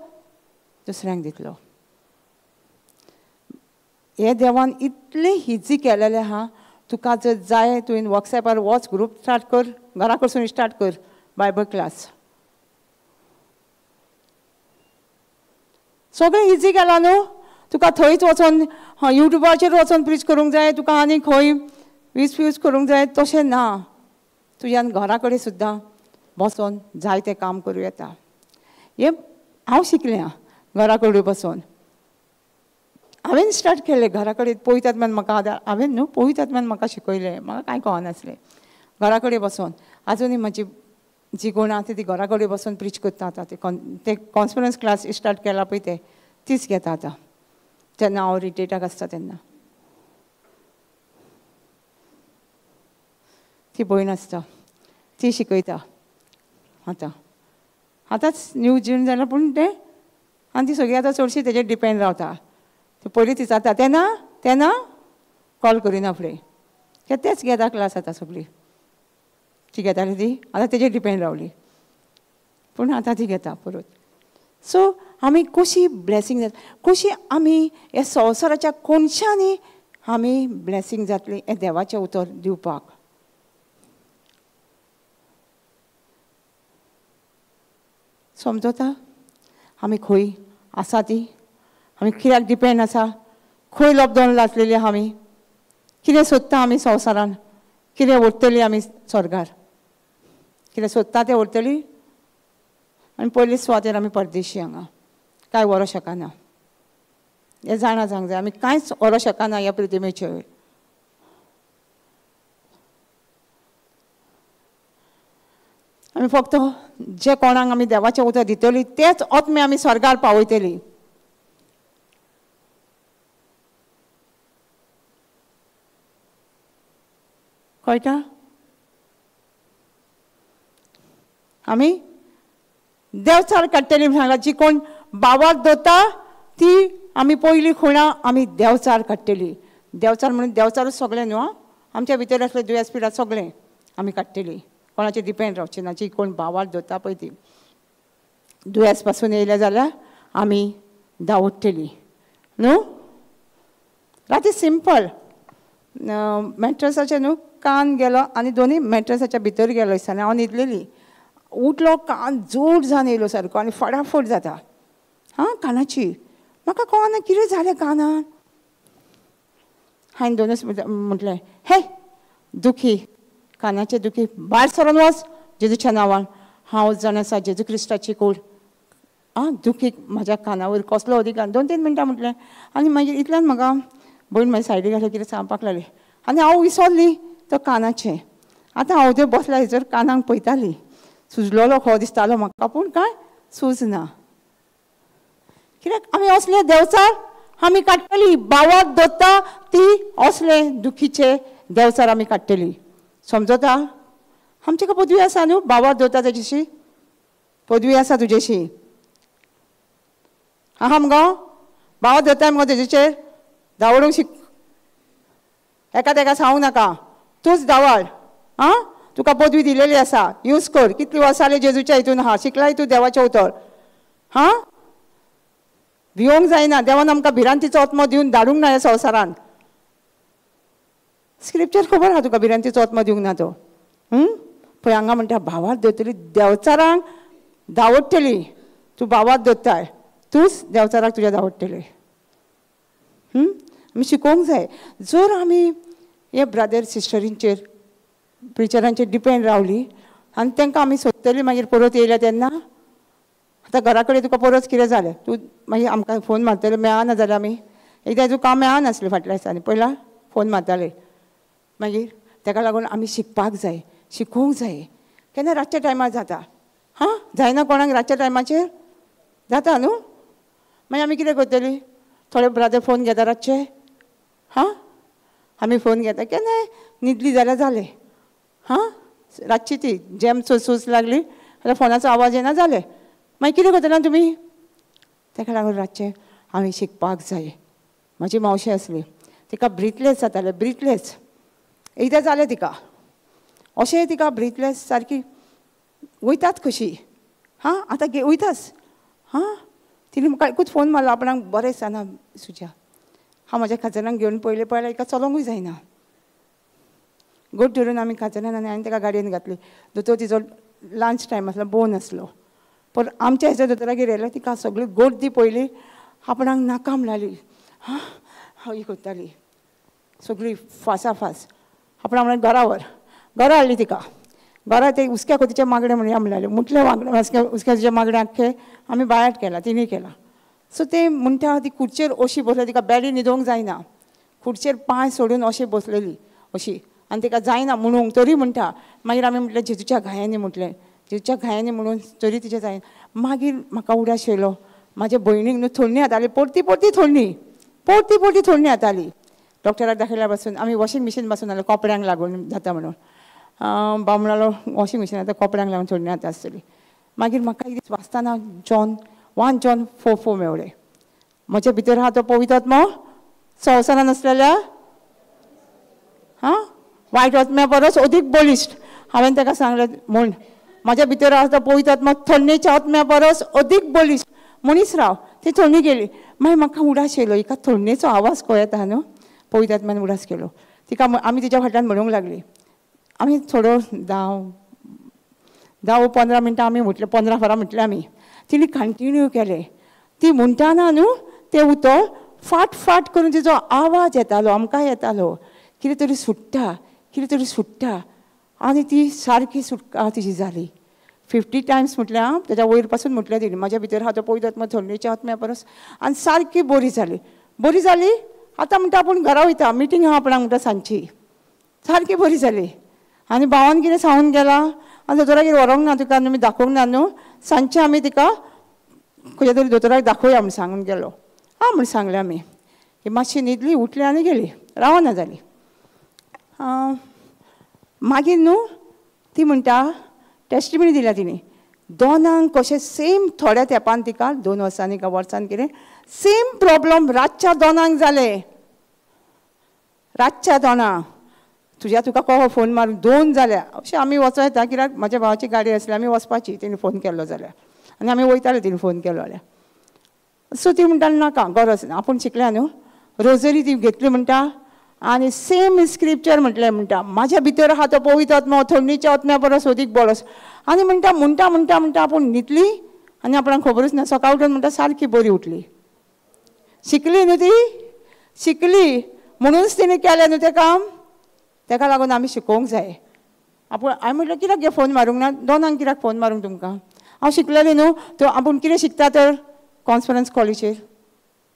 दुसऱ्यांक दितलो. हें देवान इतलें इजी केलेलें आहा, तुका जर जाय तुवें वॉट्सएपार वच, ग्रूप स्टार्ट कर, घरा कडसून स्टार्ट कर बायबल क्लास, सगळें इजी केलां न्हू. तुका थंयच वचोन युट्यूबाचेर वचोन प्रीच करूंक जाय, तुका आनी खंय वीस फ्यूज करूंक जाय तशें ना, तुज्यान घरा कडेन सुद्दां बसोन जाय तें काम करूं येता. हें हांव शिकलें घरा कडेन बसोन, हांवें स्टार्ट केलें घरा कडेन. पवित्र आत्म्यान म्हाका आदार, हांवें न्हू पवित्र आत्म्यान म्हाका शिकयलें, म्हाका कांय कळनासलें. घरा कडेन बसोन आजुनूय म्हजी जी गुणां आसा ती घरा कडेन बसोन प्रीच करता आतां. ते कॉन्फरन्स क्लास स्टार्ट केला पळय ते तीच घेता आतां, जेन्ना हांव रिट्रीटाक आसता तेन्ना. ती भयण आसता ती शिकयता आतां, आतांच न्यू जीण जालां पूण तें, आनी ती सगळीं आतां चडशी तेजेर डिपेंड रावता. पयलीं ती जाता तेन्ना तेन्ना कॉल करिना फुडें, कित्याक तेच घेता क्लास आतां सगळी ती घेताली ती आतां तेजेर डिपेंड रावली, पूण आतां ती घेता परत. सो आमी कशी ब्लेसींग जाता, कशी आमी ह्या संवसाराच्या कोनशांनी आमी ब्लेसींग जातली हें देवाचें उतर दिवपाक. समजता आमी खंय आसा ती, आमी कित्याक डिपेंड आसा, खंय लॉकडावन लासलेली आहा आमी, कितें सोदता आमी संवसारान, कितें व्हरतली आमी स्वर्गार, कितें सोदता तें व्हरतली. आनी पयले सुवातेर आमी परदेशी हांगा कांय व्हरूंक शकना, हें जाणा जावंक जाय, आमी कांयच व्हरूंक शकना ह्या पृथ्वीचेर. आमी फक्त जे कोणाक आमी देवाचें उतर दितली तेच आत्मे आमी स्वर्गार पावयतली. कळटा? आमी देवचार काडटली सांगला, जी कोण बावाक दवरता ती आमी पयली खुणा आमी देवचार काडटली. देवचार म्हणून देवचारूच सगळें न्हू, आमच्या भितर आसले दुयेंस पिडा सगळें आमी काडटली, कोणाचेर डिपेंड रावचें ना. जी कोण भावार दवरता पळय ती दुयेंस पासून येयले जाल्यार आमी धांवडटली न्हू. राती सिंपल मॅट्रसाचें न्हू कान गेलो आनी दोनूय मॅट्रसाच्या भितर गेलो दिसता. हांव न्हिदलेली, उठलो कान जोड जावन येयलो सारको आनी फटाफट जाता हां कानाची. म्हाका कळना कितें जालें कानान. हांवें दोनूच म्हटलें, हे दुखी कानाचे दुखी भायर सरोन वच जेजूच्या नांवान. हांव जाण आसा जेजू क्रिस्ताची कूड. आं दुखी म्हाज्या कानावयर कसलो अधिकार. 2-3 मिनटां म्हटलें आनी मागीर इतल्यान म्हाका भयण म्हाज्या सायडीक आसली कितें सांगपाक लागली आनी हांव विसरली तो कानाचें. आतां हांव थंय बसल्या हेचेर कानाक पळयताली, सुजलोलो खो दिसतालो म्हाका, पूण कांय सुजना. कित्याक आमी असले देवचार आमी काडटली, बावाक दवरता ती असले दुखीचे देवचार आमी काडटली. समजता? आमचे का पदवी आसा न्हू, बावाक दवरता तेजेशी पदवी आसा तुजेशी. आहा मगो बावा दवरताय मगो तेजेचेर धांवडूंक शिक, एका तेका सांगू नाका, तूंच धांवड. आं तुका पदवी दिलेली आसा, यूज कर. कितली वर्सां जाली जेजूच्या हितून आहा, शिकलाय तूं देवाचें उतर. हां भिवंक जायना, देवान आमकां भिरांतीचो आत्मो दिवन धाडूंक ना ह्या संवसारान. स्क्रिप्चर खबर आहा तुका भिरांतीचो आत्मो दिवंक ना तो. पळय हांगा म्हणटा भावार दवरतली देवचारांक धांवडटली. तूं भावार दवरताय तूंच देवचाराक तुज्या धांवडटली. आमी शिकोवंक जाय. जर आमी हे ब्रदर सिस्टरींचेर प्रिचरांचेर डिपेंड रावली आनी तांकां आमी सोदतली मागीर परत येयल्या तेन्ना. आतां घरा कडेन तुका परत कितें जालें तूं मागीर आमकां फोन मारतले, मेळना जाल्यार आमी एकदां तुका काम मेळनासलें फाटल्या दिसांनी, पयला फोन मारताले. मागीर ताका लागून आमी शिकपाक जाय, शिकोवंक जाय. केन्ना रातच्या टायमार जाता हां, जायना कोणाक रातच्या टायमाचेर जाता न्हू. मागीर आमी कितें करतली, थोडे ब्रदर फोन घेता रातचे, हां आमी फोन घेता केन्नाय न्हिदली जाल्यार जालें. हां रातची ती जेम सूस लागली जाल्यार फोनाचो आवाज येना जालें, मागीर कितें करतले तुमी. ताका लागून रातचें आमी शिकपाक जाय. म्हाजी मावशी आसली, तिका ब्रिथलेस जातालें, ब्रिथलेस एकदां जालें तिका, अशें तिका ब्रिथलेस सारकी वयतात कशी. हां आतां वयताच. हां तिणें म्हाका एकूच फोन मारलो, आपणाक बरें दिसना सुजा. हांव म्हाज्या खाजनाक घेवन पयलें पळयल्यार हिका चलोंकूय जायना. गोड धरून आमी खाजनान आनी हांवें ताका गाडयेन घातली. दोतोर तिचो लंच टायम आसलो, बोन आसलो, पण आमच्या हेच्या दोतोरागेर येयलो, तिका सगळी गर्दी पळयली, आपणाक नाका म्हणली. हां ही करताली सगळी फासाफास. आपणा म्हणलें घरा व्हर, घरा हाडली तिका. घरा ते हुस्क्या खोतीचें मागणें म्हणया म्हणलें, म्हटलें मागणें हुस्क्याचें मागणें आख्खें आमी बायाट केलां, तिणें केलां. सो तें म्हणटा ती खुर्चेर अशी बसली, तिका बेडी न्हिदोवंक जायना, खुर्चेर पांय सोडून अशी बसलेली अशी, आनी तिका जायना म्हणूंक तरी म्हणटा. मागीर आमी म्हटलें जेजूच्या घायांनी, म्हटलें जेजूच्या घायांनी म्हणून तरी तिचें जायना. मागीर म्हाका उडास येयलो, म्हाज्या भयणीक न्हू थोडणी जाताली, परती परती थोडणी, परती परती थोडणी जाताली. डॉक्टराक दाखयल्या पासून आमी वॉशींग मशीन पासून जालें कपड्यांक लागून जाता म्हणून. भाव म्हणालो वॉशींग मशीन आतां कपड्यांक लागून थोडणी जाता आसतली. मागीर म्हाका एक दीस वाचतना जॉन 1 John 4:4 मेवलें. म्हज्या भितर आहा तो पवित्र आत्मो संवसारान आसलेल्या हां वायट आत्म्या परस अदीक बळिश्ट. हांवें ताका सांगलें म्हूण म्हाज्या भितर आहा तो पवित्र आत्मो थंडेच्या आत्म्या परस अदीक बळिश्ट मनीस राव. ती थंडी गेली. मागीर म्हाका उडास येयलो, हिका थंडेचो आवाज कळटा न्हू, पवित्र आत्म्यान उडास केलो. तिका आमी तिच्या फाटल्यान म्हणूंक लागली. आमी थोडो 10-15 मिनटां आमी म्हटलें, 15 वरां म्हटलें आमी. तिणें कंटिन्यू केलें. ती म्हणटाना न्हू तें उतर फाट फाट करून तिचो आवाज येतालो, आमकां येतालो, कितें तरी सुट्टा, कितें तरी सुट्टा. आनी ती सारकी सुटका तिजी जाली. 50 टायम्स म्हटलें आं, तेज्या वयर पासून म्हटलें तिणें, म्हाज्या भितर आहा तो पवित्र आत्मो थंडेच्या आत्म्या परस. आनी सारकी बरी जाली, बरी जाली. आतां म्हणटा आपूण घरा वयता, मिटींग आहा आपणाक म्हणटा सांजची. सारकी बरी जाली. आनी भावान कितें सांगून गेला आनी दोतोरागेर व्हरोंक ना तुका आमी दाखोवंक ना न्हू, सांजचें आमी तिका खंयच्या तरी दोतोराक दाखोवया म्हूण सांगून गेलो. आं म्हूण सांगलें आमी. ही मातशी न्हिदली, उठली आनी गेली, रावना जाली. मागीर न्हू ती म्हणटा टेस्टिमनी दिल्या तिणें, दोनांक कशें सेम थोड्या तेंपान तिका 2 वर्सांनी काय वर्सान कितें सेम प्रॉब्लम रातच्या 2 जालें. रातच्या 2 तुज्या तुका कहो फोन मारून 2 जाल्या अशें आमी वचों येता कित्याक म्हज्या भावाची गाडी आसली, आमी वचपाची, तिणें फोन केल्लो जाल्यार आनी आमी वयताले तिणें फोन केलो जाल्यार. सो ती म्हणटा नाका गरज ना, आपूण शिकल्या न्हू. रोजरी ती घेतली म्हणटा आनी सेम स्क्रिप्चर म्हटलें म्हणटा, म्हाज्या भितर आहा तो पवित्र आत्मो, थंडीच्या आत्म्या परस अदीक बरो. आनी म्हणटा म्हणटा म्हणटा म्हणटा आपूण न्हिदली आनी आपणाक खबरूच ना, सकाळ उठून म्हणटा सारकी बरी उठली. शिकली न्हू ती, शिकली म्हणूनच तिणें केलें न्हू तें काम. तेका लागून आमी शिकोवंक जाय. आपूण हांवें म्हटलें कित्याक गे फोन मारूंक ना, 2 कित्याक फोन मारूंक तुमकां, हांव शिकलेलें न्हू. तो आपूण कितें शिकता तर कॉन्फरन्स कॉलेजीर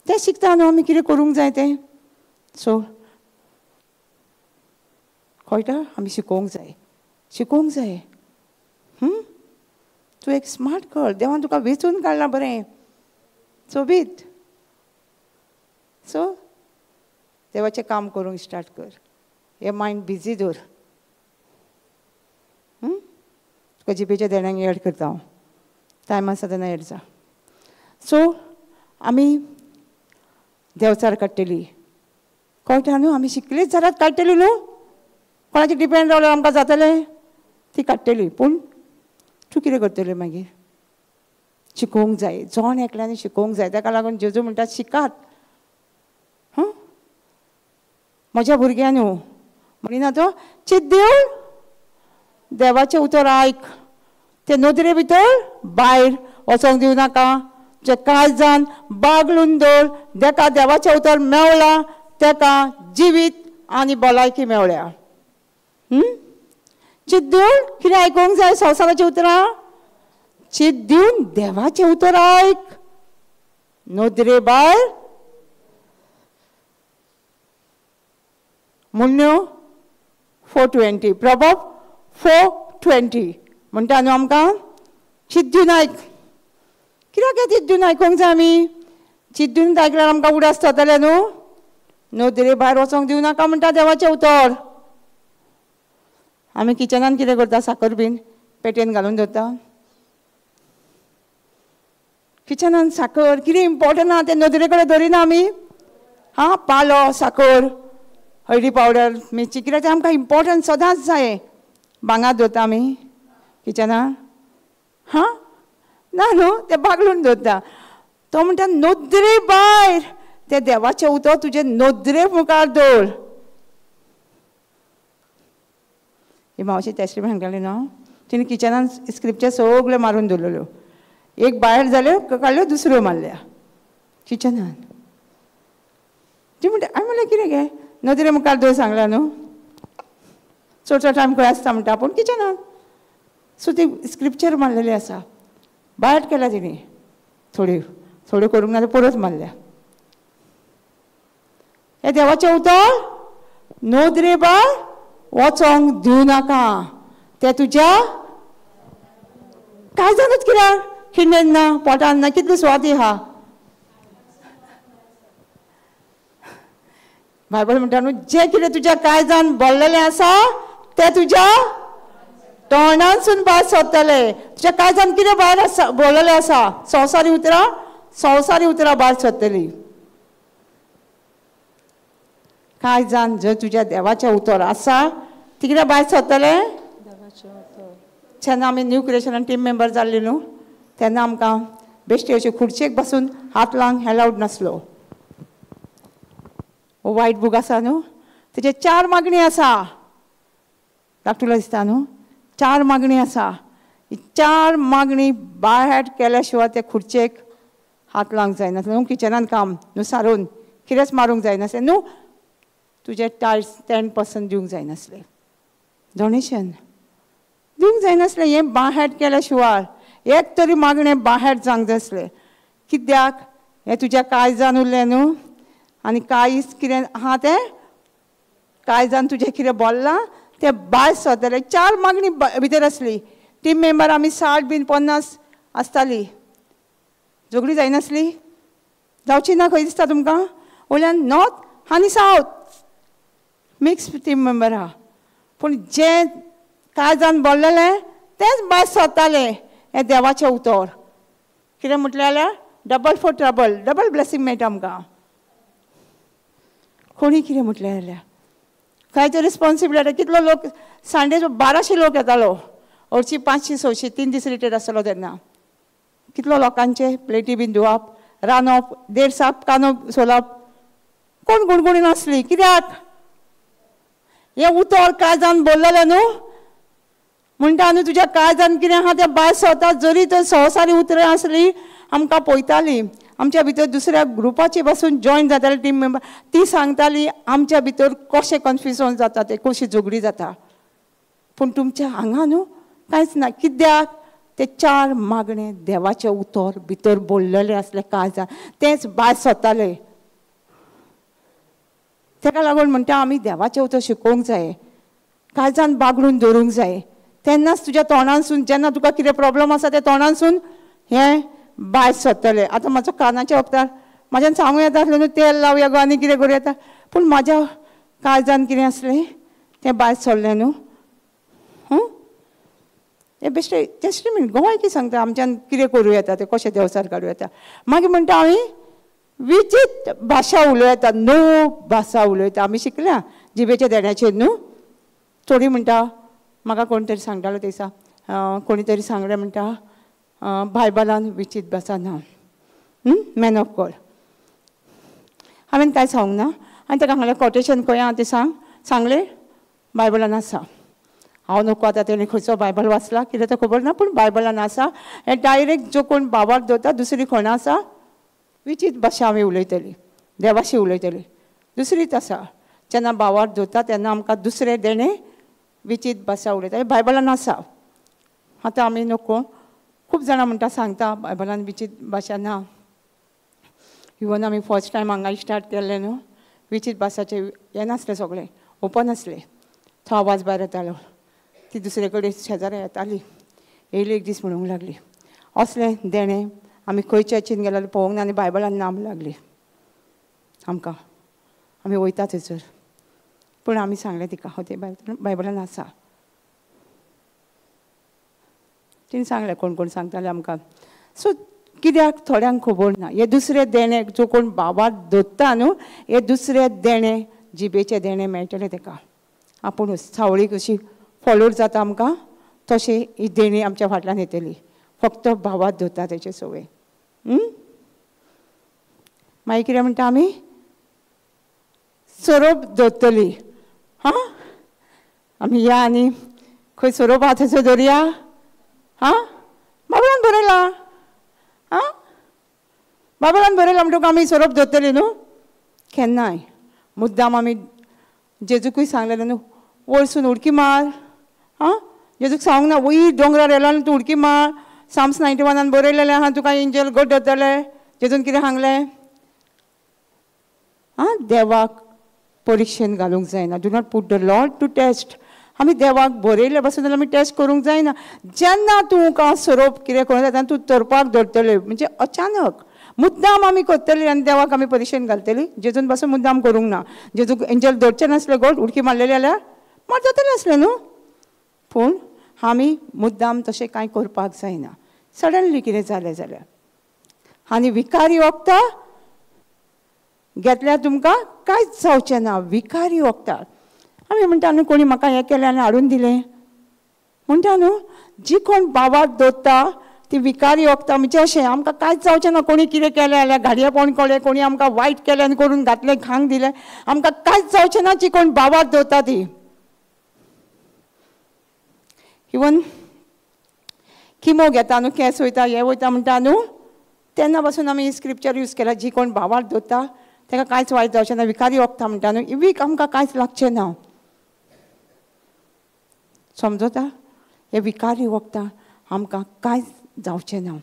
तें शिकता न्हू, आमी कितें करूंक जाय तें. सो कळटा आमी शिकोवंक जाय, शिकोवंक जाय. तूं एक स्मार्ट गर्ल, देवान तुका वेंचून काडलां बरें सोबीत. सो देवाचें काम करूंक स्टार्ट कर, हें मायंड बिजी दवर. तुका जिबेच्या देण्यांक एड करता हांव, टायम आसा तेन्ना एड जा. सो आमी देंवचार काडटली, कळटा न्हू, आमी शिकलीच जाल्यार काडटली न्हू, कोणाचेर डिपेंड रावल्यार आमकां जातलें, ती काडटली. पूण तूं कितें करतलें मागीर? शिकोवंक जाय, जण एकल्यान शिकोवंक जाय. ताका लागून जेजू म्हणटा शिकात. हां म्हज्या भुरग्यां न्हू म्हणिना तो, चित दिवन देवाचें उतर आयक, ते नदरे भितर भायर वचोंक दिवं नाका, जे काळजान बागलून दवर, तेका देवाचें उतर मेवलां तेका जिवीत आनी भलायकी मेवल्या. चित दिवन कितें आयकूंक जाय संवसाराचीं उतरां, चित दिवन देवाचें उतर आयक, नदरे भायर म्हणण्यो 4:20, प्रभाव 4:20 म्हणटा न्हू आमकां चित दिवन आयक. कित्याक हें चित दिवन आयकूंक जाय आमी? चित दिवन आयकल्यार आमकां उडास जातलें न्हू. नदरे भायर वचोंक दिवं नाका म्हणटा देवाचें उतर. आमी किचनान कितें करता, साकर बीन पेटेन घालून दवरता किचनान. साकर कितें इम्पोर्टंट आहा तें नदरे कडेन दवरिना आमी. हां पालो, साकर, हळदी पावडर, मिरची, कित्याक तें आमकां इम्पोर्टंट सदांच जाय. बांगात दवरता आमी किचनान? हां ना न्हू, तें बागलून दवरता. तो म्हणटा नदरे भायर तें देवाचें उतर तुजे नदरे मुखार दवर. ही मावशी टेस्टी सांगताली न्हू, तिणें किचनान स्क्रिप्चर सगळ्यो मारून दवरलेल्यो, एक भायर जाल्यो काडल्यो, दुसऱ्यो मारल्या किचनान. ती म्हणटा हांवें म्हणलें कितें गे नदरे मुखार दवर सांगल्या न्हू, चडसो टायम खंय आसता म्हणटा आपूण किचनान. सो ती स्क्रिप्चर मारलेली आसा, भायर केल्या तिणें, थोड्यो थोड्यो करूंक ना परत मारल्या. हें देवाचें उतर नदरे भायर वचोंक दिवं नाका, तें तुज्या काळजानूच कित्याक, खिणेन ना, पोटान ना, कितली सुवाती आहा. बायबल म्हणटा न्हू, जें कितें तुज्या काळजान भरलेलें आसा तें तुज्या तोंडानसून भायर सरतलें. तुज्या काळजान कितें भायर आसा भरलेलें आसा, संवसारी उतरां, संवसारी उतरां भायर सरतलीं. काळजान जर तुज्या देवाचें उतर आसा ती कितें भायर सरतलें. जेन्ना आमी न्यू क्रिएशनान टीम मेंबर जाल्ली न्हू तेन्ना आमकां बेश्टी अशे खुर्चेक बसून हात लावंक एलावड नासलो. हो वायट बूक आसा न्हू, तेचे 4 मागणी आसा, धाकटुलो दिसता न्हू, 4 मागणी आसा. 4 मागणी बाय केल्या शिवाय ते खुर्चेक हात लावंक जायनासलें न्हू, किचनान काम न्हू सारून कितेंच मारूंक जायनासलें न्हू, तुजे टायल्स 10% दिवंक जायनासलें, डोनेशन दिवंक जायनासलें. हें बाहेर केल्या शिवाय एक तरी मागणें बाहेर जावंक जाय आसलें. कित्याक हें तुज्या काळजान उरलें न्हू, आनी कांयच कितें आहा तें काळजान तुजें कितें बोल्लां ते भायर सोदताले. 4 मागणी भितर आसली. टीम मेंबर आमी 60 बीन 50 आसताली. झगडी जायनासली, जावची ना खंय दिसता तुमकां. वयल्यान नॉर्थ आनी सावथ मिक्स टीम मेंबर आहा, पूण जें काळजान बोल्लेलें तेंच भायर सोदतालें. हें देवाचें उतर कितें म्हटलें जाल्यार double for trouble, double blessing मेळटा आमकां. कोणी कितें म्हटलें जाल्यार कांयचे रिस्पोन्सिबिलिटी. कितलो लोक सांडे 1200 लोक येतालो, हरशीं 500 600 3 दीस रिटेड आसतलो तेन्ना. कितलो लोकांचे प्लेटी बीन धुवप, रांदप, देड साप कांदो सोलप, कोण गुणगुणी नासली. कित्याक हें उतर काळजान बोल्लेलें न्हू. म्हणटा न्हू तुज्या काळजान कितें आहा तें भायर सोदता. जरी तर संवसारी उतरां आसली आमकां पळयताली. आमच्या भितर दुसऱ्या ग्रुपाचे पासून जॉयन जाताले टीम मेंबर, ती सांगताली आमच्या भितर कशें कन्फ्युजन जाता, तें कशी झगडी जाता. पूण तुमच्या हांगा न्हू कांयच ना. कित्याक ते 4 मागणे देवाचें उतर भितर बोल्लेलें आसलें काळजान, तेंच भायर सोदताले. तेका लागून म्हणटा आमी देवाचें उतर शिकोवंक जाय, काळजान बागडून दवरूंक जाय. तेन्नाच तुज्या तोंडानसून जेन्ना तुका कितें प्रोब्लम आसा तें तोंडानसून हें भायर सोदतलें. आतां म्हाजो कानाच्या वखदार म्हाज्यान सांगूं येता आसलें न्हू तेल लावया गो आनी कितें करूं येता, पूण म्हाज्या काळजान कितें आसलें तें भायर सरलें न्हू. हें बेश्टें टेस्टिमेंट गोंय की सांगता आमच्यान कितें करूं येता तें, कशें देवचार काडूं येता. मागीर म्हणटा आमी विचित भाशा उलयता, णव भाशा उलयता. आमी शिकल्या जिबेच्या देण्याचेर न्हू. थोडी म्हणटा म्हाका कोण तरी सांगतालो ते दिसा, कोणी तरी सांगलें म्हणटा बायबलान विचित भाशा ना, मॅन ऑफ गॉड. हांवें कांय सांगूंक ना आनी ताका सांगलें कोटेशन खंय आहा तें सांग. सांगलें बायबलान आसा. हांव नको आतां तेणें खंयचो बायबल वाचला कितें तें खबर ना, पूण बायबलान आसा. हें डायरेक्ट जो कोण बाबाक दवरता दुसरी कोण आसा विचित भाशा आमी उलयतली, देवाशी उलयतली. दुसरीच आसा जेन्ना बाबाक दवरता तेन्ना आमकां दुसरें देणें विचित भाशा उलयता, हें बायबलान आसा. आतां आमी नको खूब जाणां म्हणटा सांगता बायबलान विचित भाशा ना. इवन आमी फर्स्ट टायम हांगा स्टार्ट केल्लें न्हू, विचित भाशाचें येनासलें, सगळें ओपन आसलें. तो आवाज भायर येतालो, ती दुसरे कडेन शेजाऱ्या येताली. येयली एक दीस म्हणूंक लागली असलें देणें आमी खंय चर्चीन गेल्यार पळोवंक ना आनी बायबलान नाम लागली आमकां, आमी वयता थंयसर. पूण आमी सांगलें तिका हो तें बायबलान आसा. तिणें सांगलें कोण कोण सांगतालें आमकां. सो कित्याक थोड्यांक खबर ना हे दुसरें देणें जो कोण बाबा धरता न्हू, हे दुसरें देणें जिबेचें देणें मेळटलें तेका. आपुणूच सावळी कशी फॉलोड जाता आमकां तशें ही देणी आमच्या फाटल्यान येतली. फक्त भावात धरता तेचे सवय. मागीर कितें म्हणटा आमी सोरोप धरतली. हां आमी या आनी खंय सोरोप आहा थंयसर धरया. हां बाबलान बरयलां, हां बाबलान बरयलां म्हणटकूच आमी सोरोप धरतली न्हू. केन्नाय मुद्दाम आमी जेजूकूय सांगलेलें न्हू वयरसून उडकी मार. हां जेजूक सांगूंक ना वयर दोंगरार येयलो आनी तूं उडकी मार. साम्स 91 बरयलेलें आहा तुका एंजल गट धरतले. जेजून कितें सांगलें? आं देवाक परिक्षेन घालूंक जायना. Do not put the Lord to test. आमी देवाक बरयले पासून जाल्यार आमी टेस्ट करूंक जायना. जेन्ना तुका सोरोप कितें करूंक जाय तेन्ना तूं तरपाक धरतले, म्हणजे अचानक मुद्दाम आमी करतली आनी देवाक आमी परिक्षेन घालतली. जेजून पासून मुद्दाम करूंक ना. जेजूक एंजल धरचें नासलें, गोड उडकी मारलेली जाल्यार मार जातलें आसलें न्हू. पूण आमी मुद्दाम तशें कांय करपाक जायना. सडनली कितें जालें जाल्यार आनी विकारी वखदां घेतल्यार तुमकां कांयच जावचें ना. विकारी वखदां आमी म्हणटा न्हू कोणी म्हाका हें केलें आनी हाडून दिलें म्हणटा न्हू. जी कोण बाबाक दवरता ती विकारी वखदां म्हणजे अशें आमकां कांयच जावचें ना. कोणी कितें केलें जाल्यार गाडये पोण कळ्ळें, कोणी आमकां वायट केलें आनी करून घातलें खांक दिलें, आमकां कांयच जावचें ना. जी कोण बाबाक दवरता ती इवन किमो घेता न्हू, केंस वयता हें वयता म्हणटा न्हू, तेन्ना पासून आमी स्क्रिप्चर यूज केला. जी कोण भावाक दवरता ताका कांयच वायट जावचें ना. विकारी वखदां म्हणटा न्हू, वीक आमकां कांयच लागचें ना. समजता? हे विकारी वखदां आमकां कांयच जावचें ना.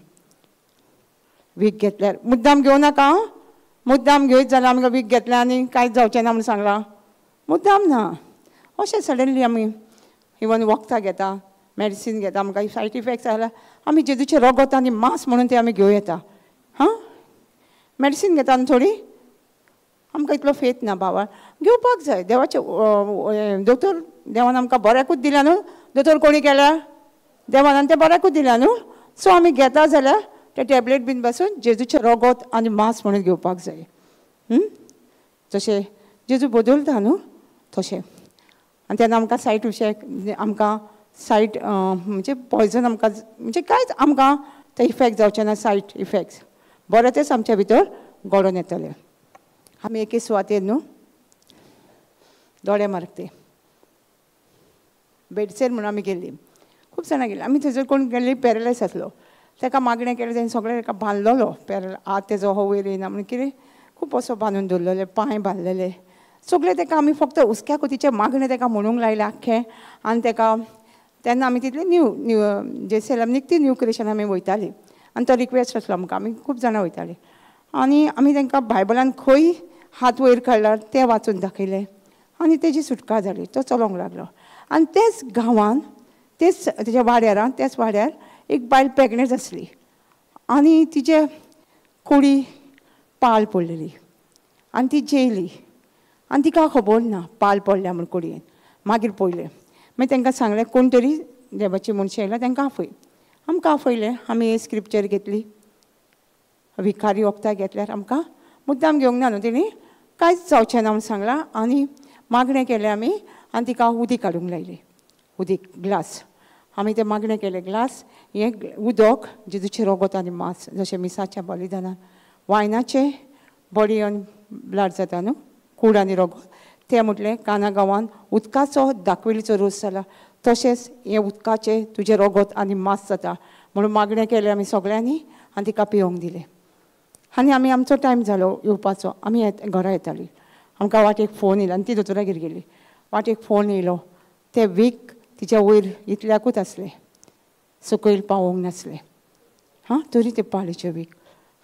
वीक घेतल्यार मुद्दाम घेवं नाका. मुद्दाम घेयत जाल्यार आमकां वीक घेतल्यार आनी कांयच जावचें ना म्हूण सांगलां. मुद्दाम ना, अशें सडनली आमी इवन वखदां घेता, मेडिसीन घेता, आमकां सायड इफेक्ट्स जाल्यार आमी जेजूचें रगत आनी मांस म्हणून तें आमी घेवं येता. हां, मेडिसीन घेता न्हू थोडी, आमकां इतलो फेत ना बाबा, घेवपाक जाय. देवाचें दोतोर देवान आमकां बऱ्याकूच दिल्या न्हू, दोतोर कोणी केल्या देवान, आनी तें बऱ्याकूच दिल्या न्हू. सो आमी घेता जाल्यार ते टॅबलेट बीन बसून जेजूचें रगत आनी मांस म्हणून घेवपाक जाय. जशें जेजू बदलता न्हू तशें. आनी तेन्ना आमकां सायड इफेक्ट, आमकां सायड म्हणजे पॉयजन आमकां म्हणजे कांयच आमकां ते इफेक्ट जावचें ना, सायड इफेक्ट्स बरें तेंच आमच्या भितर घडोवन येतलें. आमी एके सुवातेर न्हू दोळे मारते बेडसेर म्हणून आमी गेल्ली, खूब जाणां गेलीं आमी. थंयसर कोण गेल्ली पॅरलायज आसलो, ताका मागणें केलें, तेणें सगळें ताका बांदलेलो पॅरल, हात तेजो हो वयर येयना म्हणून कितें खूब असो बांदून दवरलेले, पांय बांदलेले सगळें. ताका आमी फक्त हुस्क्या कोतीचें मागणें ताका म्हणूंक लायलें आख्खें. आनी ताका तेन्ना आमी तितलें न्यू न्यू जेसेलम निकती न्यू क्रिएशन आमी वयतालीं आनी तो रिक्वेस्ट आसलो आमकां, आमी खूब जाणां वयतालीं. आनी आमी तांकां बायबलान खंय हात वयर काडला तें वाचून दाखयलें आनी तेजी सुटका जाली, तो चलोंक लागलो. आनी तेच गांवान तेच तेज्या वाड्यार, तेच वाड्यार एक बायल प्रेगनेंट आसली आनी तिजे कुडी पाल पडलेली आनी ती जेयली आनी तिका खबर ना पाल पडल्या म्हूण कुडयेन. मागीर पळयलें, मागीर तांकां सांगलें कोण तरी देवाची मनशां येयला तांकां आफय. आमकां आफयलें, आमी स्क्रिप्चर घेतली, विखारी वखदां घेतल्यार आमकां मुद्दाम घेवंक ना न्हू तेणी, कांयच जावचें ना म्हूण सांगलां. आनी मागणें केलें आमी आनी तिका उदीक काडूंक लायली, उदीक ग्लास. आमी तें मागणें केलें, ग्लास हें उदक जेजूचें रगत आनी मांस, जशें मिसाच्या बलिदानान वायनाचें बॉडी आनी ब्लड जाता न्हू, कूड आनी रगत, तें म्हटलें काना गांवान उदकाचो दाखवेलीचो रोस जाला तशेंच हें उदकाचें तुजें रगत आनी मांस जाता म्हणून मागणें केलें आमी सगळ्यांनी आनी तिका पिवंक दिलें. आनी आमी आमचो टायम जालो येवपाचो, आमी घरा येतालीं, आमकां वाटेक फोन येयलो आनी ती दोतोरागेर गेली. वाटेक फोन येयलो, तें वीक तिच्या वयर इतल्याकूच आसलें, सकयल पावोवंक नासलें. हां, तरी तें पाळीचें वीक.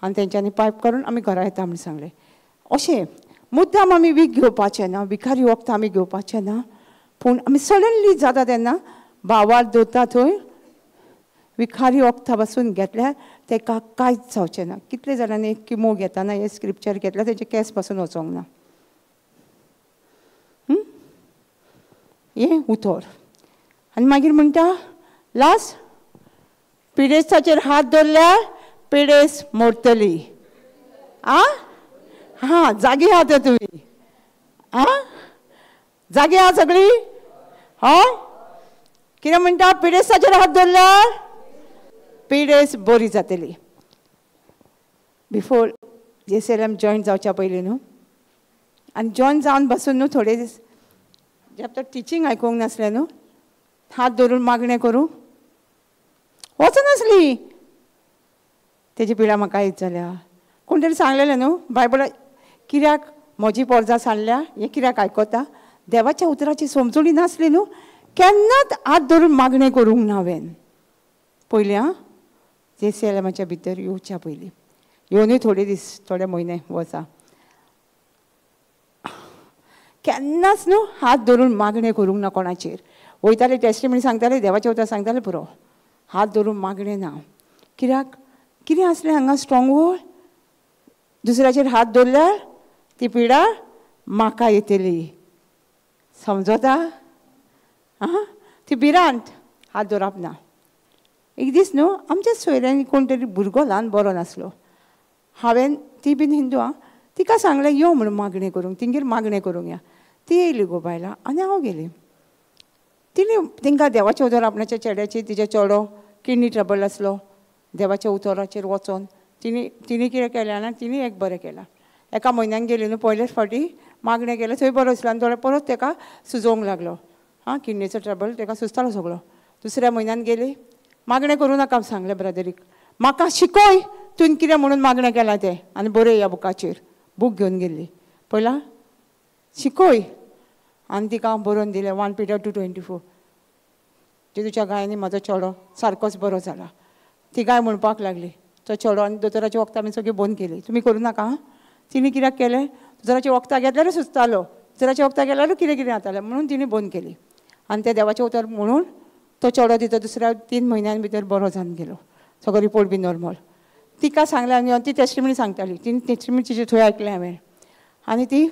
आनी तेंच्यांनी पायप करून आमी घरा येता म्हूण सांगलें. अशें मुद्दाम आमी वीक घेवपाचें ना, विखारी वखदां आमी घेवपाचें ना, पूण आमी सडनली जाता तेन्ना भावार दवरता थंय विखारी वखदां पासून घेतल्यार ताका कांयच जावचें ना. कितले जाणांनी किमो घेतना हे स्क्रिप्चर घेतल्यार तेजे केंस पासून वचोंक ना. हें उतर. आनी मागीर म्हणटा लास्ट, पिडेस्ताचेर हात दवरल्यार पिडेस मोडटली. आ हां, जागी आहा तर तुमी, आं जागी आहा सगळीं? हय, कितें म्हणटा, पिडेस्ताचेर हात दवरल्यार पिडेस बरी जातली. बिफोर जेसेलम जॉयन जावच्या पयलीं न्हू, आनी जॉयन जावन बसून न्हू थोडे दीस जेप तर टिचींग आयकूंक नासलें न्हू, हात धरून मागणें करूं वचनासली. तेजी पिडा म्हाका येत जाल्या, कोण तरी सांगलेलें न्हू बायबला कित्याक म्हजी पोरजां सांडल्या हें कित्याक आयकता, देवाच्या उतराची समजणी नासली न्हू, केन्नाच हात धरून मागणें करूंक ना हांवें. पयलीं आं जेसेलमाच्या भितर येवच्या पयलीं, येवनूय थोडे दीस थोडे म्हयने वर्सां केन्नाच न्हू हात धरून मागणें करूंक ना कोणाचेर. वयताले टेस्टिमनी सांगताले, देवाचें उतर सांगताले पुरो, हात धरून मागणें ना. कित्याक कितें आसलें हांगा स्ट्रॉंग होल्ड, दुसऱ्याचेर हात दवरल्यार ती पिडा म्हाका येतली, समजता? आं, ती भिरांत, हात दवरप ना. एक दीस न्हू आमच्या सोयऱ्यांनी कोण तरी भुरगो ल्हान बरो नासलो, हांवें ती बीन हिंदू आं, तिका सांगलें यो म्हणून मागणें करूंक, तिंगेर मागणें करूंक या. ती येयली गो बायलां आनी हांव गेली. तिणें तांकां देवाचें उतर आपणाच्या चेड्याची, तिचे चेडो किडनी ट्रबल आसलो, देवाच्या उतराचेर वचोन तिणें तिणें कितें केलें ना, तिणें एक बरें केलां. एका म्हयन्यान गेली न्हू पयलेच फावटी मागणें केलें, थंय बरो आसलो आनी थोडे परत ताका सुजोवंक लागलो. आं, किडनीचो ट्रबल ताका सुजतालो सगळो. दुसऱ्या म्हयन्यान गेली, मागणें करूं नाका सांगलें ब्रदरीक, म्हाका शिकय तुवें कितें म्हणून मागणें केलां तें, आनी बरय ह्या बुकाचेर. बूक घेवन गेल्ली, पयला शिकय, आनी तिका बरोवन दिलें 1 Peter 2:24. जेजूच्या गायांनी म्हजो चेडो सारकोच बरो जाला. ती गाय म्हणपाक लागली, तो चेडो आनी दोतोराची वखदां आमी सगळीं बंद केली, तुमी करूं नाका आं. तिणें कित्याक केलें, दोतोराची वखदां घेतल्यारूच सुचतालो, दोतोराची वखदां गेल्यारूच कितें कितें जातालें म्हणून तिणें बंद केली. आनी तें देवाचें उतर म्हणून तो चेडो तिचो दुसऱ्या 3 म्हयन्यां भितर बरो जावन गेलो, सगळो रिपोर्ट बी नॉर्मल. तिका सांगलें आनी ती टेस्टिमनी सांगताली, तिणें टेस्टिमनी तिचे थंय आयकलें हांवें. आनी ती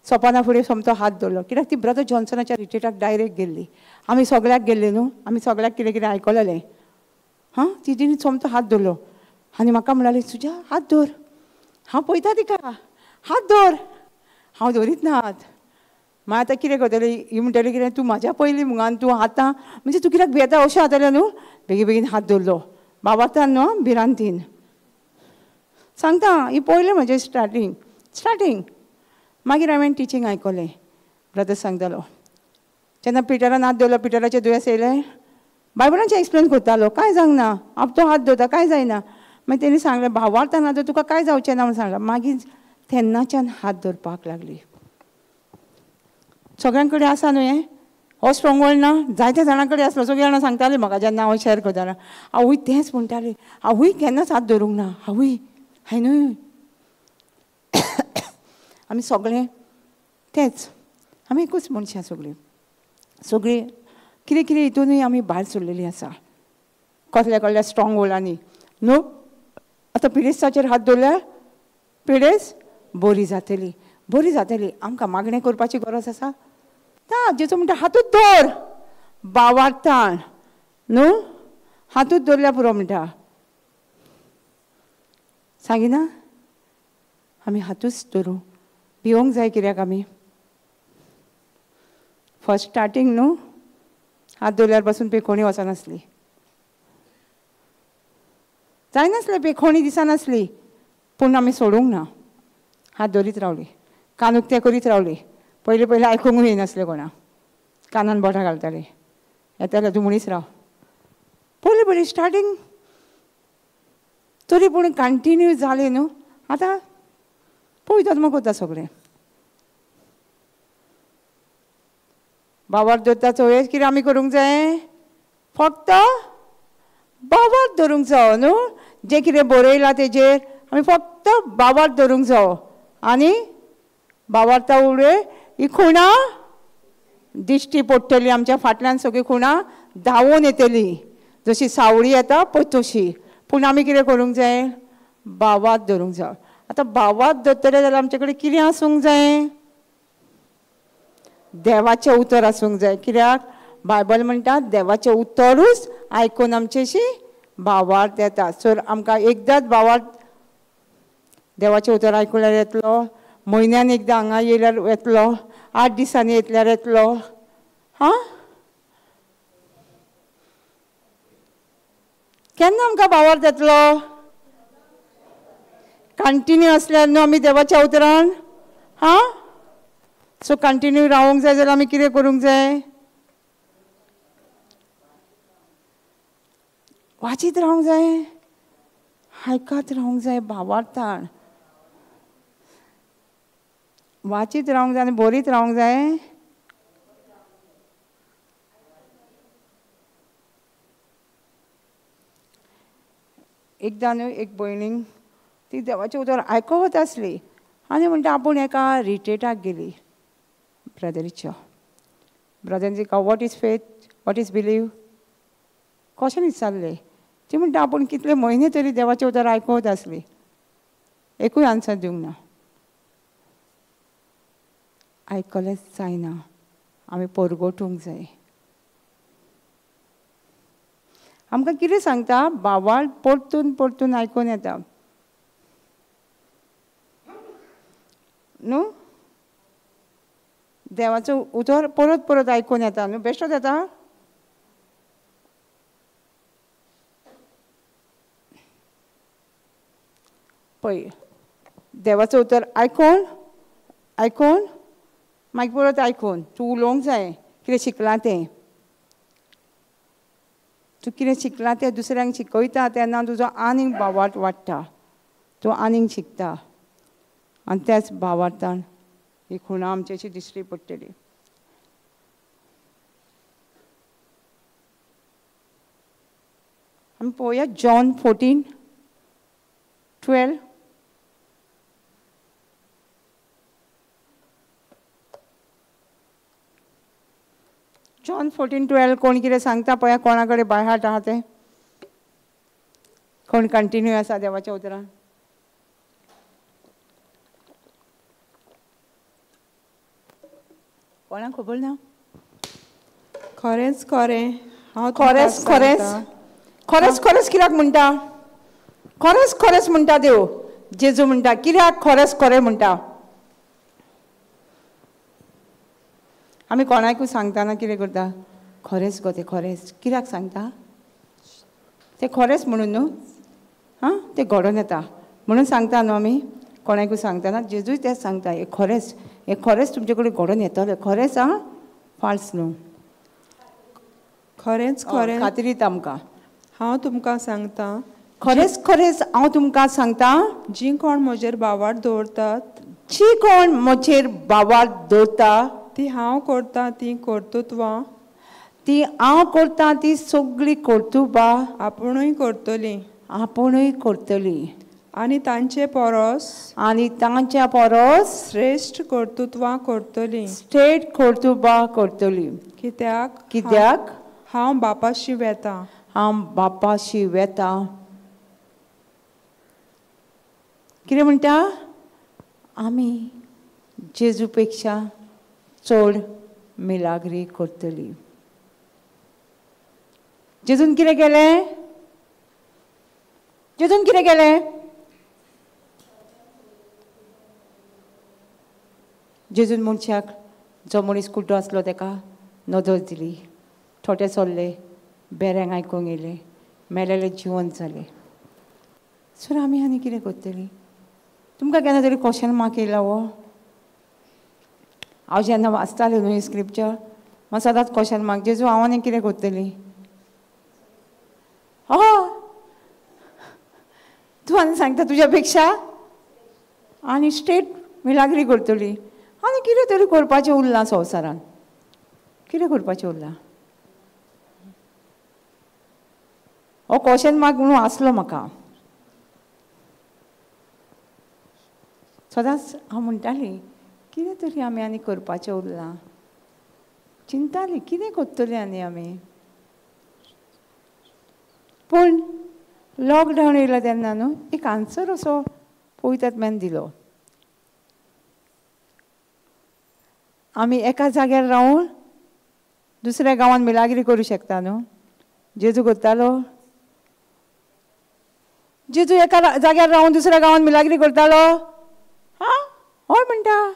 सोपाना फुडें सोमतो हात दवरलो, कित्याक ती ब्रदर जॉन्सनाच्या रिट्रीटाक डायरेक्ट गेल्ली. आमी सगळ्याक गेल्ली न्हू, आमी सगळ्याक कितें कितें आयकलेलें. हां, ती तिणें सोमतो हात दवरलो आनी म्हाका म्हणाली, सुजा हात दवर. हांव पळयता तिका, हात दवर. हांव दवरीत ना हात. मागीर आतां कितें करतली, ही म्हणटली कितें तूं म्हाज्या पयलीं मुगो आनी तूं आतां म्हणजे तूं कित्याक भियेता अशें जातलें न्हू. बेगीन बेगीन हात दवरलो बाबातान न्हू भिरांतीन. सांगता ही पयलें म्हजें स्टार्टींग स्टार्टींग. मागीर हांवें टिचींग आयकलें, ब्रदर सांगतालो जेन्ना पिटरान हात दवरलो, पिटराचें दुयेंस येयलें, बायबलाचें एक्सप्लेन करतालो, कांय जावंक ना, आप तो हात दवरता कांय जायना. मागीर तेणी सांगलें भावार्थान हात दवर तुका कांय जावचें ना म्हूण सांगलें. मागीर तेन्नाच्यान हात दवरपाक लागली. सगळ्यां कडेन आसा न्हू हें, हो स्ट्रोंग होल्ड ना, जायत्या जाणां कडेन आसलो. सगळीं जाणां सांगतालीं म्हाका जेन्ना हांव शेअर करतालें, हांवूय तेंच म्हणटालें, हांवूय केन्नाच हात दवरूंक ना, हांवूय हांवें न्हू. आमी सगळें तेंच, आमी एकूच मनशां सगळीं, सगळीं कितें कितें हितूनय आमी भायर सरलेलीं आसा, कसल्या कसल्या स्ट्रोंग होल्डांनी न्हू. आतां पिडेस्ताचेर हात दवरल्यार पिडेस्त बरी जातली, बरी जातली. आमकां मागणें करपाची गरज आसा ना. जेजू म्हणटा हातूच दवर बावार्थान न्हू, हातूच दवरल्यार पुरो म्हणटा. सांगिना आमी हातूच दवरूं, भिवंक जाय कित्याक आमी फर्स्ट स्टार्टींग न्हू हात दवरल्यार पासून पेखोणी वचनासली, जायनासलें, पेखोणी दिसनासली, पूण आमी सोडूंक ना, हात दवरीत रावली, कान उक्ते करीत रावली. पयलीं पयलीं आयकूंकूय येयनासलें कोणाक, कानान बोटां घालतालीं, येतालें तूं म्हणीच राव. पयलीं पयलीं स्टार्टींग तरी पूण कंटिन्यू जालें न्हू. आतां पळयतात मग कोता सगळें बाबार दवरता चोवया कितें आमी करूंक जाय, फक्त बाबार धरूंक जावो न्हू, जें कितें बरयलां तेजेर आमी फक्त बाबार धरूंक जावो. आनी बाबार्ता उडय ही खुणां दिश्टी पडटली, आमच्या फाटल्यान सगळीं खुणां धांवून येतली, जशी सावळी येता पळय तशी. पूण आमी कितें करूंक जाय, बाबार धरूंक जाय. आतां बाबार धरतले जाल्यार आमचे कडेन कितें आसूंक जाय, देवाचें उतर आसूंक जाय. कित्याक बायबल म्हणटा देवाचें उतरूच आयकून आमचेशी भावार्थ येता. सो आमकां एकदांच भावार्थ देवाचें उतर आयकल्यार येतलो, म्हयन्यान एकदां हांगा येयल्यार येतलो, 8 दिसांनी येतल्यार येतलो. हां, केन्ना आमकां भावार्थ येतलो? कंटिन्यू आसल्यार न्हू आमी देवाच्या उतरान. हां, सो कंटिन्यू रावंक जाय जाल्यार आमी कितें करूंक जाय, वाचीत रावंक जाय, आयकत रावंक जाय, भावार्थान वाचीत रावंक जाय आनी बरीत रावंक जाय. एकदां न्हू एक भयणीक ती देवाचें उतर आयकत आसली आनी म्हणटा आपूण एका रिट्रीटाक गेली ब्रदरीच्या. ब्रदरीन तिका what is faith, what is believe कशें विचारलें. ती म्हणटा आपूण कितले म्हयने तरी देवाचें उतर आयकत आसली, एकूय आन्सर दिवंक ना. आयकलेंच जायना, आमी परगटूंक जाय. आमकां कितें सांगता बाबाळ परतून परतून आयकून येता न्हू, देवाचो उतर परत परत आयकून येता न्हू, बेश्टोच येता. पळय देवाचो उतर आयकून आयकून मागीर परत आयकून तूं उलोवंक जाय कितें शिकलां तें, तूं कितें शिकलां तें दुसऱ्यांक शिकयता तेन्ना तुजो आनीक भावार्थ वाडटा, तूं आनीक शिकता आनी त्याच भावार्थान ही खुणां आमची अशी दिश्टी पडटली. आमी पळोवया जॉन 14:12. जॉन 14:12 कोण कितें सांगता पळया, कोणा कडेन बाय हार्ट आहा तें, कोण कंटिन्यू आसा देवाच्या उतरान. कोणाक खबर ना? खरेंच खरें हांव खरेंच खरेंच खरेंच खरेंच कित्याक म्हणटा? खरेंच खरेंच म्हणटा देव, जेजू म्हणटा. कित्याक खरेंच खरें म्हणटा? आमी कोणाकूय सांगतना कितें करता? खरेंच गो तें खरेंच. कित्याक सांगता? तें खरेंच म्हणून न्हू, आं तें घडोवन येता म्हणून सांगता न्हू आमी कोणाकूय सांगतना. जेजूय तेंच सांगता, हें खरेंच, हें खरेंच तुमचे कडेन घडोवन येतलें, खरेंच आं, फाल्स न्हू. खरेंच खरें खात्री दिता आमकां. हांव तुमकां सांगता, खरेंच खरेंच हांव तुमकां सांगता, जी कोण म्हजेर भावार्थ दवरतात, जी कोण म्हजेर भावार्थ दवरता, ती हांव करता ती कर्तृत्वां, ती हांव करता ती सगळीं कर्तुबां आपुणूय करतली, आपुणूय करतली, आनी तांचे परस, आनी तांच्या परस श्रेश्ठ कर्तृत्वां करतली, श्रेश्ठ कर्तुबां करतली. कित्याक कित्याक हांव बापाशी वेता, हांव बापाशी वेता. कितें म्हणटा? आमी जेजू पेक्षा चड मिलाग्री करतली. जेजून कितें केलें? जेजून कितें केलें? जेजून मनशाक जो मनीस कुड्डो आसलो तेका नदर दिली, थोडे चल्ले, बेऱ्यांक आयकूंक येयलें, मेलेलें जिवन जालें. सर आमी आनी कितें करतलीं? तुमकां केन्ना तरी क्वेश्चन मार्क येयला हो? हांव जेन्ना वाचतालें न्हू स्क्रिप्चर, म्हाका सदांच क्वेश्चन मार्क, जेजू हांव आनी कितें करतलीं? हय, तूं आनी सांगता तुज्या पेक्षा आनी स्ट्रेट मिलाग्री करतली. आनी कितें तरी करपाचें उरलां संवसारान, कितें करपाचें उरलां? हो क्वेश्चन मार्क म्हणून आसलो म्हाका सदांच. हांव म्हणटाली कितें तरी आमी आनी करपाचें उरलां, चिंताली कितें करतलीं आनी आमी. पूण लॉकडावन येयलो तेन्ना न्हू एक आन्सर असो पवित्र आत्म्यान दिलो. आमी एका जाग्यार रावून दुसऱ्या गांवांत मिलाग्री करूं शकता न्हू. जेजू करतालो? जेजू एका जाग्यार रावून दुसऱ्या गांवांत मिलाग्री करतालो? आं, हय म्हणटा.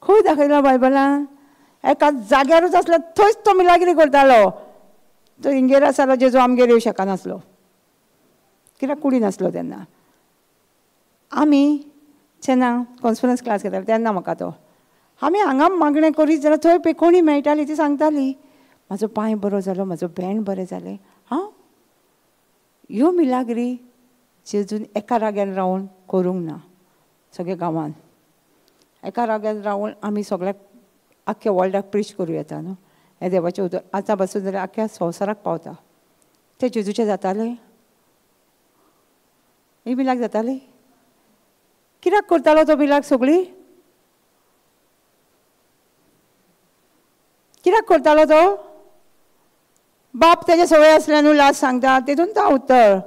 खंय दाखयला बायबलान? एका जाग्यारूच आसलो थंयच तो मिलाग्री करतालो. तो हिंगेर आसलो जेजू आमगेर येवं शकनासलो, कित्याक कुडी नासलो तेन्ना. आमी जेन्ना कॉन्फरन्स क्लास घेताले तेन्ना म्हाका तो, आमी हांगा मागणें करीत जाल्यार थंय कोणी मेळटाली ती सांगताली म्हाजो पांय बरो जालो, म्हाजो भेंड बरें जालें. हां, ह्यो मिलाग्री जेजून एका राग्यान रावून करूंक ना. सगळ्या गांवान एका राग्यान रावून आमी सगळ्याक आख्ख्या वर्ल्डाक प्रीच करूं येता न्हू. हें देवाचें उतर आतां बसून जाल्यार आख्ख्या संवसाराक पावता. तें जेजूचें जातालें? ही मिलाग जाताली? कित्याक करतालो तो मिलाग सगळी? कित्याक करतालो तो? बाप तेजे सवय आसल्या न्हू, लास्ट सांगता तेतून तो उत्तर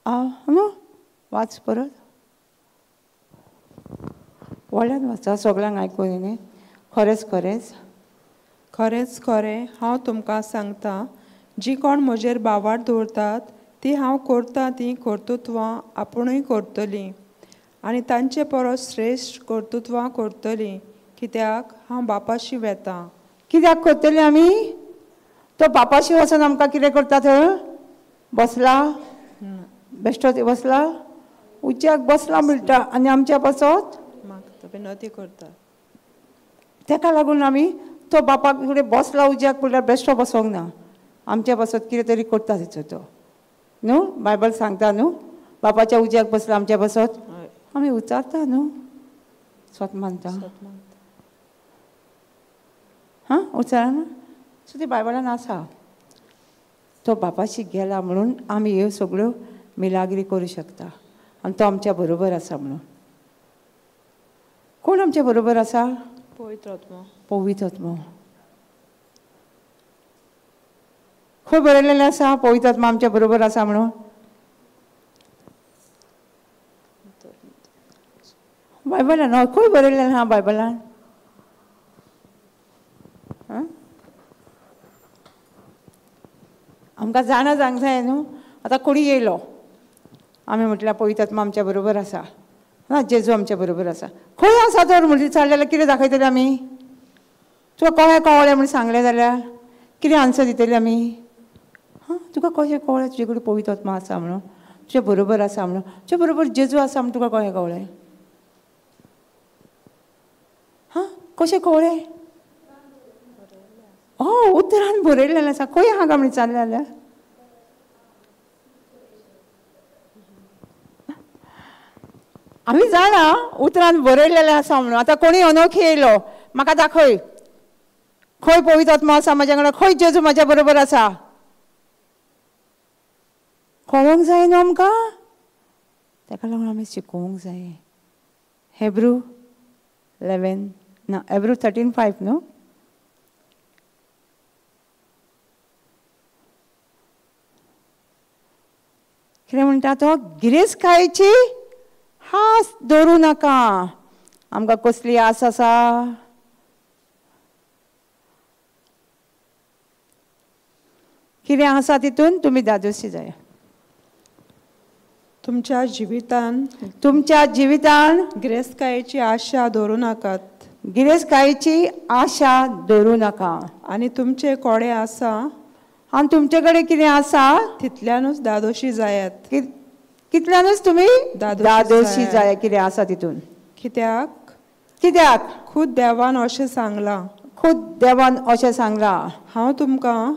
न्हू. वाच परत व्हडल्यान वाचा, सगळ्यांक आयकून न्ही. खरेंच खरेंच खरेंच खरें हांव तुमकां सांगता, जी कोण म्हजेर भावार्थ दवरतात ती हांव करता ती कर्तृत्वां आपुणूय करतली, आनी तांचे परस श्रेश्ठ कर्तृत्वां करतली, कित्याक हांव बापाशी वेता. कित्याक करतली आमी? तो बापाशी वचून आमकां कितें करता? थंय बसला, बेश्टो बसला, उच्याक बसला म्हणटा आनी आमच्या पासत विनती करता. तेका लागून आमी तो बापाक फुडें बसला उज्याक म्हणल्यार बेश्टो बसोंक ना, आमच्या पासत कितें तरी करता तेचो तो न्हू. बायबल सांगता न्हू, बापाच्या उज्याक बसला आमच्या पासत आमी उचारता न्हू, स्वत मानता. हां, उचारना. सो ती बायबलान आसा, तो बापाशी गेला म्हणून आमी ह्यो सगळ्यो मिलाग्री करूं शकता आनी तो आमच्या बरोबर आसा म्हणून. कोण आमच्या बरोबर आसा? पवित्र आत्मो. पवित्र आत्मो. खंय बरयलेलें आसा पवित्र आत्मा आमच्या बरोबर आसा म्हणून? बायबलान. हय, खंय बरयलेलें आहा बायबलान? आमकां जाणा जावंक जाय न्हू. आतां कोणी येयलो आमी म्हटल्यार पवित्र आत्मा आमच्या बरोबर आसा, ना जेजू आमच्या बरोबर आसा. खंय आसा तर म्हणून विचारलें जाल्यार कितें दाखयतले आमी? तुका कशें कळ्ळें म्हूण सांगलें जाल्यार कितें आन्सर दितले आमी? हां, तुका कशें कळ्ळें तुजे कडेन पवित्र आत्मा आसा म्हणून, तुजे बरोबर आसा म्हणून, तुजे बरोबर जेजू आसा म्हणून तुका कशें कळ्ळें? हां, कशें कळ्ळें? हय, उतरान बरयलेलें आसा. खंय आहा काय म्हण विचारलें जाल्यार आमी जाणा उतरान बरयलेलें आसा म्हणून. आतां कोणी अनोखी येयलो म्हाका दाखय खंय पवित्र आत्मा आसा म्हाज्या वांगडा, खंय जेजू म्हाज्या बरोबर आसा, कळोंक जाय न्हू आमकां. ताका लागून आमी शिकोवंक जाय. हेब्रू 11 ना हेब्रू 13:5 न्हू. कितें म्हणटा तो? गिरेस्तकायेची आस दवरूं नाका. आमकां कसली आस आसा? कितें आसा तितून तुमी धादोशी जाय. तुमच्या जिवितान, तुमच्या जिवितान गिरेस्तकायेची आशा दवरूं नाकात. गिरेस्तकायेची आशा दवरूं नाका. आनी तुमचे कोडे आसा, आनी तुमचे कडेन कितें आसा तितल्यानूच धादोशी जायात. कितल्यानूच तुमी धादोशी जाय. कितें आसा तितून? कित्याक? कित्याक खुद देवान अशें सांगलां, खुद देवान अशें सांगलां, हांव तुमकां,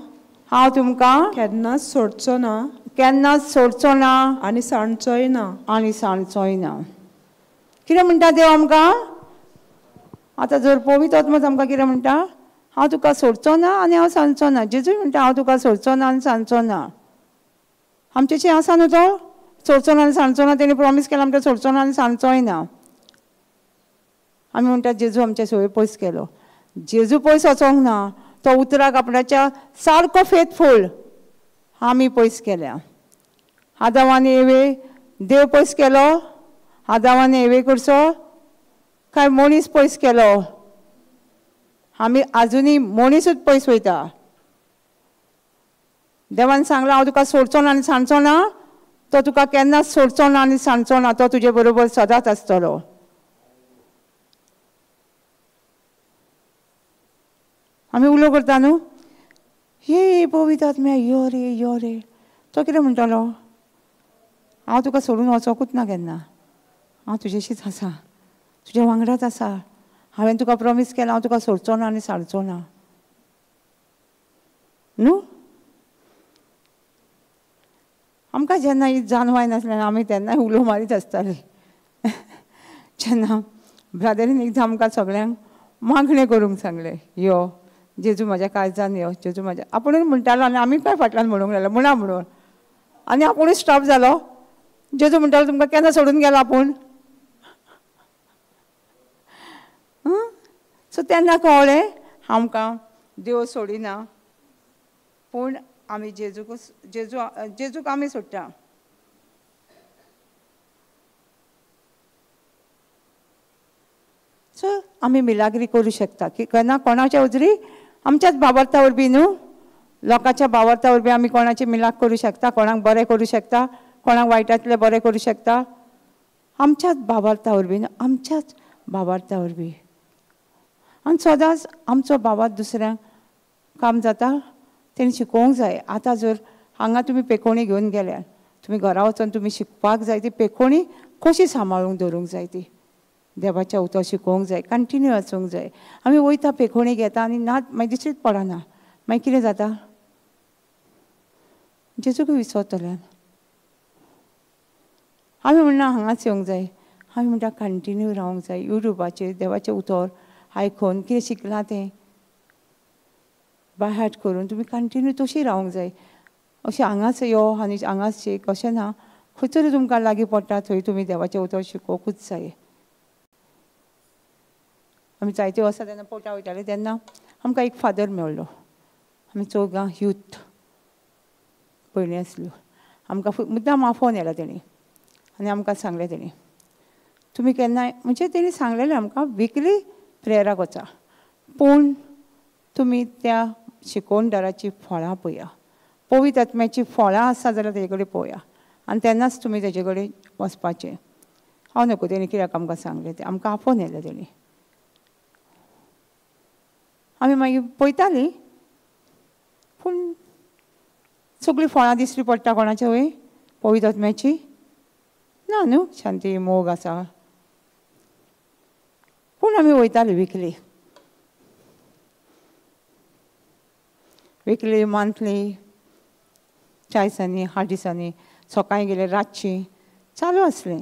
हांव तुमकां केन्नाच सोडचो ना, केन्नाच सोडचो ना, आनी सांडचोय ना, आनी सांडचोय ना. कितें म्हणटा देव आमकां? आतां जर पवित्र आत्मो आमकां कितें म्हणटा? हांव तुका सोडचो ना आनी हांव सांडचो ना. जेजूय म्हणटा हांव तुका सोडचो ना आनी सांडचो ना. आमचेशी आसा न्हू तो, सोडचो ना आनी सांडचो ना. तेणी प्रॉमीस केला आमकां सोडचो ना आनी सांडचोय ना. आमी म्हणटा जेजू आमच्या सोय पयस केलो. जेजू पयस वचोंक ना, तो उतराक आपणाच्या सारको फेथफूल. आमी पयस केल्या. आदावान एवे देव पयस केलो, आदावान एवे करचो काय मनीस पयस केलो? आमी आजुनूय मनीसूच पयस वयता. देवान सांगलां हांव तुका सोडचो ना आनी सांडचो ना, तो तुका केन्नाच सोडचो ना आनी सांडचो ना, तो तुजे बरोबर सदांच आसतलो. आमी उलो करता न्हू, ये पवित्र आत्म्या यो रे यो रे. तो कितें म्हणटलो? हांव तुका सोडून वचोंकूच ना केन्ना, हांव तुजेशीच आसा, तुज्या वांगडाच आसा. हांवें तुका प्रॉमीस केलां हांव तुका सोडचो ना आनी सांडचो ना न्हू. आमकां जेन्ना ही जाणवाय नासली आमी तेन्नाय उलो मारीत आसताली. जेन्ना ब्रादरीन एकदां आमकां सगळ्यांक मागणें करूंक सांगलें, यो जेजू म्हाज्या काळजान यो, जेजू म्हाज्या, आपुणूच म्हणटालो आनी आमी काय फाटल्यान म्हणूंक लागलो म्हणा म्हणून, आनी आपुणूच स्टॉप जालो. जेजू म्हणटालो तुमकां केन्ना सोडून गेलो आपूण? सो तेन्ना कळ्ळें आमकां देव सोडिना, पूण आमी जेजूक जेजू जेजूक आमी सोडटा. सो आमी मिलाग्री करूं शकता की केन्ना कोणाच्या उजरी आमच्याच बाबर्ता वरवीं न्हू, लोकांच्या बाबर्ता वरवीं आमी कोणाची मिलाग करूं शकता, कोणाक बरें करूं शकता, कोणाक वायटांतलें बरें करूं शकता. आमच्याच बाबर्ता वरवीं न्हू, आमच्याच बाबर्ता वरवीं. आनी सदांच आमचो बाबा दुसऱ्यांक काम जाता तेणी शिकोवंक जाय. आतां जर हांगा तुमी पेकोणी घेवन गेल्यार तुमी घरा वचोन तुमी शिकपाक जाय ती पेकोणी कशी सांबाळूंक दवरूंक जाय, ती देवाच्या उतर शिकोवंक जाय, कंटिन्यू आसूंक जाय. आमी वयता पेकोणी घेता आनी ना मागीर दुसरीच पडना, मागीर कितें जाता? जेजूक विसरतल्यान. आमी म्हणना हांगाच येवंक जाय, आमी म्हणटा कंटिन्यू रावंक जाय. युट्यूबाचेर देवाचें उतर आयकून कितें शिकलां तें बाय हार्ट करून तुमी कंटिन्यू तशी रावंक जाय. अशें हांगाच यो आनी हांगाच शीक अशें ना, खंयसर तुमकां लागीं पडटा थंय तुमी देवाचें उतर शिकोवंकूच जाय. आमी जायते वर्सां तेन्ना पोटा वयताले तेन्ना आमकां एक फादर मेळ्ळो. आमी चौगां यूथ पयलीं आसल्यो. आमकां मुद्दाम आफोवन येयला तेणी आनी आमकां सांगलें तेणी तुमी केन्नाय म्हणजे तेणी सांगलेलें आमकां विकली प्रेयराक वचा पूण तुमी त्या शिकोवणदाराची फळां पळया, पवित्र आत्म्याची फळां आसा जाल्यार तेजे कडेन पळोवया आनी तेन्नाच तुमी तेजे कडेन वचपाचें. हांव नको तेणी कित्याक आमकां सांगलें तें, आमकां आफोवन येयलें तेणी. आमी मागीर पळयतालीं पूण सगळीं फळां दिसली पडटा कोणाच्या वय पवित्र आत्म्याची ना न्हू, शांती मोग आसा पूण आमी वयतालीं विकली विकली मंथली 4 दिसांनी 8 दिसांनी सकाळीं गेले रातची चालू आसलें.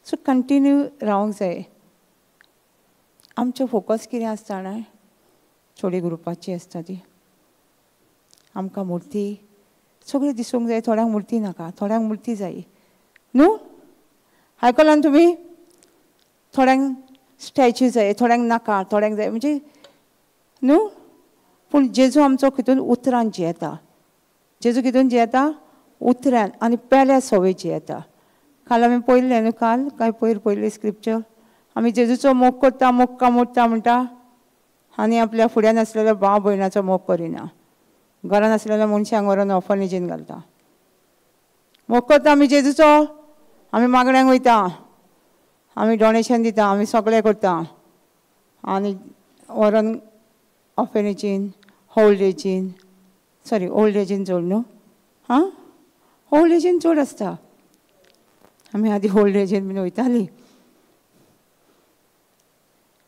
सो कंटिन्यू रावंक जाय. आमचो फोकस कितें आसता जाणा, थोडी ग्रुपाची आसता ती आमकां मुर्ती सगळें दिसूंक जाय. थोड्यांक मुर्ती नाका, थोड्यांक मुर्ती जाय न्हू. आयकलां न्हू तुमी? थोड्यांक स्टॅच्यू जाय, थोड्यांक नाका, थोड्यांक जाय म्हणजे न्हू. पूण जेजू आमचो कितून उतरान जियेता. जेजू कितून जियेता? उतरान आनी पेल्या सवय जियेता. काल आमी पळयल्लें न्हू, काल काय पयर पळयल्लें स्क्रिप्चर. आमी जेजूचो मोग करता, मोग का मोडटा म्हणटा आनी आपल्या फुड्यान आसलेल्या भाव भयणाचो मोग करिना, घरान आसलेल्या मनशांक व्हरोन ऑर्फनेजीन घालता. मोग करता आमी जेजूचो, आमी मागण्यांक वयता, आमी डोनेशन दिता, आमी सगळें करता आनी व्हरोन ऑर्फनेजीन ओल्ड एजीन, सॉरी ओल्ड एजीन चड न्हू, आं ओल्ड एजीन चड आसता. आमी आदी ओल्ड एजीन बीन वयतालीं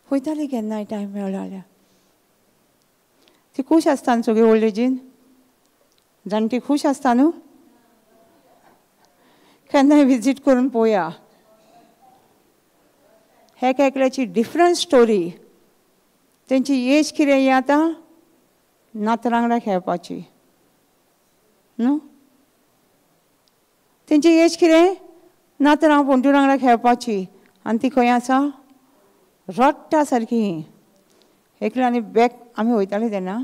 वयतालीं केन्नाय टायम मेळ्ळो जाल्यार. ती खूश आसता न्हू सगळी ओल्ड एजीन, जाणटी खूश आसता न्हू. केन्नाय विजीट करून पळोवया. एक एकल्याची डिफरंट स्टोरी, तेंची एज कितें ही आतां नातरां वांगडा खेळपाची न्हू, तेंची एज कितें नातरां पणटूर वांगडा खेळपाची आनी ती खंय आसा रडटा सारकी. एकली आनी बॅग आमी वयताली तेन्ना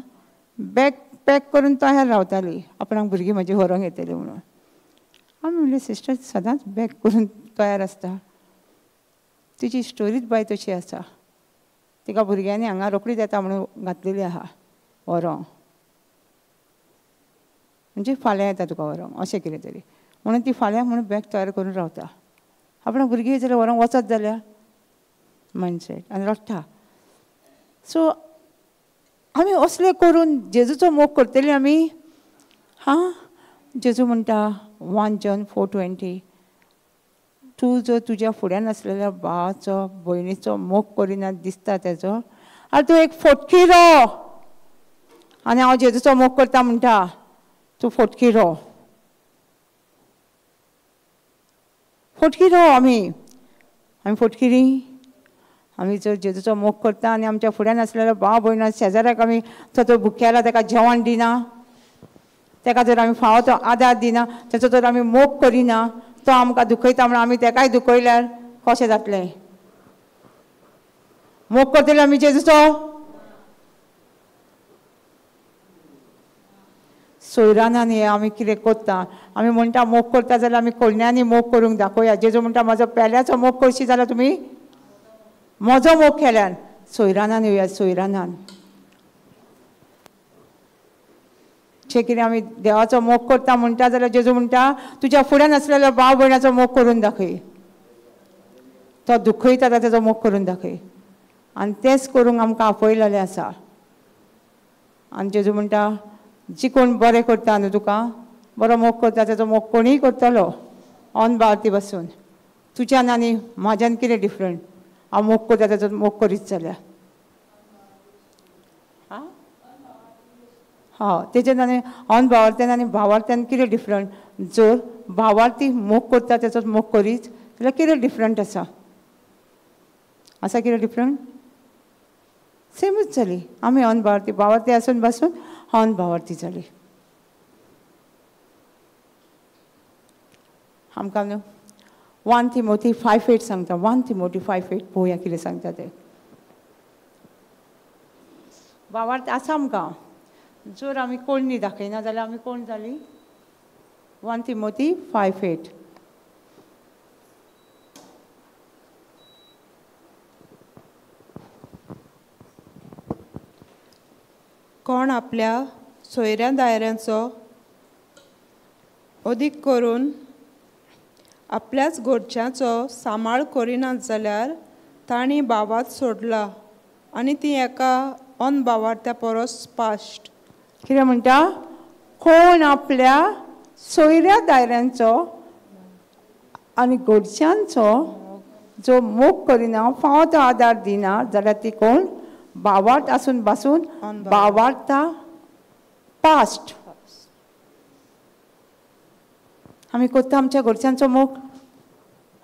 बॅग पॅक करून तयार रावताली आपणाक भुरगीं म्हजी व्हरोंक येतली म्हणून. आमी म्हणलें सिस्टर सदांच बॅग करून तयार आसता, तिची स्टोरीच बाय तशी आसा. तिका भुरग्यांनी हांगा रोखडीच येता म्हणून घातलेली आहा व्हरोंक, म्हणजे फाल्यां येता तुका व्हरोंक अशें कितें तरी म्हणून ती फाल्यां म्हणून बॅग तयार करून रावता. आपणाक भुरगीं जाल्यार व्हरोंक वचत जाल्यार मायंडसेट आनी रडटा. सो आमी असलें करून जेजूचो मोग करतली आमी. हां, जेजू म्हणटा 1 John 4:20, तूं जर तुज्या फुड्यान आसलेल्या भावाचो भयणीचो मोग करिना दिसता तेजो, आनी तूं एक फोटकिरो आनी हांव जेजूचो मोग करता म्हणटा, तूं फोटकिरो. फोटकिरो आमी, आमी फोटकिरी. आमी जर जेजूचो मोग करता आनी आमच्या फुड्यान आसलेल्या भाव भयणा शेजाऱ्याक आमी तो भुकेला ताका जेवण दिना, ताका जर आमी फावो तो आदार दिना, ताचो जर आमी मोग करिना, तो आमकां दुखयता म्हणून आमी ताकाय दुखयल्यार कशें जातलें? मोग करतले आमी जेजूचो? सोयरानांनी आमी कितें करता, आमी म्हणटा मोग करता जाल्यार आमी कोलण्यांनी मोग करूंक दाखोवया. जेजू म्हणटा म्हजो पेल्याचो मोग करशी जाल्यार तुमी म्हजो मोग केल्यान. सोयरानान येवया, सोयरानान जे कितें आमी देवाचो मोग करता म्हणटा जाल्यार जेजू म्हणटा तुज्या फुड्यान आसलेल्या भाव भयणाचो मोग करून दाखय, तो दुखयता ताचो मोग करून दाखय. आनी तेंच करूंक आमकां आपयलेलें आसा. आनी जेजू म्हणटा जी कोण बरें करता न्हू तुका बरो मोग करता ताचो मोग कोणीय करतलो ऑन बावती बसून. तुज्यान आनी म्हाज्यान कितें डिफरंट? हांव मोग करता ताचो मोग करीत जाल्यार हय तेजेन आनी अनभावार्थ्यान आनी भावार्थ्यान कितें डिफरंट? जर भावार्थी मोग करता तेचो मोग करीत जाल्यार कितें डिफरंट आसा? आसा कितें डिफरंट? सेमूच जाली. आमी अनभावार्थी भावार्थी आसून बसून अनभावार्थी जाली. आमकां न्हू 1 Timothy 5:8 सांगता. 1 Timothy 5:8 पळोवया कितें सांगता तें. भावार्थ आसा आमकां, जर आमी कोण दाखयना जाल्यार आमी कोण जालीं? 1 Timothy 5:8. कोण आपल्या सोयऱ्या दायऱ्यांचो अदीक करून आपल्याच घरच्यांचो सांबाळ करिनात जाल्यार तांणी भावात सोडला आनी ती एका अनभावार्थ्या परस पाश्ट. कितें म्हणटा? कोण आपल्या सोयऱ्या दायऱ्यांचो आनी घरच्यांचो जो मोग करिना, फावो तो आदार दिना जाल्यार ती कोण? भावार्थ आसून बासून भावार्था पास्ट. आमी करता आमच्या घरच्यांचो मोग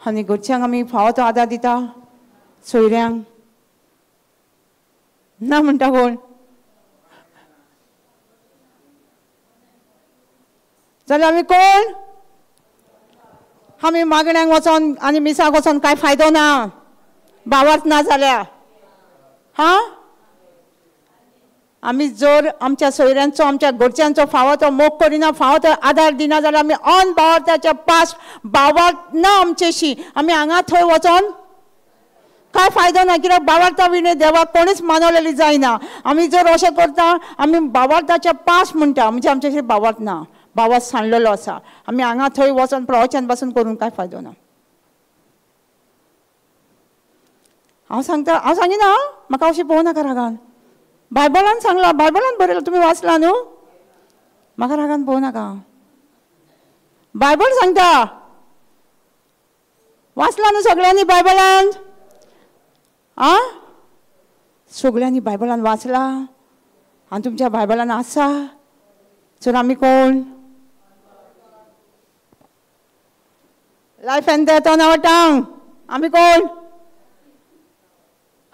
आनी घरच्यांक आमी फावो तो आदार दिता, सोयऱ्यांक ना म्हणटा कोण? जाल्यार आमी कोण? आमी मागण्यांक वचोन आनी मिसाक वचोन कांय फायदो ना, भावार्थ ना जाल्यार. हां, आमी जर आमच्या सोयऱ्यांचो आमच्या घरच्यांचो फावो तो मोग करिना, फावो तो आदार दिना जाल्यार आमी अनभावार्थाच्या पास भावार्थ ना आमचेशी. आमी हांगा थंय वचोन कांय फायदो ना, कित्याक भावार्था विणे देवाक कोणीच मानवलेली जायना. आमी जर अशें करता, आमी भावार्थाच्या पास म्हणटा, म्हणजे आमच्याशी भावार्थ ना, भावार्थ सांडलेलो आसा. आमी हांगा थंय वचोन प्रवचन पासून करून कांय फायदो ना. हांव सांगता, हांव सांगिना, म्हाका अशें पळोवं नाका रागान. बायबलान सांगलां, बायबलान बरयलां, तुमी वाचलां न्हू? म्हाका रागान पळोवं नाका. बायबल सांगता, वाचलां न्हू सगळ्यांनी बायबलान? आं, सगळ्यांनी बायबलान वाचलां आनी तुमच्या बायबलान आसा. सो आमी कोण? Life and death on our tongue. आमी कोण?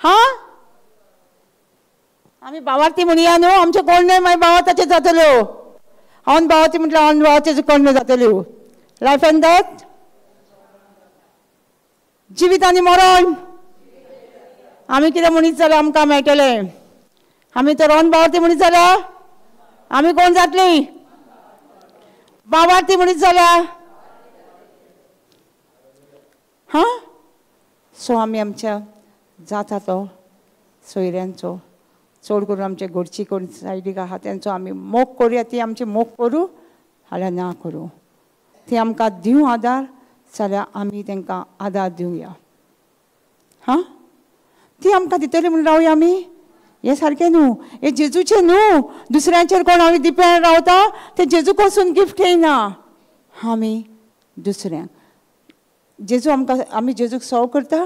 हां, आमी भावार्थी म्हणया न्हू, आमचें कोण न्हय मागीर भावार्थाचें जातल्यो. अन भावार्थी म्हटल्यार अन भावार्थाचें कोण न्हय जातल्यो. लायफ एंड डेथ, जिवीत आनी मरण. आमी कितें म्हणीत जाल्यार आमकां मेळटलें. आमी तर अन भावार्थी म्हणीत जाल्यार आमी कोण जातली? भावार्थी म्हणीत जाल्यार. हां, सो आमी आमच्या जाता तो सोयऱ्यांचो, चड करून आमचे घरची कोण सायडीक आहा तेंचो आमी मोग करुया. ती आमची मोग करूं जाल्यार ना करूं, ती आमकां दिवं आदार जाल्यार आमी तांकां आदार दिवया. हां, ती आमकां दितली म्हणून रावया आमी? हें सारकें न्हू, हें जेजूचें न्हू. दुसऱ्यांचेर कोण आमी डिपेंड रावता तें जेजू कडसून गिफ्ट येयना. आमी दुसऱ्यांक जेजू आमकां, आमी जेजूक सव करता,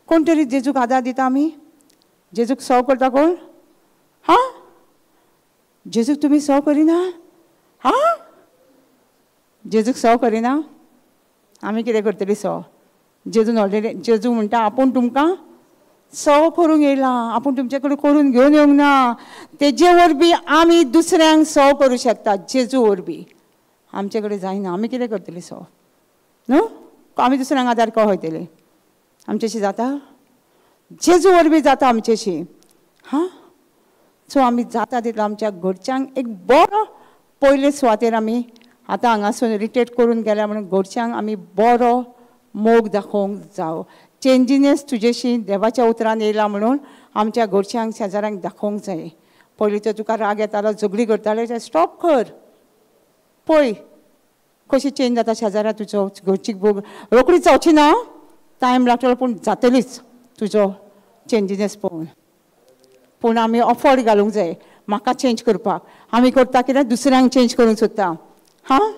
कोण तरी जेजूक आदार दिता. आमी जेजूक सव करता कोण? हां, जेजूक तुमी सव करिना? हां, जेजूक सव करिना? आमी कितें करतली सव? जेजून ऑलरेडी, जेजू म्हणटा आपूण तुमकां सव करूंक येयला, आपूण तुमचे कडेन करून घेवन येवंक ना. तेजे वरवीं आमी दुसऱ्यांक सव करूं शकता. जेजू वरवीं आमचे कडेन जायना. आमी कितें करतली सव न्हू? आमी दुसऱ्यांक आदार कहो वयतली? आमच्याशी जाता? जेजू वरवीं जाता आमच्याशी. हां, सो आमी जाता तितलो आमच्या घरच्यांक एक बरो पयले सुवातेर आमी आतां हांगासून रिटेट करून गेल्या म्हणून घरच्यांक आमी बरो मोग दाखोवंक जावो. चेंजिनेस तुजेशी देवाच्या उतरान येयला म्हणून आमच्या घरच्यांक शेजाऱ्यांक दाखोवंक जाय. पयलीं तर तुका राग येतालो, झगडी करताले, ते स्टॉप कर, पळय कशी चेंज जाता शेजाऱ्या तुजो. घरची रोखडी जावची ना, टायम लागतलो, पूण जातलीच तुजो चेंजिनेस पळोवन. पूण आमी अफोर्ड घालूंक जाय म्हाका चेंज करपाक. आमी करता कितें? दुसऱ्यांक चेंज करूंक सोदता. हां,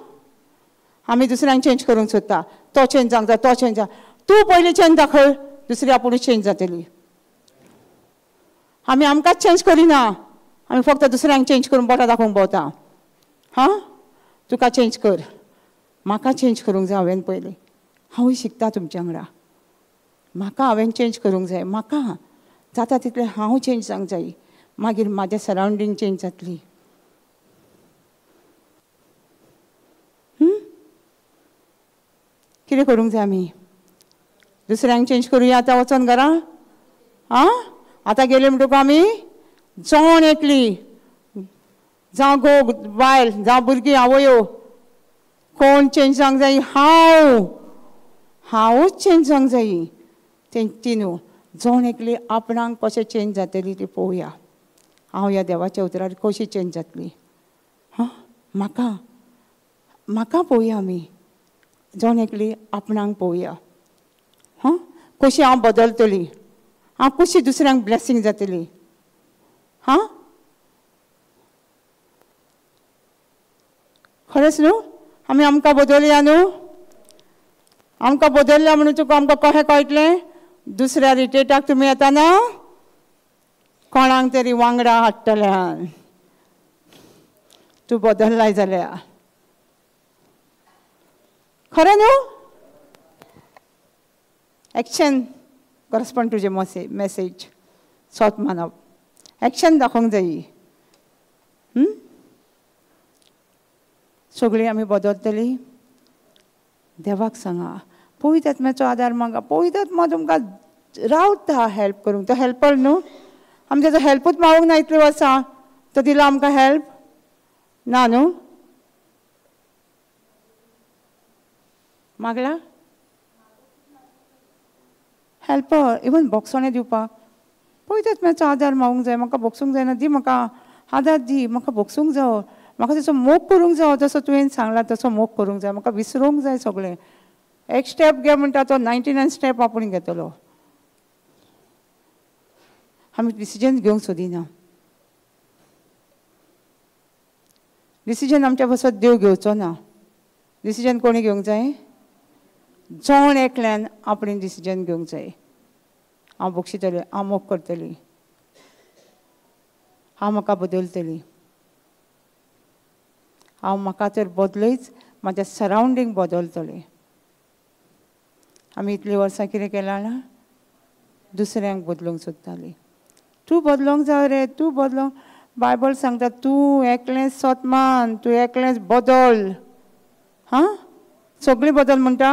आमी दुसऱ्यांक चेंज करूंक सोदता. तो चेंज जावंक जाय, तो चेंज जावंक, तूं पयलीं चेंज दाखय, दुसरी आपुणूच चेंज जातली. आमी आमकांच चेंज करिना, आमी फक्त दुसऱ्यांक चेंज करून बोटां दाखोवंक भोंवता. हां, तुका चेंज कर, म्हाका चेंज करूंक जाय हांवें पयलीं. हांवूय शिकता तुमच्या वांगडा. म्हाका हांवें चेंज करूंक जाय, म्हाका जाता तितलें हांव चेंज जावंक जाय, मागीर म्हाजें सरावंडींग चेंज जातली. कितें करूंक जाय आमी? दुसऱ्यांक चेंज करुया आतां वचोन घरा. आं आतां गेले म्हणटकूच आमी जण एकली, जावं घोव बायल, जावं भुरगीं आवयो, कोण चेंज जावंक जाय? हांव, हांवूच चेंज जावंक जाय. ती न्हू, जण एकली आपणाक कशें चेंज जातली ती पळोवया. हांव ह्या देवाच्या उतरार कशी चेंज जातली, हां म्हाका म्हाका पळोवया. आमी जण एकली आपणाक पळोवया, हां कशी हांव बदलतली, हांव कशी दुसऱ्यांक ब्लेसींग जातली. हां खरेंच न्हू, आमी आमकां बदलया न्हू. आमकां बदलया म्हणून तुका आमकां कशें कळटलें? दुसऱ्या रिट्रीटाक तुमी येताना कोणाक तरी वांगडा हाडटल्यान तूं बदललाय जाल्यार. खरें न्हू? एक्शन करस्पॉन्ड तुजें मॅसेज सोत मानप, एक्शन दाखोवंक जायी. सगळीं आमी बदलतलीं. देवाक सांगा, पवित्र आत्म्याचो आदार मागा. पवित्र आत्मा तुमकां रावता हेल्प करूंक. तो हेल्पर न्हू, आमच्या तो हेल्पूच मागूंक ना इतलीं वर्सां. तो दिला आमकां हेल्प ना न्हू? मागला हेल्पर इवन बोगसणें दिवपाक. पवित्र आत्म्याचो आदार मागूंक जाय. म्हाका बोगसूंक जायना, दी म्हाका आदार, दी म्हाका बोगसूंक जावो, म्हाका तसो मोग करूंक जावो, जसो तुवें सांगला तसो मोग करूंक जाय, म्हाका विसरूंक जाय सगळें. एक स्टेप घे म्हणटा तो 99 स्टेप आपूण घेतलो. आमी डिसिजन घेवंक सोदिना. डिसिजन आमच्या पासत देव घेवचो ना. डिसिजन कोणी घेवंक जाय? जण एकल्यान आपणें डिसिजन घेवंक जाय. हांव बक्षितलें, हांव मोग करतली, हांव म्हाका बदलतली, हांव म्हाका तर बदलयच, म्हाज्या सरावंडींग बदलतलें. आमी इतलीं वर्सां कितें केलां ना? दुसऱ्यांक बदलूंक सोदतालीं. तूं बदलूंक जाय रे, तूं बदलूंक. बायबल सांगता तूं एकलेंच सोत मान, तूं एकलेंच बदल. हां सगळीं बदल म्हणटा.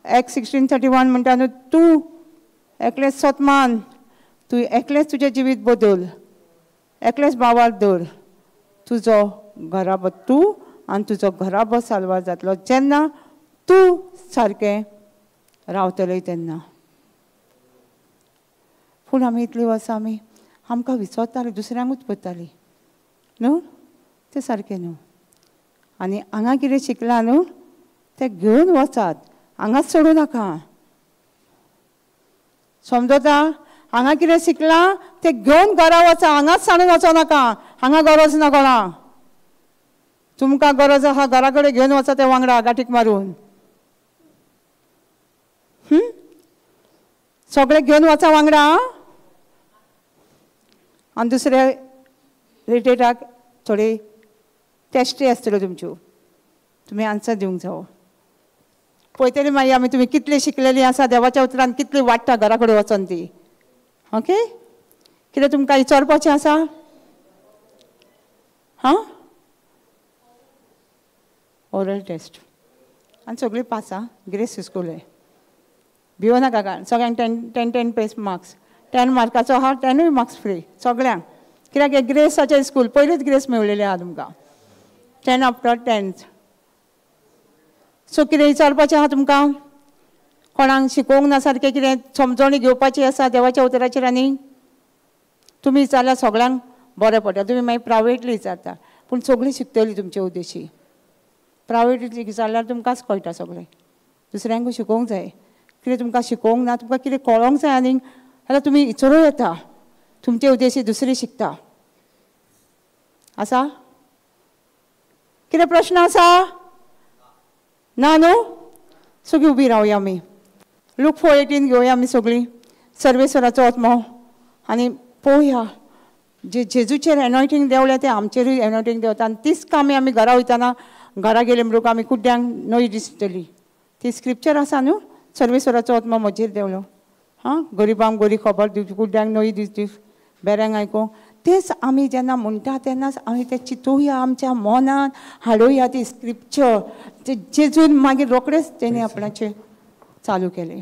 Acts 16:31 म्हणटा न्हू, तूं एकलेंच सोत मान, तूं एकलेंच तुजें जिवीत बदल, एकलेंच बावार दवर, तुजो घराबो तूं आनी तुजो घराबो साल्वार जातलो जेन्ना तूं सारकें रावतलें तेन्ना. पूण आमी इतलीं वर्सां आमी आमकां विसरतालीं, दुसऱ्यांकूच पळयतालीं न्हू. तें सारकें न्हू. आनी हांगा कितें शिकलां न्हू तें घेवन वचात, हांगाच सोडूं नाका. समजता? हांगा कितें शिकलां तें घेवन घरा वचा, हांगाच सांडून वचो नाका. हांगा गरज ना कोणा, तुमकां गरज आसा घरा कडेन घेवन वचा तें वांगडा गांठीक मारून. सगळें घेवन वचा वांगडा. आनी दुसऱ्या रिट्रीटाक थोडी टेस्टी आसतल्यो तुमच्यो, तुमी आन्सर दिवंक जावो. पळयतली मागीर आमी तुमी कितली शिकलेली आसा देवाच्या उतरान, कितली वाडटा घरा कडेन वचोन ती. ओके, कितें तुमकां विचारपाचें आसा? हां ओरल टेस्ट आनी सगळीं पास. आं ग्रेस स्कूल भियो नाका कांय, सगळ्यांक 10 10 10 पेज मार्क्स, 10 मार्काचो आहा, 10 मार्क्स फ्री सगळ्यांक. कित्याक हें ग्रेसाचें स्कूल, पयलींच ग्रेस मेळलेली आहा तुमकां. 10 आफ्टर 10. सो कितें विचारपाचें आहा तुमकां? कोणाक शिकोवंक ना सारकें, कितें समजणी घेवपाची आसा देवाच्या उतराचेर? आनी तुमी विचारल्यार सगळ्यांक बरें पडटा. तुमी मागीर प्रायवेटली विचारता, पूण सगळीं शिकतलीं तुमचे उद्देशी. प्रायवेटली विचारल्यार तुमकांच कळटा सगळें. दुसऱ्यांकूय शिकोवंक जाय. कितें तुमकां शिकोवंक ना, तुमकां कितें कळोंक जाय आनीक जाल्यार तुमी विचारूं येता. तुमचे उद्देशी दुसरी शिकता. आसा कितें प्रश्न आसा? ना न्हू? सगळीं उबी रावया आमी. लूक 4:18 घेवया आमी सगळीं. सर्वेश्वराचो आत्मो आनी पळोवया जे जेजूचेर एनॉयटींग देंवलें तें आमचेरूय एनॉयटींग देंवता. आनी तीच कामी आमी घरा वयतना, घरा गेले म्हणटकूच आमी कुड्ड्यांक नवी दिसतली. ती स्क्रिप्चर आसा न्हू, सर्वेश्वराचो आत्मो म्हजेर देंवलो, हां गरिबांक बरी खबर दिवची, कुड्ड्यांक नवी दिसची, बेऱ्यांक आयकूंक. तेच आमी जेन्ना म्हणटा तेन्नाच आमी तें चिंतुया, आमच्या मनान हाडुया ती स्क्रिप्चर. ते जेजून मागीर रोखडेच तेणी आपणाचें चालू केलें.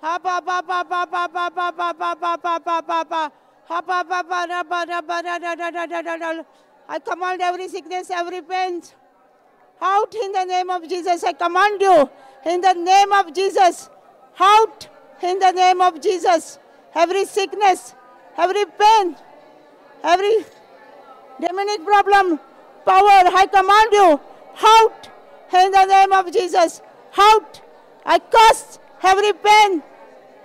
Ha pa pa pa pa pa pa pa pa pa pa pa pa pa pa. Ha pa pa pa ra pa ra pa ra ra ra ra ra ra. I command every sickness, every pain out in the name of Jesus. I command you in the name of Jesus. Out in the name of Jesus. Every sickness, every pain, every demonic problem, power, I command you out in the name of Jesus. Out. I curse every pain,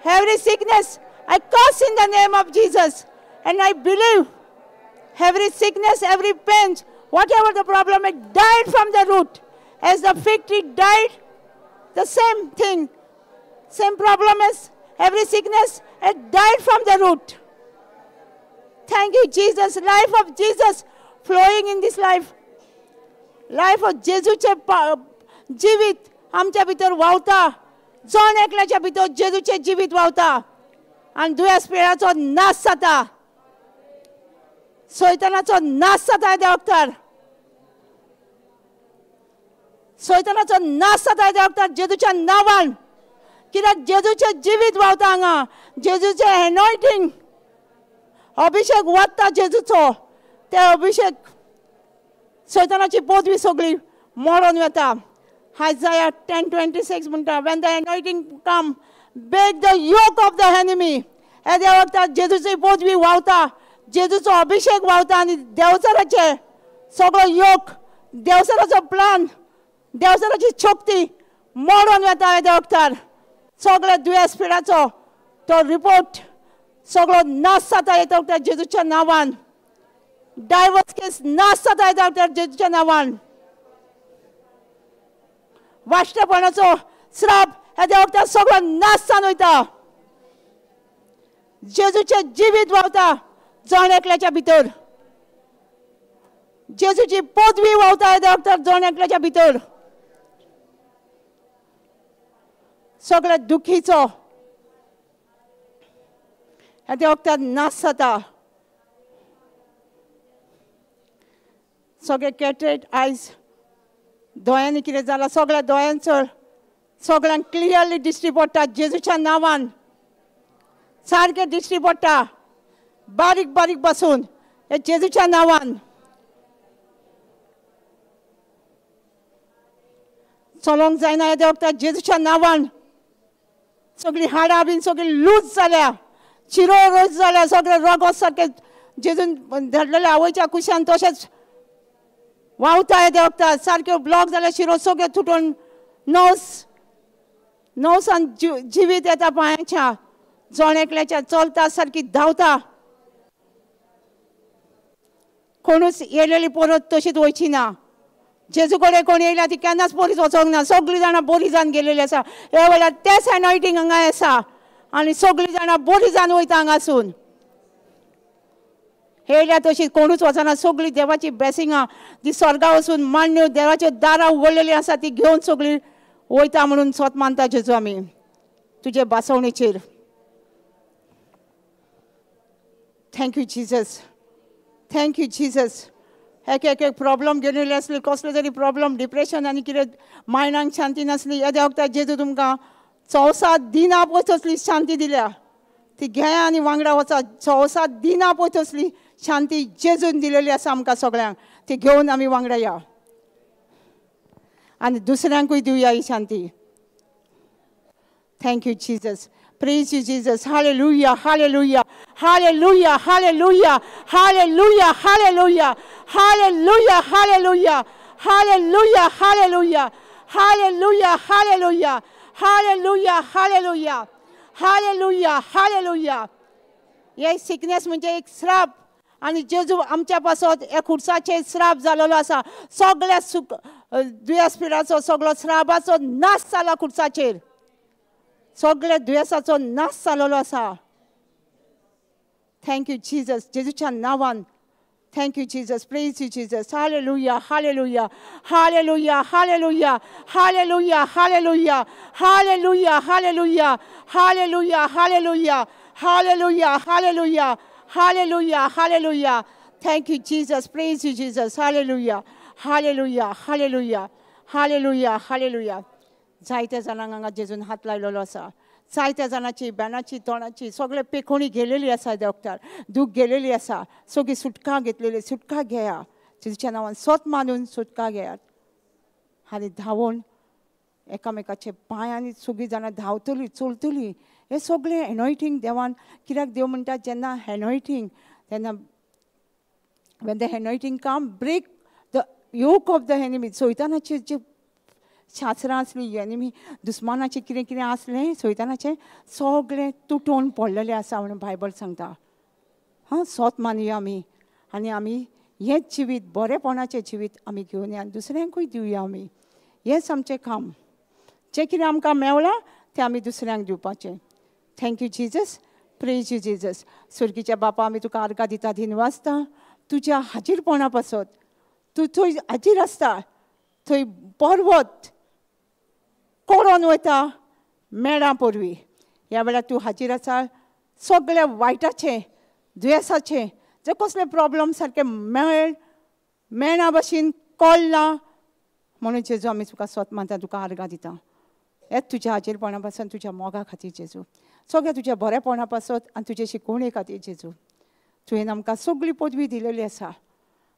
every sickness. I curse in the name of Jesus. And I believe every sickness, every pain, whatever the problem, it died from the root. As the fig tree died, the same thing, same problem as every sickness, it died from the root. Thank you, Jesus. Life of Jesus flowing in this life. Life of जेजूचे जिवीत आमच्या भितर व्हांवता. जण एकल्याच्या भितर जेजूचे जिवीत व्हांवता आनी दुयेंस पिळाचो नाश जाता, सैतानाचो नाश जाता. त्या वखदार सैतानाचो नाश जाता त्या वखदार जेजूच्या नांवान. कित्याक जेजूचें जिवीत व्हांवता हांगा, जेजूचें एनॉयटींग अभिषेक वता जेजूचो. ते अभिषेक सैतानाची पदवी सगळी मोडून वता. Isaiah 10:26 म्हणटा, when the anointing come, break the yoke of the enemy. हे त्या वखदार जेजूची पदवी व्हांवता, जेजूचो अभिषेक व्हांवता आनी देवचाराचे सगळो योग, देवचाराचो प्लान, देवचाराची शक्ती मोडून वता. त्या वखदार सगळे दुयेंस पिडाचो तो रिपोर्ट सगळो नाश जाता त्या वखदार जेजूच्या नांवान. डायवर्स केस नाश जाता त्या वखदार जेजूच्या नांवान. वाश्टेपणाचो श्राप ह्या त्या वखदार सगळो नाश जावन वयता. जेजूचें जिवीत व्हांवता जण एकल्याच्या भितर, जेजूची पदवी व्हांवता त्या वखदार जण एकल्याच्या भितर. सगळ्या दुखीचो ह्या त्या वखदार नाश जाता. सगळे कॅटरेट आयज दोळ्यांनी कितें जालां सगळ्या दोळ्यांचो सगळ्यांक क्लियरली दिश्टी पडटा जेजूच्या नांवान. सारकें दिश्टी पडटा बारीक बारीक बसून हे जेजूच्या नांवान. चलोंक जायना हे वखदार जेजूच्या नांवान. सगळीं हाडां बीन सगळीं लूज जाल्या, चिरो रोज जाल्या, सगळें रगत सारकें जेजून धाडलेल्या आवयच्या कुशान तशेंच व्हांवता हे वखदार. सारक्यो ब्लॉक जाल्या, शिरो सगळ्यो तुटून नस नवसान जिवीत येता पांयाच्या. जण एकल्याच्या चलता सारकी धांवता. कोणूच येयलेली परत तशीच वयची ना. जेजू कडेन कोण येयल्या ती केन्नाच बरीच वचोंक ना. सगळीं जाणां बरी जावन गेलेली आसा. ह्या वेळार तेच एनॉयटींग हांगा आसा आनी सगळीं जाणां बरी जावन वयता हांगासून. येयल्या तशी कोणूच वचना. सगळीं देवाची ब्लेसिंगां ती स्वर्गा वचून मांडण्यो देवाच्यो दारां उगडलेलीं आसा ती घेवन सगळीं वयता म्हणून स्वत मानता जेजू आमी तुजे बासवणेचेर. Thank you Jesus, thank you Jesus. एक एक एक प्रॉब्लम घेवन आसली, कसलो तरी प्रॉब्लम, डिप्रेशन आनी कितें मायंडाक शांती नासली, ह्या वखदार जेजू तुमकां 64 दिनां पळय तसली शांती दिल्या. ती घेया आनी वांगडा वचा. 64 दिनां पळय तसली शांती जेजून दिलेली आसा आमकां सगळ्यांक. ती घेवन आमी वांगडा या आनी दुसऱ्यांकूय दिवया ही शांती. Thank you Jesus, praise you Jesus. Hallelujah, hallelujah, hallelujah, hallelujah, hallelujah, hallelujah, hallelujah, hallelujah, hallelujah, hallelujah, hallelujah, hallelujah, hallelujah, hallelujah, hallelujah, hallelujah. हे सिकनेस म्हणजे एक श्राप आनी जेजू आमच्या पासत ह्या खुर्साचेर श्राप जालेलो आसा. सगळ्या सुक दुयेंस पिडाचो सगळो श्रापाचो नाश जाला खुर्साचेर. सगळ्या दुयेंसाचो नाश जालेलो आसा. Thank you Jesus, जेजूच्या नांवान. Thank you Jesus, praise you Jesus. Hallelujah, hallelujah, hallelujah, hallelujah, hallelujah, hallelujah, hallelujah, hallelujah, hallelujah, hallelujah, hallelujah, hallelujah, hallelujah, hallelujah. Thank you Jesus, praise you Jesus. Hallelujah, hallelujah, hallelujah, hallelujah, hallelujah. जायत्या जाणांक हांगा जेजून हात लायलेलो आसा. जायत्या जाणाची बेणाची तोंडाची सगळे पेखोणी गेलेली आसा डॉक्टर दूख गेलेली आसा सगळी सुटका घेतलेली सुटका घेया जेजूच्या नांवान सोत मानून सुटका घेयात आनी धांवून एकामेकाचे पांयांनी सगळीं जाणां धांवतलीं चलतलीं हें सगळें एनॉयटींग देवान कित्याक देव म्हणटा जेन्ना एनॉयटींग तेन्ना when the anointing come break the yoke of the enemy सैतानाचे जे शास्त्रां आसलीं एनिमी दुस्मानाचें कितें कितें आसलें सैतानाचें सगळें तुटोवन पडलेलें आसा म्हणून बायबल सांगता हां सोत मानुया आमी आनी आमी हेंच जिवीत बरेपणाचें जिवीत आमी घेवन या आनी दुसऱ्यांकूय दिवया आमी हेंच आमचें काम जें कितें आमकां मेवलां तें आमी दुसऱ्यांक दिवपाचें. Thank you Jesus, praise you Jesus. सुर्गीच्या बापा आमी तुका आर्गां दिता दिनवासता तुज्या हाजीरपणा पासत तूं थंय हाजीर आसता थंय पर्वत कोरोन वयता मेळां पोरवी ह्या वेळार तूं हाजीर आसा सगळ्या वायटाचें दुयेंसाचें जे कसले प्रॉब्लम सारके मेळ मेणा भशेन कळना म्हणून जेजू आमी तुका सोत मानता तुका आर्गां दिता हेच तुज्या हाजीरपणा पासून तुज्या मोगा खातीर जेजू सगळ्या तुज्या बरेपणा पासत आनी तुजे शिकवणे खातीर जेजू तुवें आमकां सगळी पदवी दिलेली आसा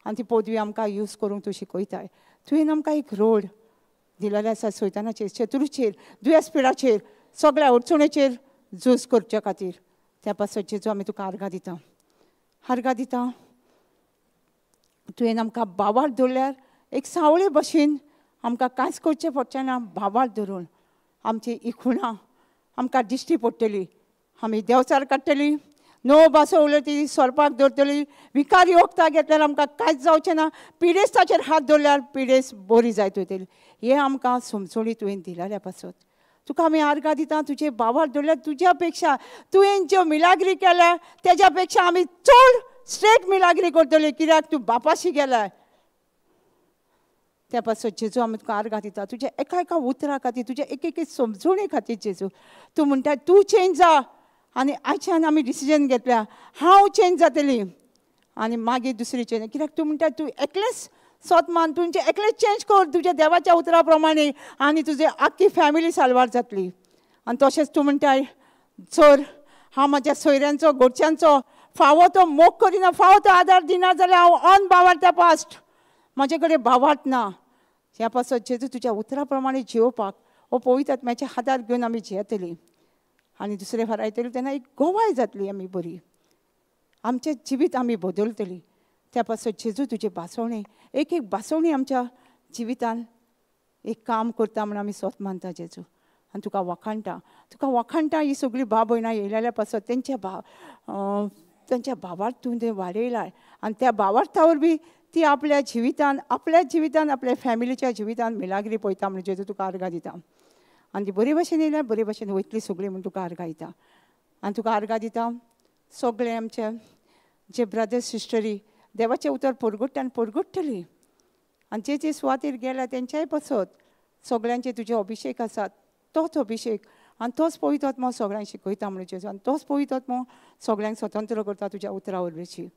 आनी ती पदवी आमकां यूज करूंक तूं शिकयताय तुवें आमकां एक रोड दिलेले आसा सैतानाचेर शत्रूचेर दुयेंस पिडाचेर सगळ्या अडचणेचेर झूज करचे खातीर त्या पासत जेजू आमी तुका आर्गां दिता आर्गां दिता. तुवें आमकां बावार धरल्यार एक सावळे भशेन आमकां कांयच करचें पडचें ना बावार धरून आमची इखुणां आमकां दिश्टी पडटली आमी देंवचार काडटली णव भासो उलयतली सोरपाक धरतली विकारी वखदां घेतल्यार आमकां कांयच जावचें ना पिडेस्ताचेर हात धरल्यार पिडेस्त बरी जायत वयतली हें आमकां समजणी तुवें दिलेल्या पासत तुका आमी आर्गां दिता तुजे बावार धरल्यार तुज्या पेक्षा तुवें ज्यो मिलाग्री केल्या तेज्या पेक्षा आमी चड स्ट्रेट मिलाग्री करतली कित्याक तूं बापाशी गेलाय त्या पासत जेजू आमी तुका आर्गां दिता तुज्या एका एका उतरा खातीर तुज्या एक एक समजणे खातीर जेजू तूं म्हणटा तूं चेंज जा आनी आयच्यान आमी डिसिजन घेतल्या हांव चेंज जातली आनी मागीर दुसरी चेंज कित्याक तूं म्हणटा तूं एकलेंच सोत मान तुमचें एकलेंच चेंज कर तुज्या देवाच्या उतरा प्रमाणे आनी तुजी आख्खी फॅमिली साल्वार जातली आनी तशेंच तूं म्हणटाय जर हांव म्हज्या सोयऱ्यांचो घरच्यांचो फावो तो मोग करिना फावो तो आदार दिना जाल्यार हांव ऑन बावार्ता पास्ट म्हजे कडेन बावार्थ ना ह्या पासत जेजू तुज्या उतरा प्रमाणे जियोवपाक हो पवित्र आत्म्याच्या हातार घेवन आमी जियेतली आनी दुसरे फार आयतली तेन्ना एक गोवाय जातली आमी बरी आमचें जिवीत आमी बदलतली त्या पासत जेजू तुजे भासवणे एक एक भासवणी आमच्या जिवितान एक काम करता म्हूण आमी सोत मानता जेजू आनी तुका वाखाणटा तुका वाखाणटा ही सगळी भाव भयणां येयलेल्या पासत तेंच्या भाव तेंच्या भावार्थ तूं तें वाडयलाय आनी त्या भावार्था वरवीं ती आपल्या जिवितान आपल्या फॅमिलीच्या जिवितान मिलाग्री पळयता म्हण जेजू तुका आर्गां दिता आनी ती बरे भशेन येयल्या बरे भशेन वयतली सगळी म्हूण तुका आर्गां दिता आनी तुका आर्गां दिता सगळे आमचे जे ब्रदर्स सिस्टरी देवाचें उतर परगट्टा आनी परगट्टली आनी जे जे सुवातेर गेल्या तेंच्याय पासत सगळ्यांचे तुजे अभिशेक आसात तोच अभिशेक आनी तोच पवित्र आत्मो सगळ्यांक शिकयता म्हणून जेजू आनी तोच पवित्र आत्मो सगळ्यांक स्वतंत्र करता तुज्या उतरा वरवीं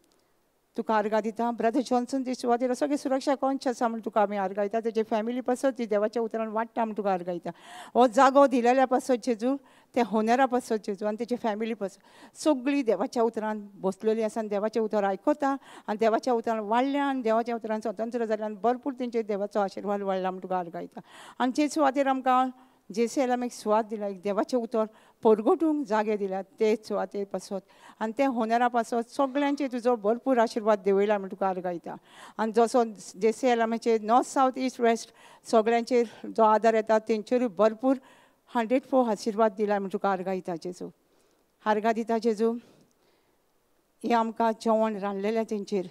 तुका आर्गां दिता. ब्रदर जॉन्सन ते सुवातेर सगळे सुरक्षा कॉन्शियस आसा म्हूण तुका आमी आर्गां दिता तेजे फॅमिली पासत ती देवाच्या उतरान वाडटा म्हूण तुका आर्गां दिता. हो जागो दिलेल्या पासत जेजू त्या होनरा पासत जेजू आनी तेजे फॅमिली पासत सगळी देवाच्या उतरान बसलेली आसा आनी देवाचें उतर आयकता आनी देवाच्या उतरान वाडल्या आनी देवाच्या उतरान स्वतंत्र जाल्या आनी भरपूर तेंचेर देवाचो आशिर्वाद वाडला म्हूण तुका आर्गां दिता. आनी जे सुवातेर आमकां जेसेला एक सुवात दिला एक देवाचें उतर परगटूंक जागे दिल्या ते सुवाते पासत आनी ते होनरा पासत सगळ्यांचे तुजो भरपूर आशिर्वाद देवयला म्हूण तुका आर्गां दिता. आनी जसो जेसेलामाचेर नॉर्थ सावथ इस्ट वेस्ट सगळ्यांचेर जो आदार येता तेंचेरूय भरपूर 104 आशिर्वाद दिला म्हूण तुका आर्गां दिता जेजू आर्गां दिता जेजू. हें आमकां जेवण रांदलेलें तेंचेर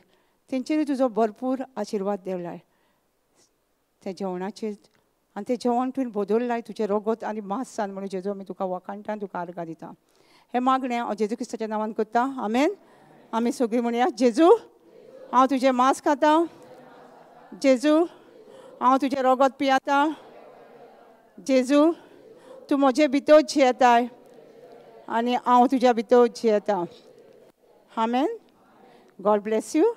तेंचेरूय तुजो भरपूर आशिर्वाद देवलाय त्या जेवणाचेर आनी तें जेवण तुवें बदललाय तुजें रगत आनी मांस सान म्हणून जेजू आमी तुका वाखाणटा तुका आर्गां दिता. हें मागणें हांव जेजू क्रिस्ताच्या नांवान करता, आमेन. आमी सगळीं म्हणया जेजू हांव तुजें मांस खाता, जेजू हांव तुजें रगत पियेता, जेजू तूं म्हजे भितर जियेताय आनी हांव तुज्या भितर जियेता. आमेन. God bless you.